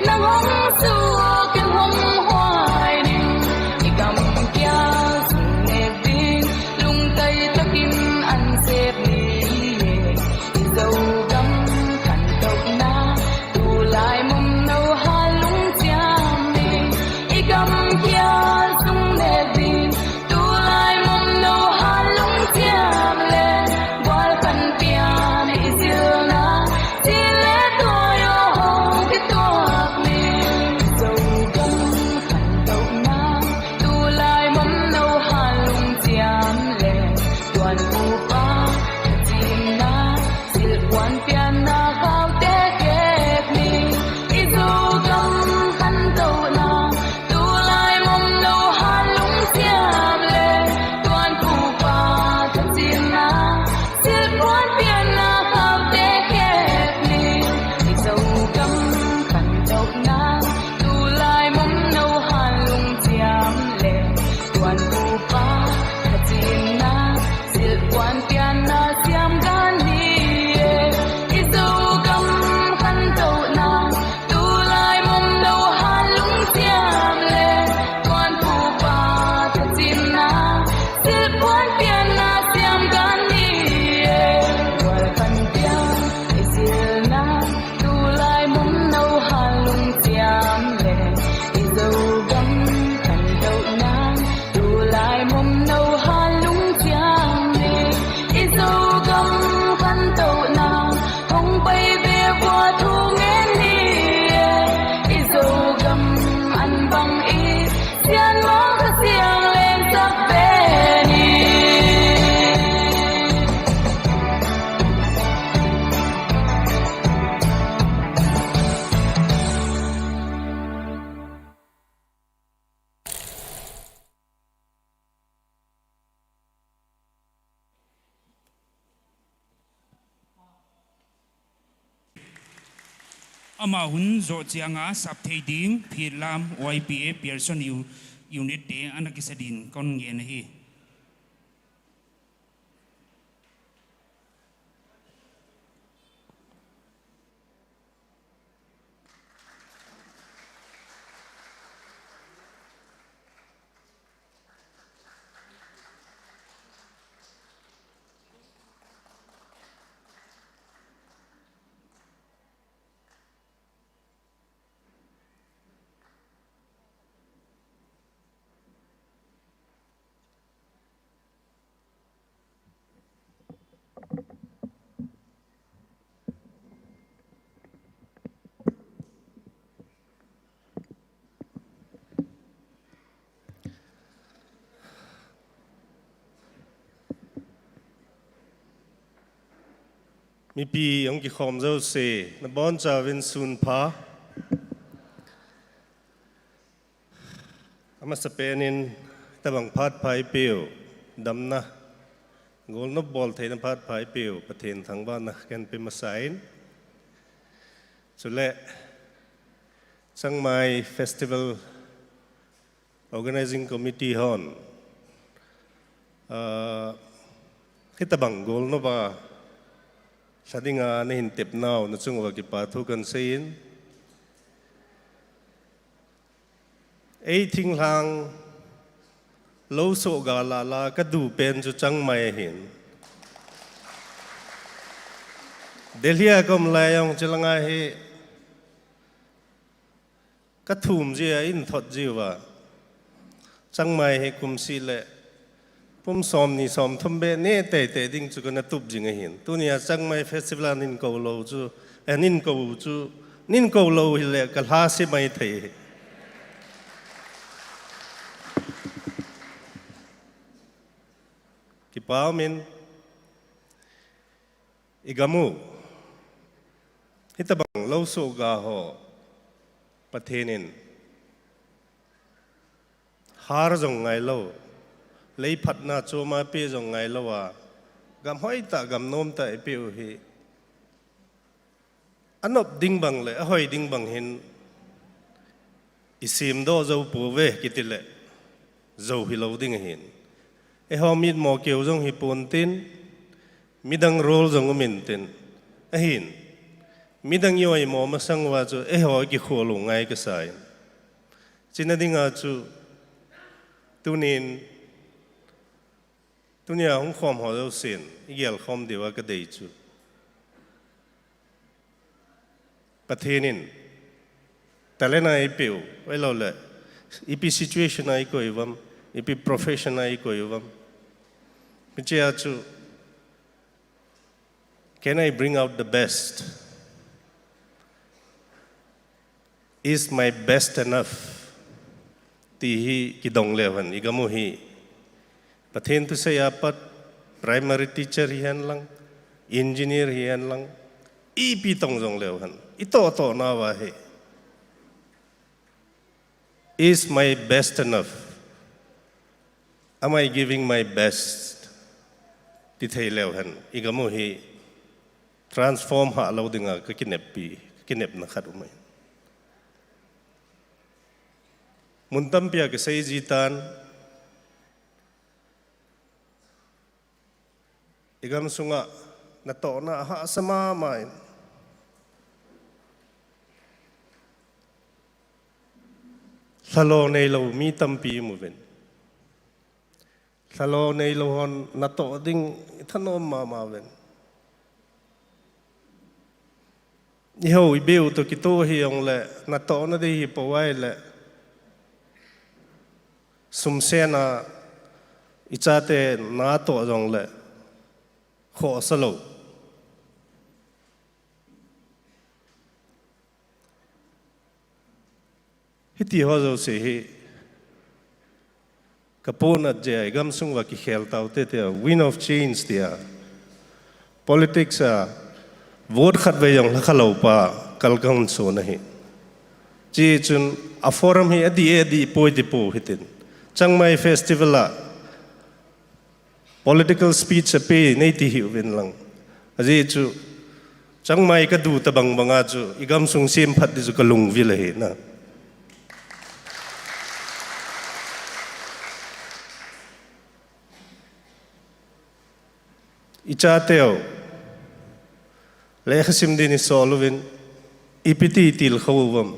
nang hong su aw, ken hong huai ding. I gam kia sung nek ding, lungtai takin an sep ni e. I Zogam khantouhna, tulai momno hal lungchiam ni. I gam kia sung nek ding, tulai momno hal lungchiam leh, gual khan pian i zilna, zil leh tuai aw, hong kituak ni. I Zogam khantouhna, tulai momno hal lungchiam leh, tuanpupa thachinna, silhpuan pianna khaute kep ni. I Zogam khantouhna, tulai momno hal lungchiam leh, tuanpupa thachinna, silhpuan pianna khaute kep ni. I Zogam khantouhna, tulai momno hal lungchiam leh, tuanpupa thachinna, silhpuan pianna siam gan ni e. I Zogam khantouhna, tulai momno hal lungchiam leh, tuanpupa thachinna, silhpuan pianna siam gan ni e. Gual khan pian i zilna, tulai momno hal lungchiam leh, i Zogam khantouhna, tulai momno hal lungchiam ni. I Zogam khantouhna, hong pai ve ua thu ngen ni e. I Zogam an bang i sian mawk a siang leng sak ve ni. Amah hun zoh chianga sap thei ding Phitlam Y P A Pearson U-, Unit Day ana kisa din kon ngen ahi. Mipi hong kikhawm zosia, na bawmchauhin sun pha. A masapenin, tabang phat pha i pia uh, damna, golnop bawl theihna phat pha i pia uh, Pathian thangvahna kon pe masa in. Chuleh, Chiang Mai Festival Organizing Committee hon, ah, hitabang golnop a, sa dinga na hin tepna uh, na chung uah kipahthu kon seiin. Ei thinglhang lou soh gal a la ka duh pen chu Chiang Mai ahi. Delhi a ka om lai a hong chi langa hi ka thum zia, in thot zia ua. Chiang Mai hi kum sih leh pum sawmnih sawmthum beh ne teitei ding chu ka na tup zing ahi. Tuni a Chiang Mai Festival a nin kou lou chu, eh, nin kou chu, nin kou lou hi leh ka hla si maithei hi. Kipak min i gam uh, hitabang lou suah ga haw, Pathian in har zong ngailou, lei phatna chawm a pe zong ngailou a, gam hoih tak, gam nuam tak i pe uh hi, a nop ding bang leh a hoih ding bang hin i sim dawn zou pua ve kiti leh, zou hilou ding ahi. Eihaw mitmuh keu zong hi pua'n tin, midang role zong um in tin, ahi. Midang i oimoh masang ua chu eihaw kikhual uh ngai ka sa in. China ding a chu, tuni'n, tuni a hong khawm haw zousen i gel khawm ding ua ka deih chu, Pathian in talent a i pe uh, ei lou leh, i pi situation a i koih uh am, i pi profession a i koih uh am, mi chia chu, can I bring out the best? Is my best enough? Ti hi kidong leu hen, i gam uh hi, Pathian thusei apat, primary teacher hi hen lang, engineer hi hen lang, i pi tong zong leu hen, i tohtohna ua hi, is my best enough? Am I giving my best? Ti thei leu hen, i gam uh hi transform hah lou ding a ka kineppi, ka kinepna khat um hi. Mun tampi a ka sei zi tan, i gam sung ah natohna a hahsa mahmah in, thlalou neilou mi tampi i mu ven. Thlalou neilou hon natoh ding i thanuam mahmah ven. I hou i beh uh toh kitoh hi ong leh, natohna ding hi pawt leh, sum sen a i chate natoh zong leh, khoh sa lou. Hiti haw zouse hi, ka puanat zia, i gam sung ua kikhel tau te te, wind of change tia, politics a vote khat vei zong la kha lou pa kal ka hun suah ahi. Chi chun a forum hi a di e di poi di po hitin, Chiang Mai Festival a political speech a pe nei ti hi ven lang. A zi chu, Chiang Mai ka du ta bangbang a chu, i gam sung sem phat di chu ka lungvil ahi na. I chate uh, leh kha sim din i sawl uvin, i pi ti i tilkhou uh am.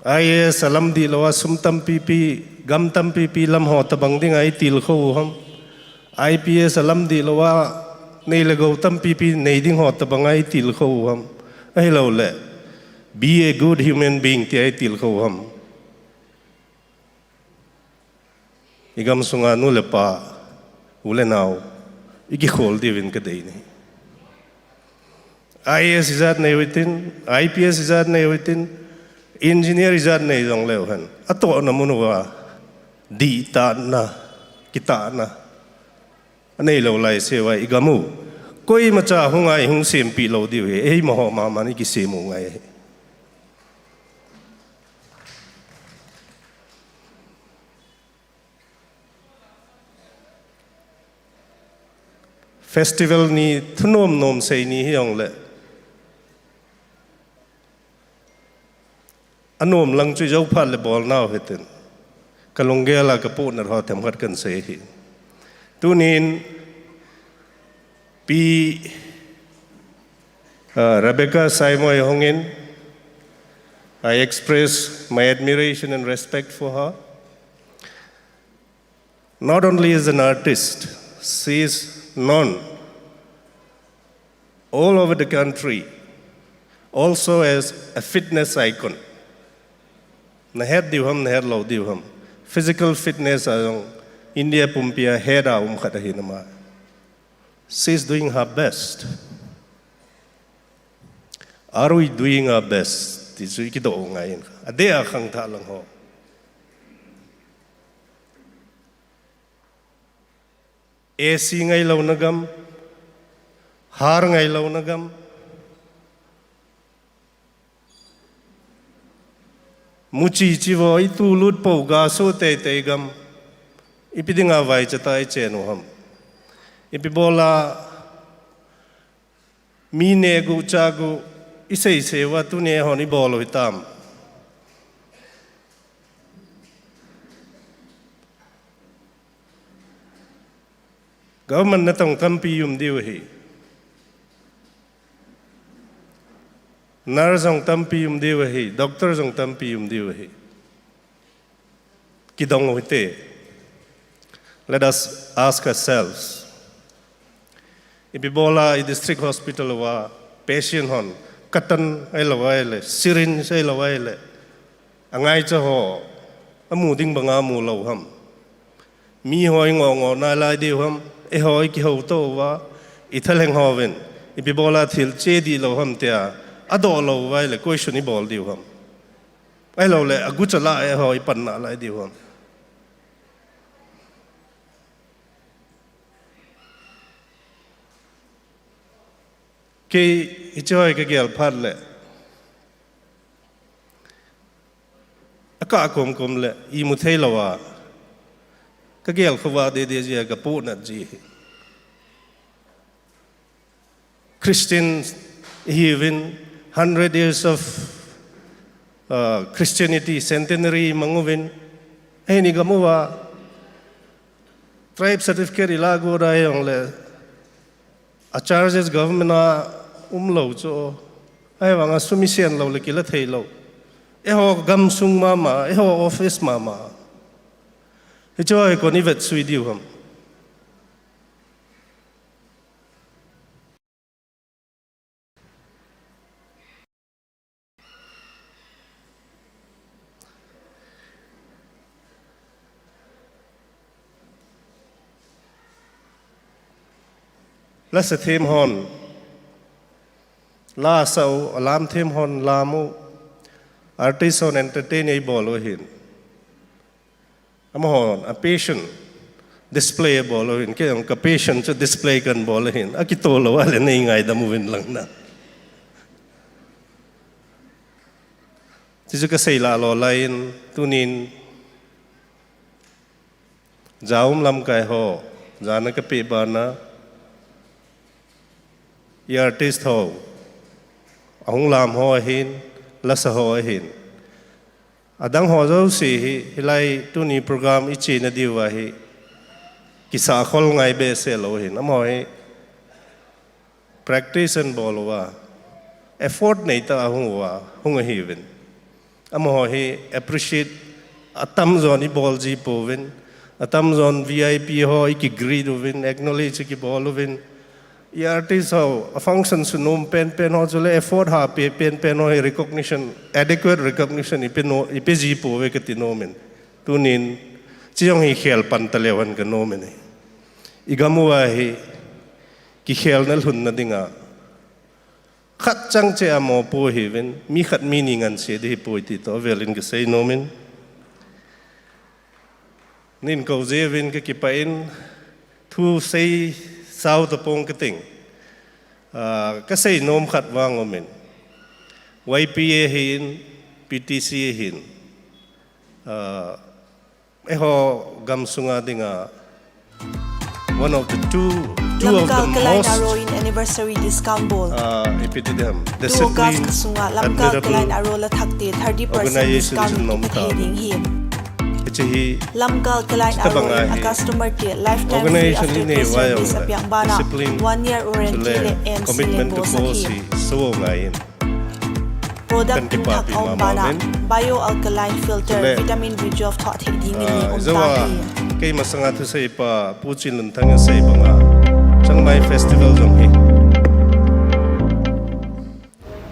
I A S a lam dihlou a sum tampipi, gam tampipi lam haw tabang ding a i tilkhou uh ham. I P S a lam dihlou a nei leh gou tampipi nei ding haw tabang a i tilkhou uh ham. Ahi lou leh, be a good human being ti a i tilkhou uh ham. I gam sung a nu leh pa, u leh nau, i kikhawl di uvin ka deih ni. I A S i zat nei uh hitin, I P S i zat nei uh hitin, engineer i zat nei zong leu hen, a tohna mun ua, dihtakna, kitakna a neilou lai se ua i gam uh, koimacha hong ngai hong sempih lou di uh hi, ei maw haw mahmah in i kisem uh ngai hi. Festival ni thunuam nuam sei ni hi ong leh, a nuam lang chu i zou phat leh bawl nau hitin, ka lunggel a ka puanat haw themkhat kan sei hi. Tuni'n Pi, uh, Rebecca Saimoi hong in, I express my admiration and respect for her. Not only as an artist, she is known all over the country, also as a fitness icon. Na het diu ham, na het lou diu ham. Physical fitness a zong India pumpi a het a um khat ahi na mah. She's doing her best. Are we doing our best? Ti chu i kidoh ngai in. A deih a khangthah lang ho. A C ngai lou na gam, har ngai lou na gam, muchi chi vo i tu lut po ga su teitei gam, ipi dinga vai chata i chen uh ham. Ipi bawl a mi ne gu cha gu i sei sei ua tuni hon i bawl uh hitam. Government na tong tampi um diu hi. Nurse zong tampi um diu hi. Doctor zong tampi um diu hi. Kidong uh hite. Let us ask ourselves. Ipi bawl a i district hospital ua patient hon katan ei lo ei le, syringe ei lo ei le, a ngaicha ho a mu ding banga mu lou ham. Mi ho i ngoh ngoh na lai diu ham, ei ho i kihou tou ua, i thaleng ho ven, ipi bawl a thil che di lou ham tia, a doh lou vai le question i bawl diu ham. Ei lo le, a gucha la ei ho i pan na lai diu ham. Kei hichi hoih ka gel phat le, a kah komkom le, i mu thei lou a, ka gel khova dede zia ka puhnat zi hi. Christian hi uvin, hundred years of, uh, Christianity, centenary mang uvin, ei ni gam ua, tribe certificate i la gu dai ong le, a charges government a um lou chu, ei vang a sum i sian lou le kila thei lou. Ei ho gam sung mama, ei ho office mama. Hichi hoih kon i vetsui diu ham. Lasa them hon la sa uh, a lam them hon lam uh, artist hon entertain ei bawl uh hin. Amahon a passion display bawl uh hin, kei ong ka passion chu display kan bawl uh hin. A kitoh lou a le nei ngaidam uvin lang na. Ti chu ka sei la lou lai in, tunin za um lamkai ho, zana ka pe bana, i artist ho, a hong lam ho ahin, lasa ho ahin. A dang ho zosi hi, hilai tuni program i china diu ahi, kisa khol ngai be se lou hin, amaho hi practice an bawl ua, effort nei ta a hong ua, hong ahi ven. Amaho hi appreciate a tamzaw in i bawl zi po ven, a tamzaw in V I P ho i ki greet uvin, acknowledge i ki bawl uvin, i artist ho, a function su nom penpen ho, chule effort ha pe penpen ho hi recognition, adequate recognition i pe no, i pe zi po ve ka ti nom in. Tunin, chi zong hi khel pan ta leu han ka nom in. I gam ua hi, kikhelna lhunna dinga khat chang che a mo po hi ven, mi khat mi ni ngan se di hi po i ti to velin ka sei nom in. Nin ko ze ven ka kipah in, thu sei sau ta pong ka ting. Ah, ka sei nom khat vang om in. Y P A hin, P T C hin. Ah, ei ho gam sunga dinga one of the two, two of the Lamka Kalain most, Aro in anniversary discount bawl. Ah, ipi ti diam, two August disciplined, sunga Lamka admirable Kalain Aro la thakte thirty percent organization discount in kipat thei ding hi. Hichi hi Lamka Kalain Aro in a customer te lifetime free after pay service a piak bana, one year warranty le M C le bawl sak hi. Product tung thak a om bana, bioalkaline filter, vitamin B twelve thak thei ding in om ta hi. Kei masanga thusei pa Pu Chin Lun Thang a sei banga, Chiang Mai Festival zong hi.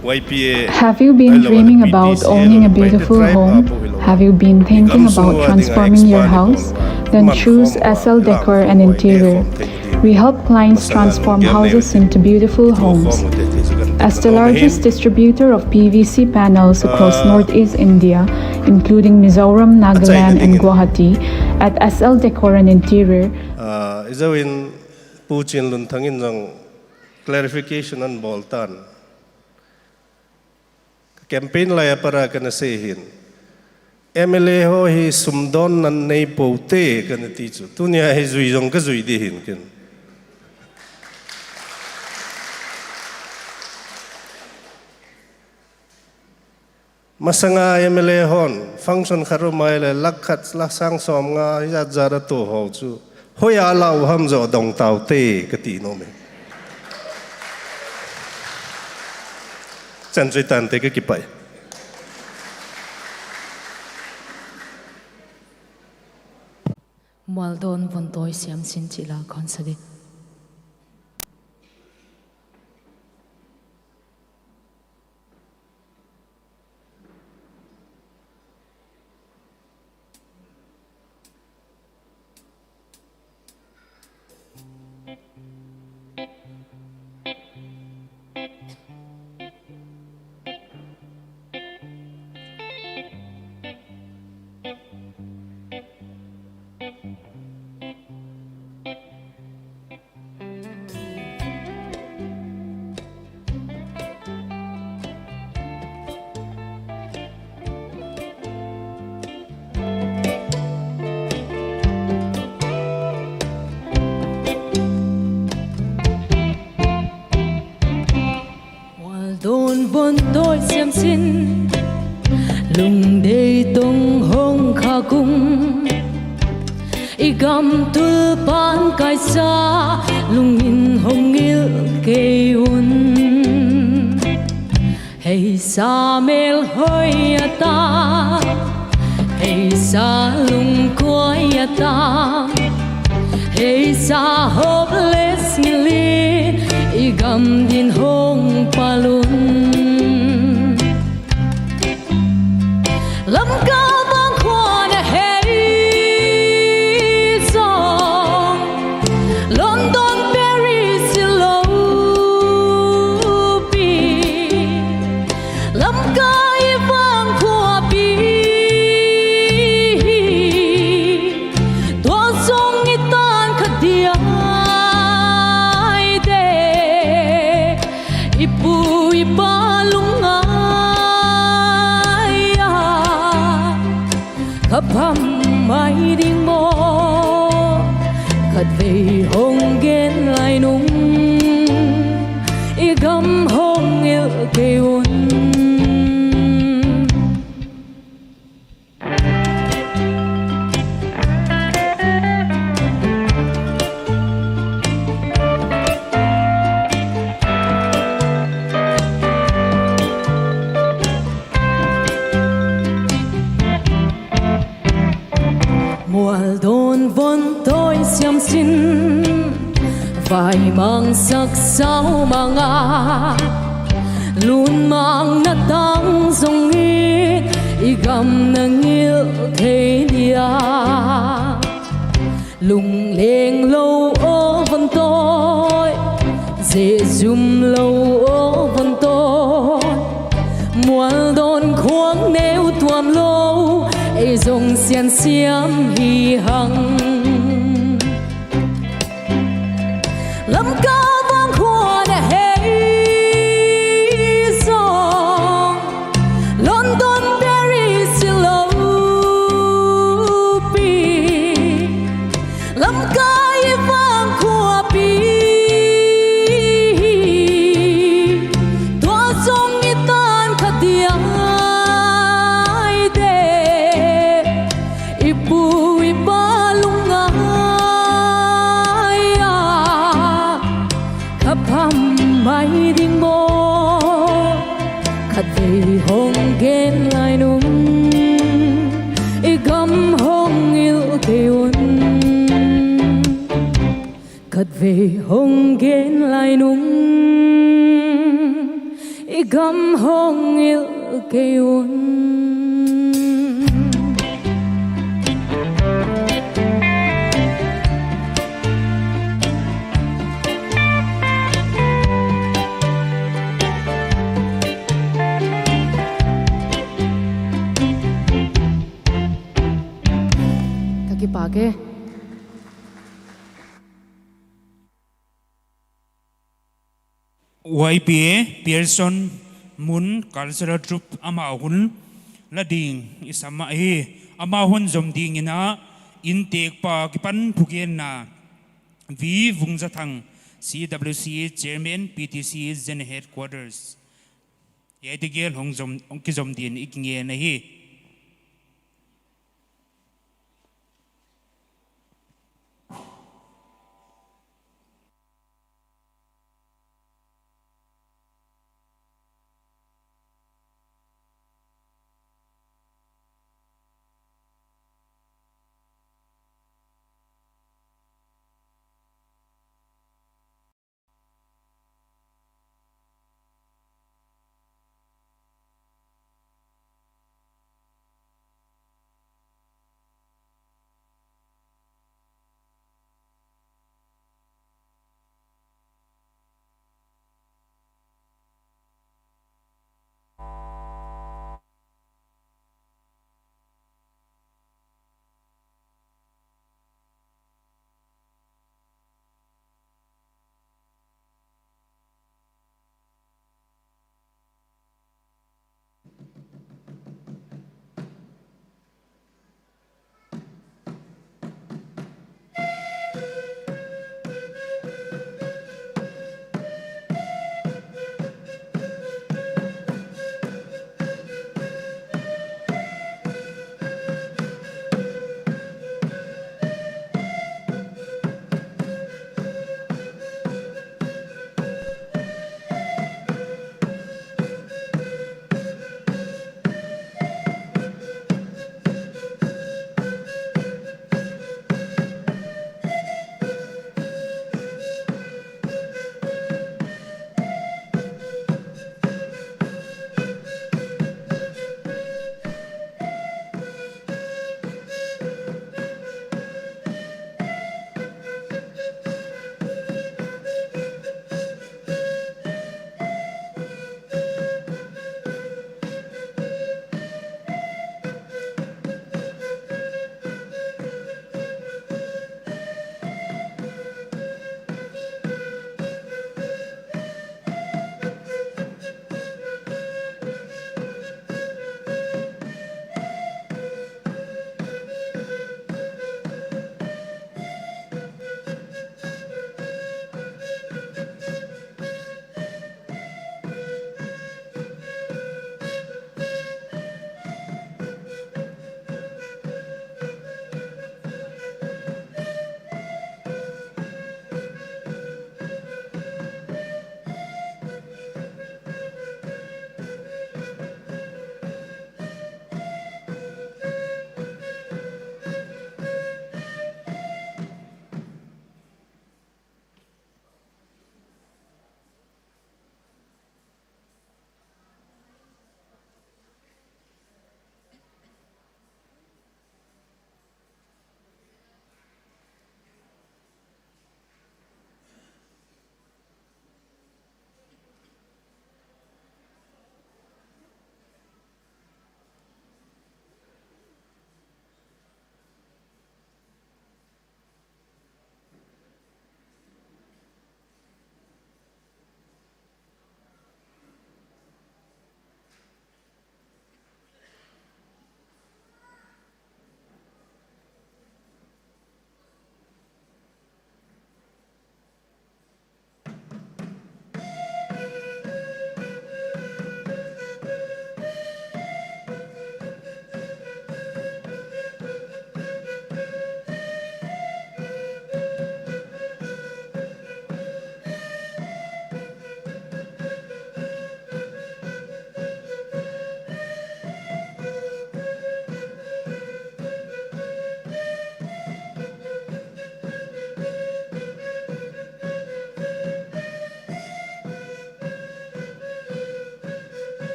Have you been dreaming about owning a beautiful home? Have you been thinking about transforming your house? Then choose S L Decor and Interior. We help clients transform houses into beautiful homes. As the largest distributor of P V C panels across Northeast India, including Mizoram, Nagaland, and Guwahati, at S L Decor and Interior, Ah, i zouin Pu Chinlunthang in zong clarification a bawl tan. Ka campaign lai a para ka na sei hi'n, M L A ho hi sumdawnna nei pote ka na ti chu. Tuni a hi zui zong ka zui di hi'n ken. Masanga M L A hon function khat om mai leh lakh khat, lakh sang sawmnga, hi zat zat a tuh ho chu, hoih a lau ham zaw dong taute ka ti nuam e. Chan chu i tante, ka kipak. Mualdawn Vontawi Siamsin chih la kon sa di. Mualdawn Vontawi Siamsin, lungdei tawng hong khak ung. I gam tulpan kaisa, lungin hong ngilh kei un. Heisa melhoih a tam, heisa lungkuai a tam, heisa hopeless ngilhin i gam din hong pal un. Lamka vangkhua na hei zong, London, Paris i lou pi, Lamka i vangkhua pi, tua zong i tan kha diai de. I pu i pa lungngai a, kha pham mai ding maw? Khatvei hong gen lai nung, i gam hong ngilh kei un. Mualdawn Vontawi Siamsin, vaimang sak sau manga, lunmang na tang zongin i gam na ngilh thei dia. Lungleng lou aw Vontawi, zehzum lou aw Vontawi, mualdawn khuang neu tuam lou, ei zong siansiam hi hang. Lamka vangkhua na hei zong, London, Paris i lou pi, Lamka i vangkhua pi, tua zong i tan kha diai de. I pu i pa lungngai a, kha pham mai ding maw? Khatvei hong gen lai nung, i gam hong ngilh kei un. Khatvei hong gen lai nung, i Gam hong ngilh kei un. Ka kipak e. Y P A Pearson Mun Cultural Troupe amau hun la ding i sam ahi. Amau hun zom ding in a inntekpa kipan thugenna V Vungzathang, C W C Chairman, P T C General Headquarters, hiaite gel hong zom, hong kizom ding in i kingen ahi.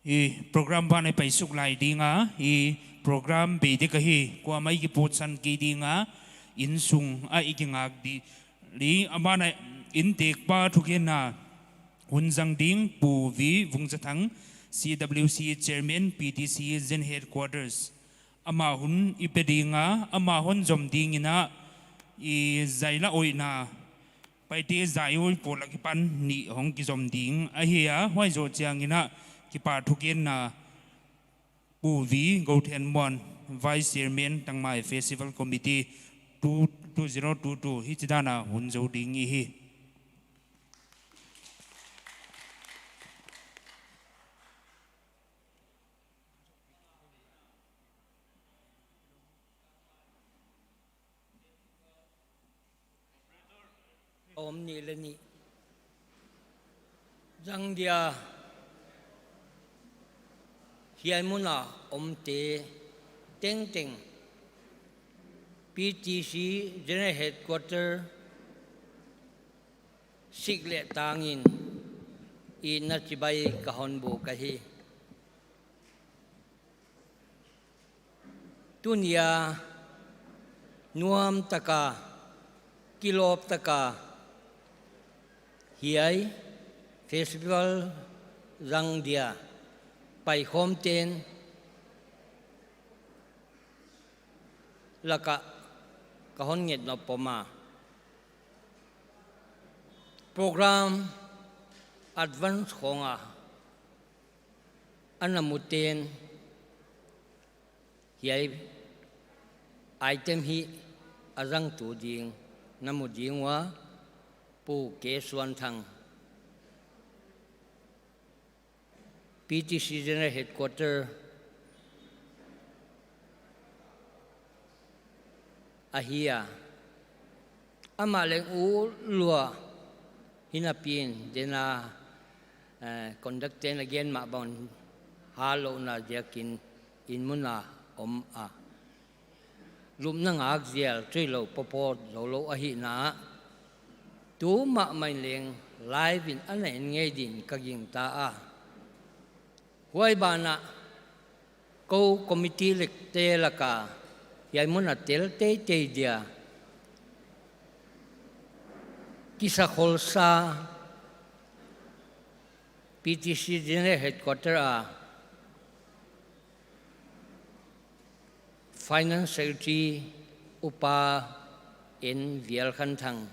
I program ban i paisuk lai ding a, i program bei dek ahi, kuamah i kipawtsan kei ding a, innsung ah i kingak di, li amah na inntekpa thugenna hun zang ding Pu V Vungzathang, C W C Chairman, P T C General Headquarters. Amah hun i pe ding a, amah hon zom ding in a, i zai la oihna, Paite zai oih pawl akipan nih hong kizom ding ahi a, huai zoh chiang in a kipahthugenna Pu V Gouthenmuan, Vice Chairman, Tangmai Festival Committee, two, two zero two two, hichi dan a hun zou ding i hi. Om nih leh nih. Zang dia hiai mun a omte tengteng P T C General Headquarter sik leh tang in itna chibai ka hon buk ahi. Tuni a nuam taka, kilawp taka hiai festival zang dia paikhawmte'n lak ah ka hon nget nop pom a, program advance khawng a ana mute'n hiai item hi a zangtu ding na mu ding ua, Pu K Suanthang, P T C General Headquarter ahi a. Amah leng u lua hinapi'n, den a, eh, conductor-te'n a gen mah bang, hal louhna ziakin inn mun a om a, lupna ngak zial, tui lou, pawtpawt zou lou ahihna, tu mahmah in leng live in ana en ngei din ka gingta a. Huai ban ah kou committee leh te lak a hiai mun a tel teitei dia kisakholsa P T C General Headquarter a Finance Secretary Upa N Vialkhanthang,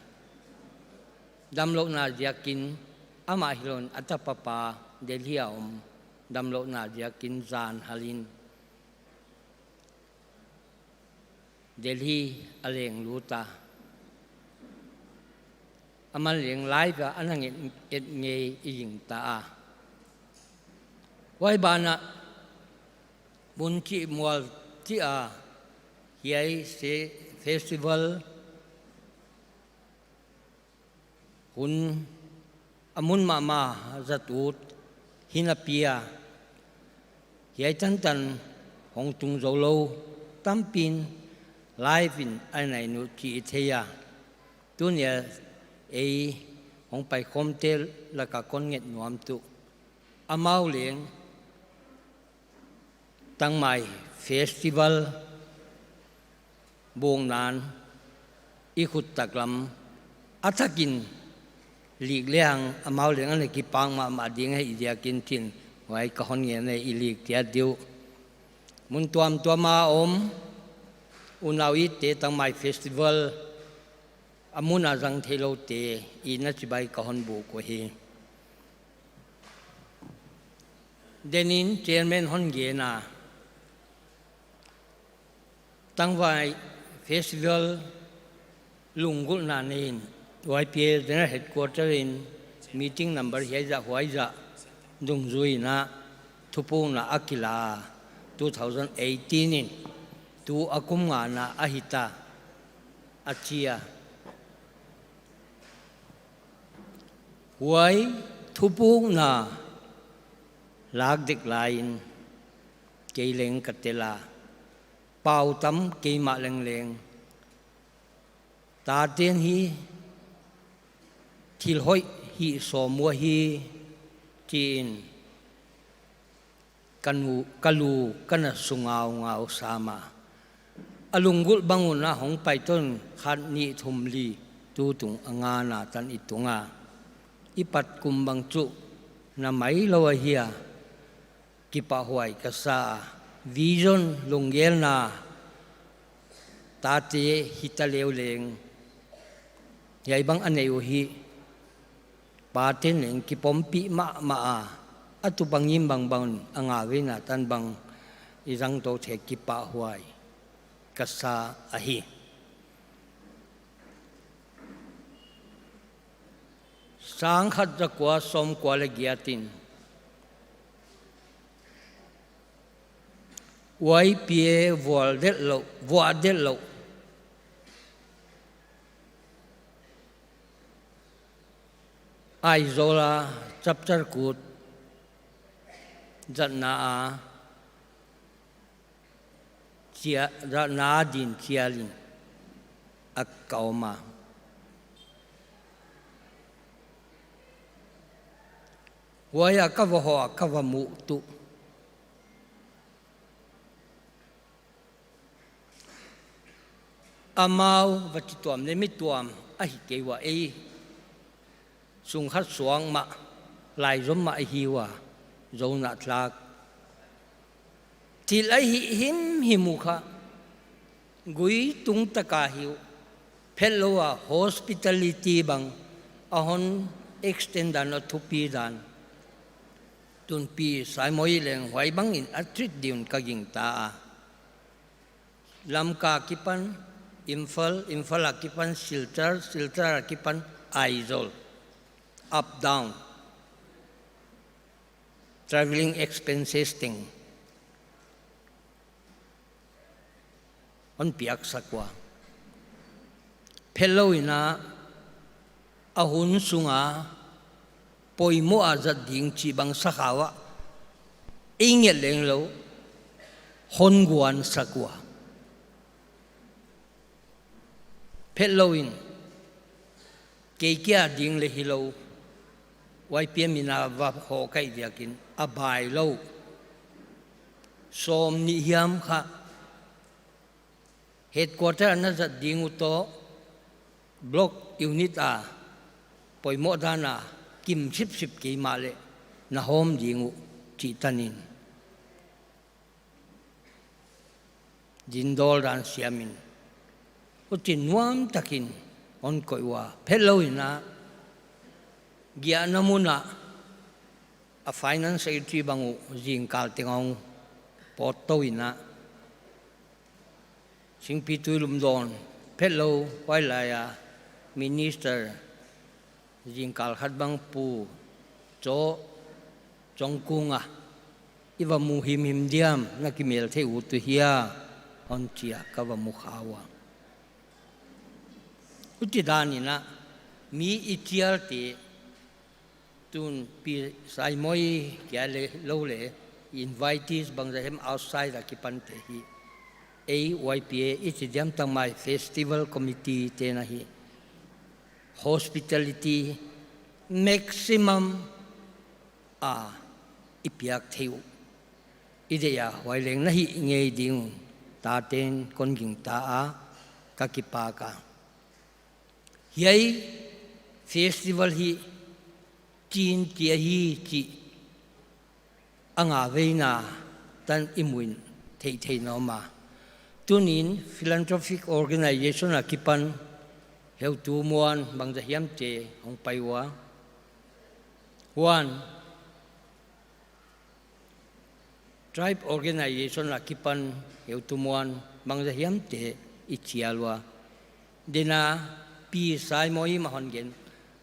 damlouhna ziakin amah hilou in a tapa pa Delhi a om, damlouhna ziakin zan hal in Delhi a leng lut a. Aman leng live a ana en ngei i gingta a. Huai ban ah mun chih mual chih a hiai se festival hun a mun mahmah zat ut hinapi a, hiai tantan hong tung zou lou tampi'n live in a en ut chih i thei a. Tuni a ei hong paikhawmte lak a kon nget nuam tuh, amau leng Tangmai Festival bawngna'n i khut taklam a thak in lik lehang amau leng ana kipak mahmah ding ahih ziakin chin huai ka hon ngen a, i lik chiat di uh. Mun tuamtuam a om unau itte Tangmai Festival a mun a zang theiloute itna chibai ka hon buk uhi. Den in Chairman hon gen a, Tangmai Festival lunggulhna nei in Y P A General Headquarter in meeting number hiai zah huai zah dungzui in a thupukna a kila, two thousand eighteen in tu a kum ngana ahi ta, a chi a. Huai thupukna lak dek lai in kei leng ka tel a, pau tam keimah lengleng. Tate'n hi thil hoih hih sawm uh ahi chi in ka nu, ka lu ka na su ngaungau sam a. A lunggulh bang un a hong pai ton khat nih thum li tu tung a nga na tan i tung a. I pat kum bang chu na mai lou ahi a. Kipahhuai ka sa a. Vision, lunggelna, tate hita leu leng, hiai bang a nei uh hi, paten leng kipompih mahmah a, a tu bangin bangbang a nga ve na tan bang i zang tou thei, kipahhuai ka sa ahi. Sangkhat zakua sawmkua leh giat in Y P A vual delh lou, vuah delh lou, Aizawl a chapter kut zatna a chia, zatna a din chial in a ka om a. Huai a ka va hoh a ka va muh tuh, amau va chi tuam leh mi tuam ahi kei ua, ei sungkhat suak mah, laizom mah ahi ua, Zo na tlak. Thil a hih himhim uh kha gui tung taka hi uh, phetlou a hospitality bang a hon extend dan, a thupi dan. Tun Pi Saimoi leng huai bangin a treat ding un ka gingta a. Lamka akipan Imphal, Imphal akipan Silchar, Silchar akipan Aizawl, up down, travelling expenses teng hon piaksak ua. Phetlou in a, a hun sunga poimoh a zat ding chih bang sakhau ah, ei nget leng lou, hon guansak ua. Phetlou in, kei kia ding leh hilou, Y P A min a va hoh ka hih ziakin a bailou sawmnih hiam kha headquarter a na zat ding uh toh block unit a poimoh dan a kim sipsip kei mahleh na hawm ding uh chih tanin, dindawl dan siam in, huchi nuam takin hon koih ua. Phetlou in a, giahna mun ah a finance secretary bang uh zingkal teng a hong pawt tou in a, Singpitui Lumdawn, phetlou huailai a minister, zingkal khat bang Pu Cho Chongkung a, i va mu himhim diam, na kimel thei uh tu hia, hon chi a ka va mu kha ua. Huchi dan in a, mi i chialte, tun Pi Saimoi kia leh lou leh, invitees bangzah hiam outside a kipante hi, ei Y P A i chi diam tak mai festival committee te'n ahi, hospitality maximum a i piak thei uh. I deih a huai leng na hih ngei ding un, taten kon gingta a, ka kipak a. Hiai festival hi chin kia hi chih a nga veina tan i muh in theihtheih na om a. Tunin philanthropic organization akipan heutu muan bangzah hiamte hong pai ua. Huan, tribe organization akipan heutu muan bangzah hiamte i chial ua. Dena Pi Saimoi mah hon gen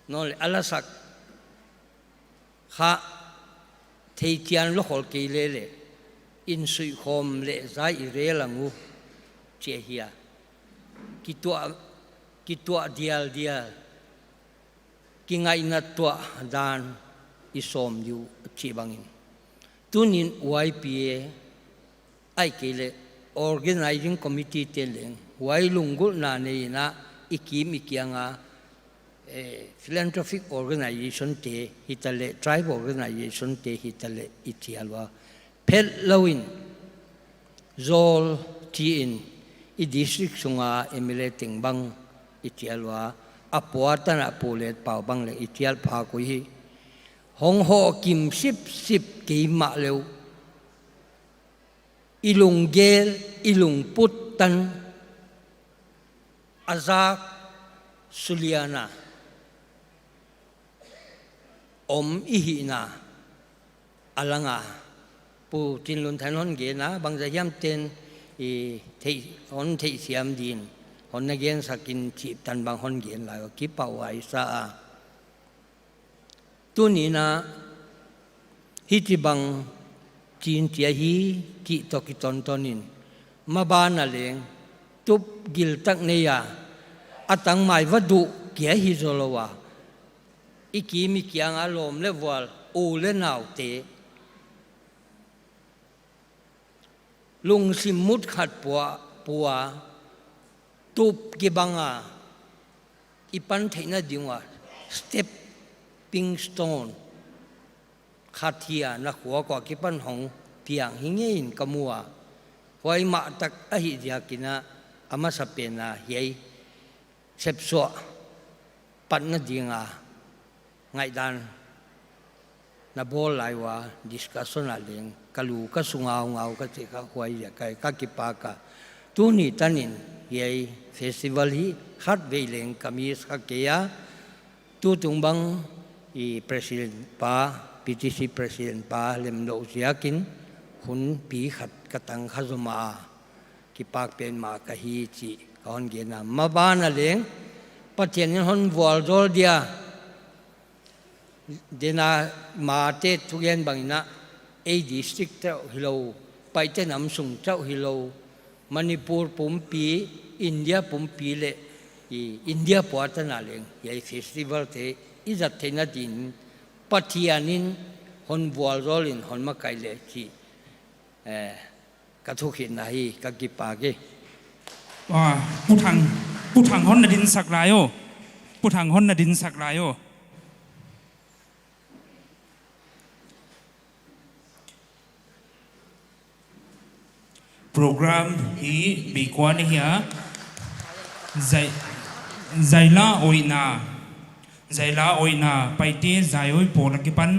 nawn leh, a lasak kha theichian lou khol kei leh leh, insuihkhawm leh zai i rel ang uh chi ahi a. Kituah, kituah dialdial, kingaihna tuah dan i sawm di uh chih bangin, tunin Y P A ahihkeileh organizing committee te leng huai lunggulhna nei in a, i kim i kiang a, eh, philanthropic organization te hitaleh, tribe organization te hitaleh i chial ua. Phet lou in, zawl chi in, i district sunga M L A teng bang i chial ua, a pua tan a pu leh pau bang leh i chial pha kei hi. Hong hoh kim sipsip kei mah leh uh, i lunggel, i lungput tan a zak sulian a om i hihna a lang a, Pu Chinlunthang in hon gen a, bangzah hiam ten i theih, hon theihsiam din hon na gensak in chih tan bang hon gen lai, kipahhuai sa a. Tuni'n hichibang chin chia hi chih toh kiton ton in, maban a leng tup giltak nei a, a tangmai va duh kia hi zaw lou a, i kim i kiang a lawm leh vual, u leh naute lungsim mut khat pua, pua, tup kibang a, i pan theihna ding ua stepping stone khat hi a, na khua kua kipan hong piang hi ngei in ka mu a. Huai mah tak ahih ziakin a, a masapen a hiai sepsuah patna ding a ngaihdan na bawl lai ua, discussion a leng ka lu ka su ngaungau ka chih kha, huai ziak a ka kipak a. Tuni tan in hiai festival hi khatvei leng ka miss kha kei a. Tutung bang i president pa, P T C president pa lemlouh ziakin hun pi khat ka tang kha zaw mah a, kipak pen mah ka hi chih ka hon gen a. Maban a leng Pathian in hon vualzawl dia, dena mate thugen bang in a, ei district chauh hilou, Paite nam sung chauh hilou, Manipur pumpi, India pumpi leh i India pua tan a leng hiai festival te i zat theihna din Pathian in hon vualzawl in hon makai leh chih, eh, ka thukhitna hi, ka kipak e. Ah, Pu Thang, Pu Thang hon na dinsak lai aw. Pu Thang hon na dinsak lai aw. Program hi bei kua ni hia, zai, zaila oina, zaila oina, Paite zaioi pawl a kipan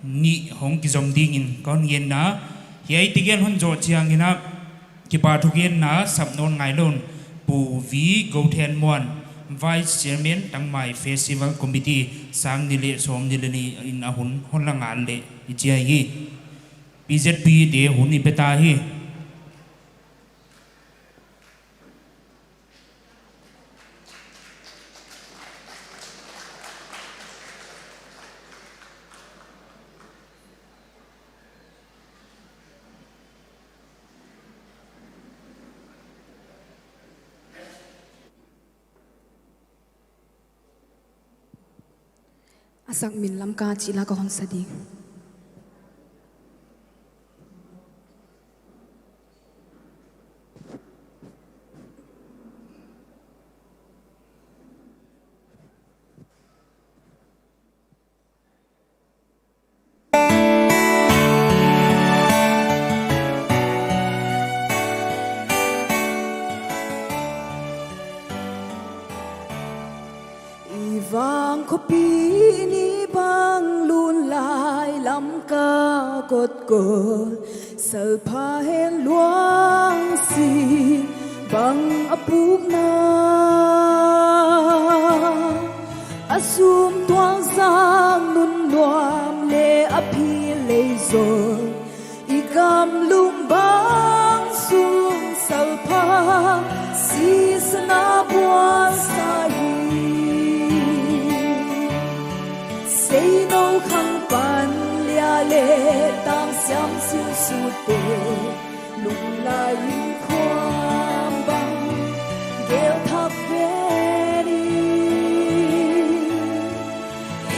nih hong kizom dingin ka hon ngen a. Hiai tegel hon zoh chiangin a, kipahthugenna sap nawn ngailou in, Pu V Gouthenmuan, Vice Chairman, Tangmai Festival Committee, sang nih leh sawmnih leh nih in a hun hon la ngal leh i chi hi. P Z P te hun i pe ta hi. A sak min Lamka chih la ka hon sa ding. I vang khopi ni bang lun lai Lamka kot kol, salpha hen luang si bang a pukna. A sum tuang zang nun nuam leh a phil lei zaw, i gam lum bang sung salpha sisana bual sa hi. Seinou khang pan lia leh tang siam sin sute, lunglai in khuam bang gel thak ve ni.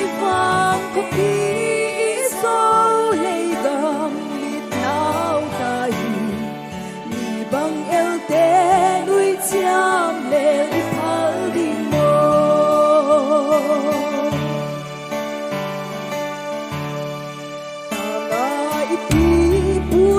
I vang khopi i Zo lei gam lit nau ta hi. Mi bang elte nui chiam leh i phal ding maw. Tama i pi pu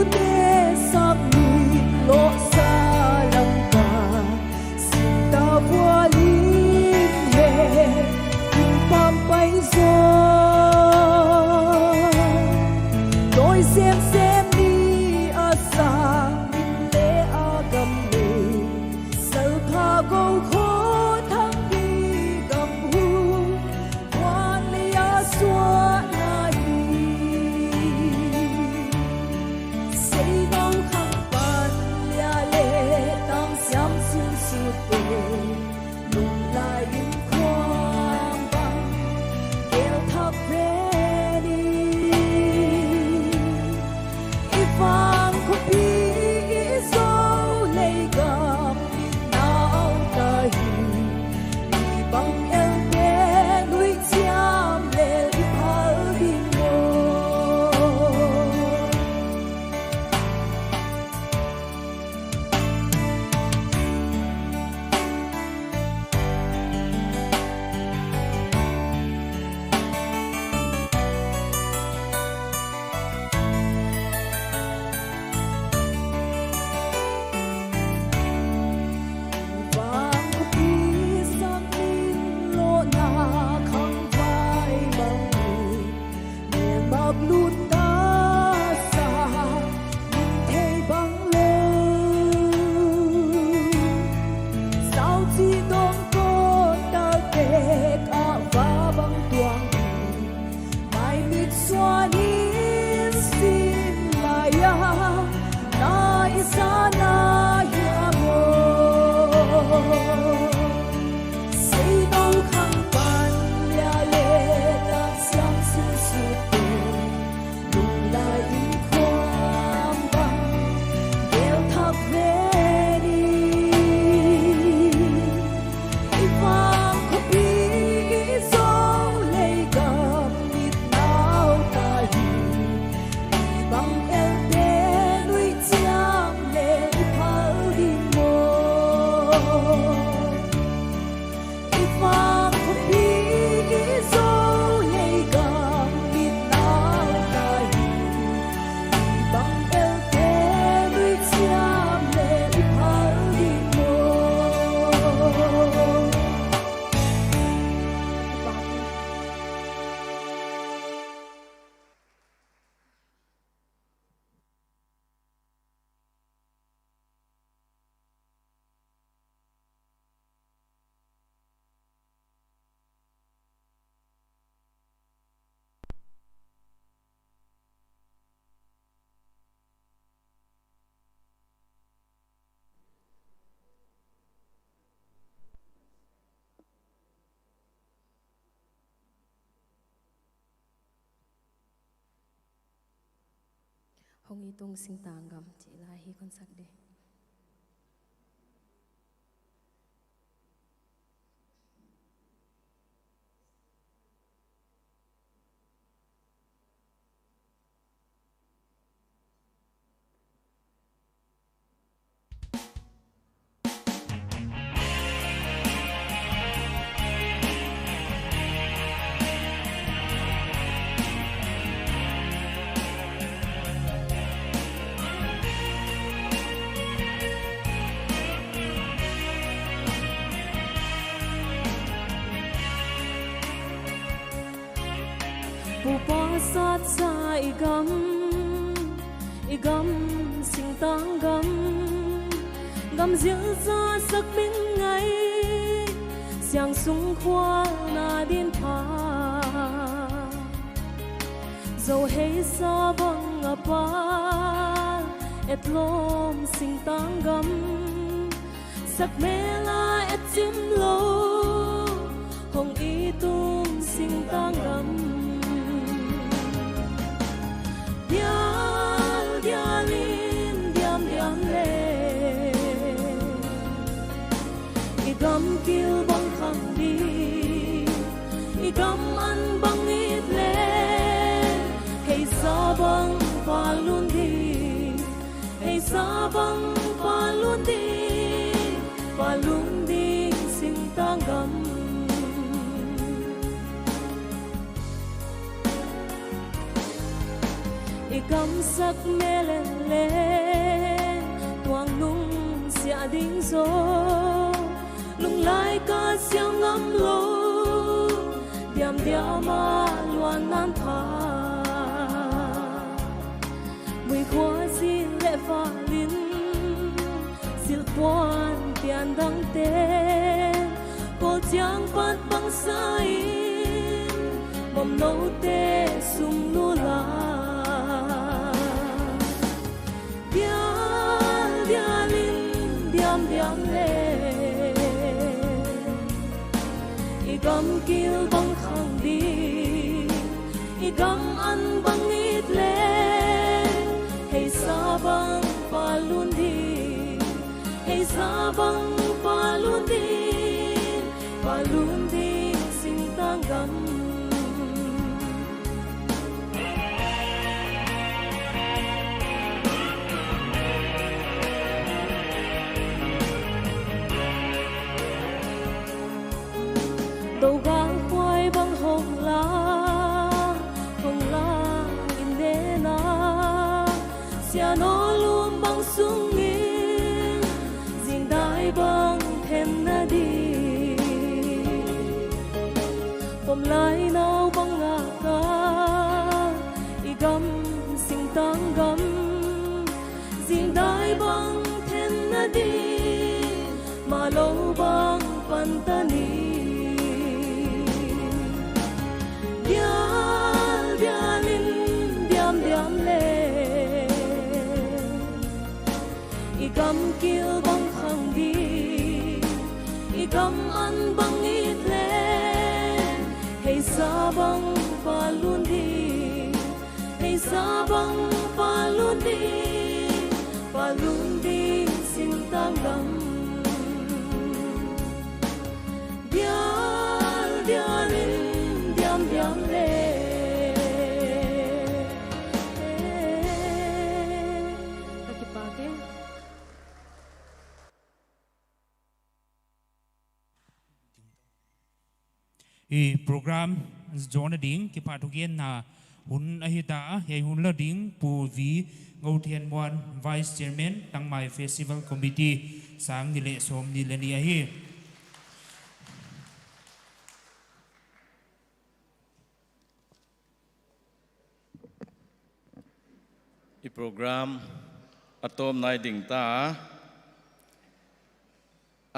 Hong i tung singtang gam chih la hi kon sak di. Pu pa satsa i gam, i gam singtang gam, gam zilza sak min ngai, siang sung khua na din pha. Zo hei sa bang a pa, et lom singtang gam, sak mel a et chim lou, hong i tung singtang gam. Dial, dial in, diam, diam le. I gam kil bang khang di, i gam an bang it le, hei sa bang palun di. Hei sa bang palun ding, palun ding singtang gam. I gam sak mel le, tuang nung sia ding zo. Lunglai ka siam ngam lou, diam diam a luan nan pha. Mui khua zil le valin, zil puan pian dang te, ko chiang pat bang sa in, bom nou te sum nu la. Dial, dial in, diam, diam le. I gam kil bang khang di, i gam an bang it le. Hei sa bang palun di, hei sa bang palun di, palun di singtang gam. Dou gal huai bang hong la, hong la in ne na. Siano lum bang sung in, zingdai bang then na di. Pom lai nau bang a ka, i gam singtang gam. Zingdai bang then na di, ma lou bang pan ta ni. Dial, dial in, diam, diam le. I gam kil bang khang di, i gam an bang it le. Hei sa bang palun di, hei sa bang palun di, palun di singtang gam. Dial, dial in, diam, diam le. Ka kipak e. I program zonna ding kipahthugenna hun ahi ta a, hiai hun la ding Pu V Ngothenmuan, Vice Chairman, Tangmai Festival Committee, sang nih leh sawmnih leh nih ahi. I program a tawp nai ding ta.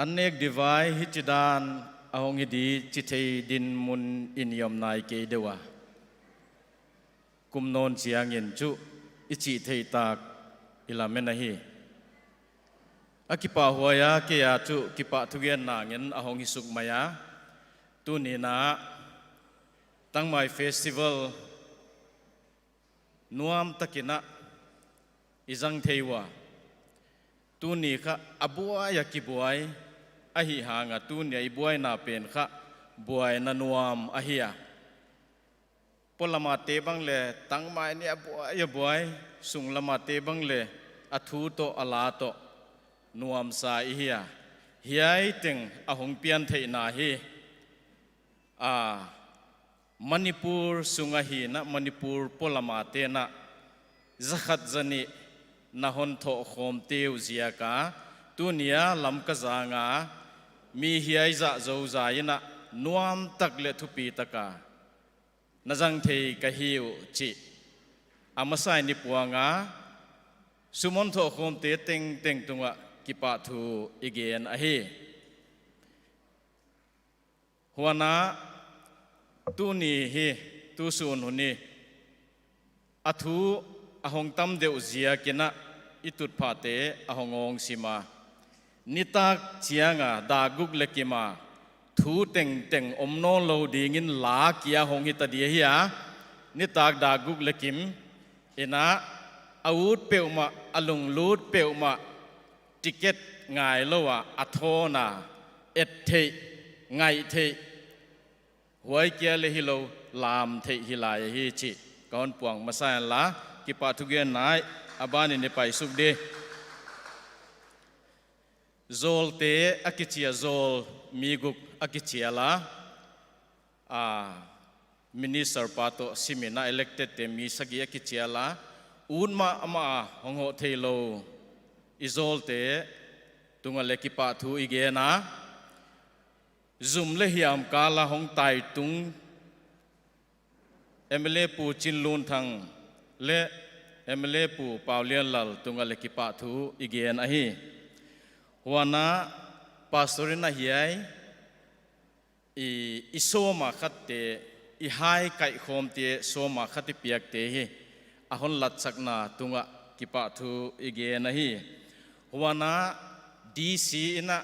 An nek di vai hichidan a hong hi di chi thei dinmun in i om nai kei deuh a. Kum nawn chiangin chu i chih theih tak i lamen ahi. A kipahhuai a kei a chu kipahthugenna ngen a hong hi suk mai a. Tuni'n a Tangmai Festival nuam takin a I zang thei ua. Tuni kha a buai a kibuai ahihhang a, tuni a i buaina pen kha buaina nuam ahi a. Polamate bang leh tangmai ni a buai a buai, sunglamate bang leh a thu toh a la toh nuamsa i hi a. Hiai teng a hong pian theihna hi, a, Manipur sung a hihna, Manipur polamate'n a zakhat zanih na hon thoh khawmte uh ziak a, tuni a Lamka zang a mi hiai zah zouzai in a nuamtak leh thupitak a na zang thei ka hi uh chih a masa in i puang a, sum hon thoh khawmte tengteng tungah kipahthu i gen ahi. Huan a, tuni hi, tusun hun hi, a thu a hong tam deuh ziak in a i tutphahte a hong awngsim a. Nitak chiang a dak guk leh kim a thu tengteng om nawnlou ding in la kia hong hita di ahi a. Nitak dak guk leh kim in a, a ut peuhmah, a lunglut peuhmah, ticket ngailou a, a thawn a, et theih, ngaih theih, huai kia leh hilou, lam theih hi lai ahi chih ka hon puang masa inla, kipahthu gen nai, a ban in i pai suk di. Zawlte a kichial, zawl mi guk a kichial a, a, minister pa toh sim in a elected te mi sagih a kichial a, ut mahmah a hong hoh theilou i zawlte tungah leh kipahthu i gen a, zum leh hiam kal a hong taitung M L A Pu Chinlunthang leh M L A Pu Paulianlal tungah leh kipahthu i gen ahi. Huan a, pastor in a hiai i, i sawma khatte, i hai kaihkhawmte sawma khat i piakte hi a hon latsakna tungah kipahthu i gen ahi. Huan a, D C in a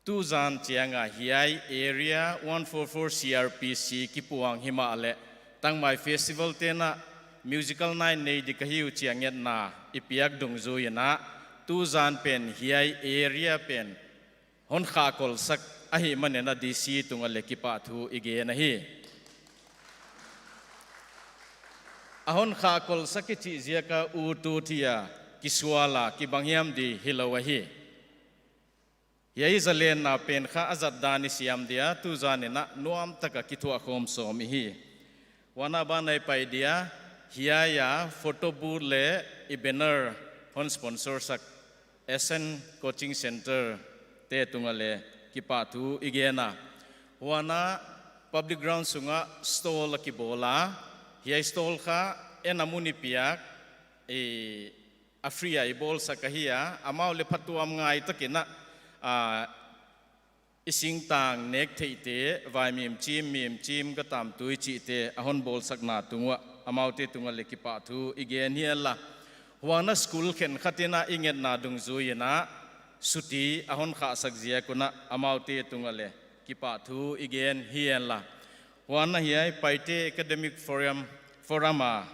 tuzan chiang a hiai Area one four four C R P C kipuang himahleh, Tangmai Festival te'n a musical night nei di ka hi uh chih a ngetna i piak dungzui in a, tuzan pen hiai area pen hon khahkolsak ahihman in a D C tungah leh kipahthu i gen ahi. A hon khahkolsak i chih ziak a ut ut hi a, kisual a, kibang hiam di hilou ahi. Hiai zalenna pen kha a zat dan i siam dia, tuzan in a nuamtak a kithuah khawm sawm i hi. Huan a ban a i pai dia, hiai a photo booth leh i banner hon sponsor sak S N Coaching Center te tungah leh kipahthu i gen a. Huan a, public ground sung a stall a kibawl a, hiai stall kha en a mun i piak, i a free a i bawlsak ahi a, amau leh phatuam ngai tak in a, a, i singtang nek theihte, vaimim chim, mim chim, gatam tui chihte a hon bawlsakna tung uah, amaute tungah leh kipahthu i gen hi inla. Huan a, school khenkhat in a i ngetna dungzui in a suti a hon khahsak ziak un a, amaute tungah leh kipahthu i gen hi inla. Huan a, hiai Paite Academic Forum, Forum a,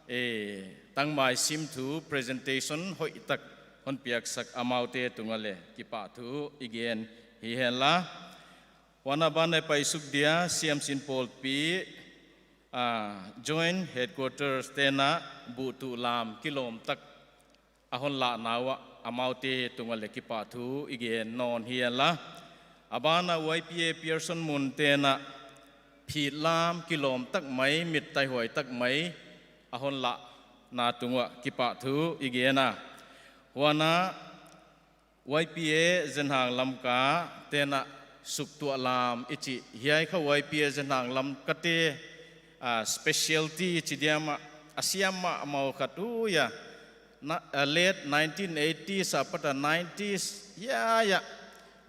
e, Tangmai simthu presentation hoihtak hon piaksak amaute tungah leh kipahthu i gen hi inla. Huan a ban a i pai suk dia, Siamsin Pawlpi, a, Joint Headquarters te'n a buhtuh lam kilawmtak a hon lahna uah, amaute tungah leh kipahthu i gen nawn hi inla. A ban a, Y P A Pearson Mun te'n a phit lam kilawmtak mai, mit taihuai tak mai a hon lahna tung uah kipahthu i gen a. Huan a, Y P A Zenhang Lamka te'n a suktuah lam i chih, hiai kha Y P A Zenhang Lamka te, a, specialty i chi diam a, a siam mahmah khat uh a, na, a, late nineteen eighties apat a nineties, ya, ya,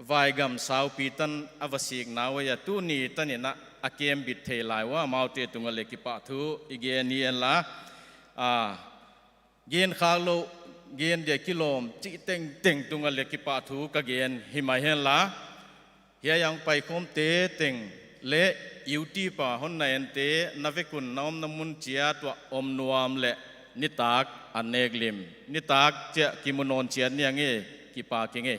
vaigam saupi tan a va sikna uah, tuni tan in a a kembit thei lai uah, amaute tungah leh kipahthu i gen hi inla. A, gen khak lou, gen dia kilawm chih tengteng tungah leh kipahthu ka gen hi mai inla. Hiai a hong paikhawmte teng leh YouTube a hon na ente, na vek un na omna mun chiat uah om nuam leh nitak an nek lim. Nitak chiah kimu nawn chiat ni ing e, kipak ing e.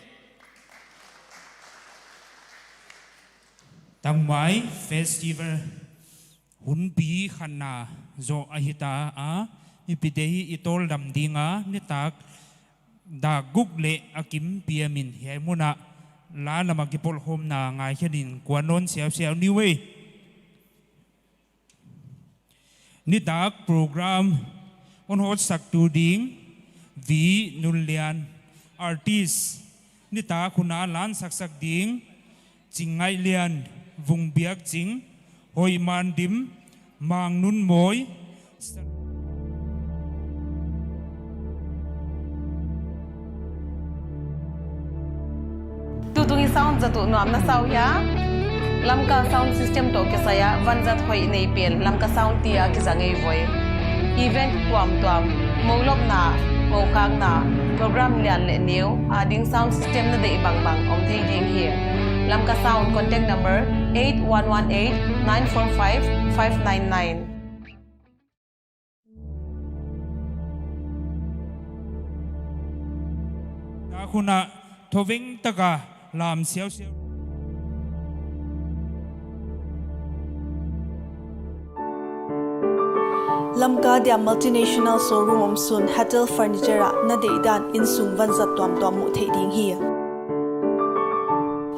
Tangmai Festival hunpi khatna zoh ahi ta a, mipite hi i tawldam ding a, nitak dak guk leh a kim piamin hiai mun ah la lam a kipawlkhawmna ngaikhianin kuan nawn siausiau ni uh e. Nitak program hon hotsaktu ding, V Nunlian, artist. Nitak hun a la sak sak ding, Chingngaihlian, Vungbiakching, Hoihmandim, Mangnunmawi. Tutung i sound zat uh nuam na sa uh hia? Lamka Sound System toh kisai a vanzat hoih nei pen Lamka Sound chia kizang ei voi. Event tuamtuam, moulopna, moukhakna, program lian leh neu ading sound system na deih bangbang om thei ding hi. Lamka Sound contact number eight one one eight nine four five five nine nine. Nitak hun ah thoveng taka lam siausiau. Lamka Diam Multinational Showroom omsun Hatel Furniture ah na deihdan innsung vanzat tuamtuam muh theih ding hi.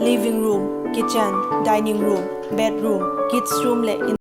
Living room, kitchen, dining room, bedroom, kids room leh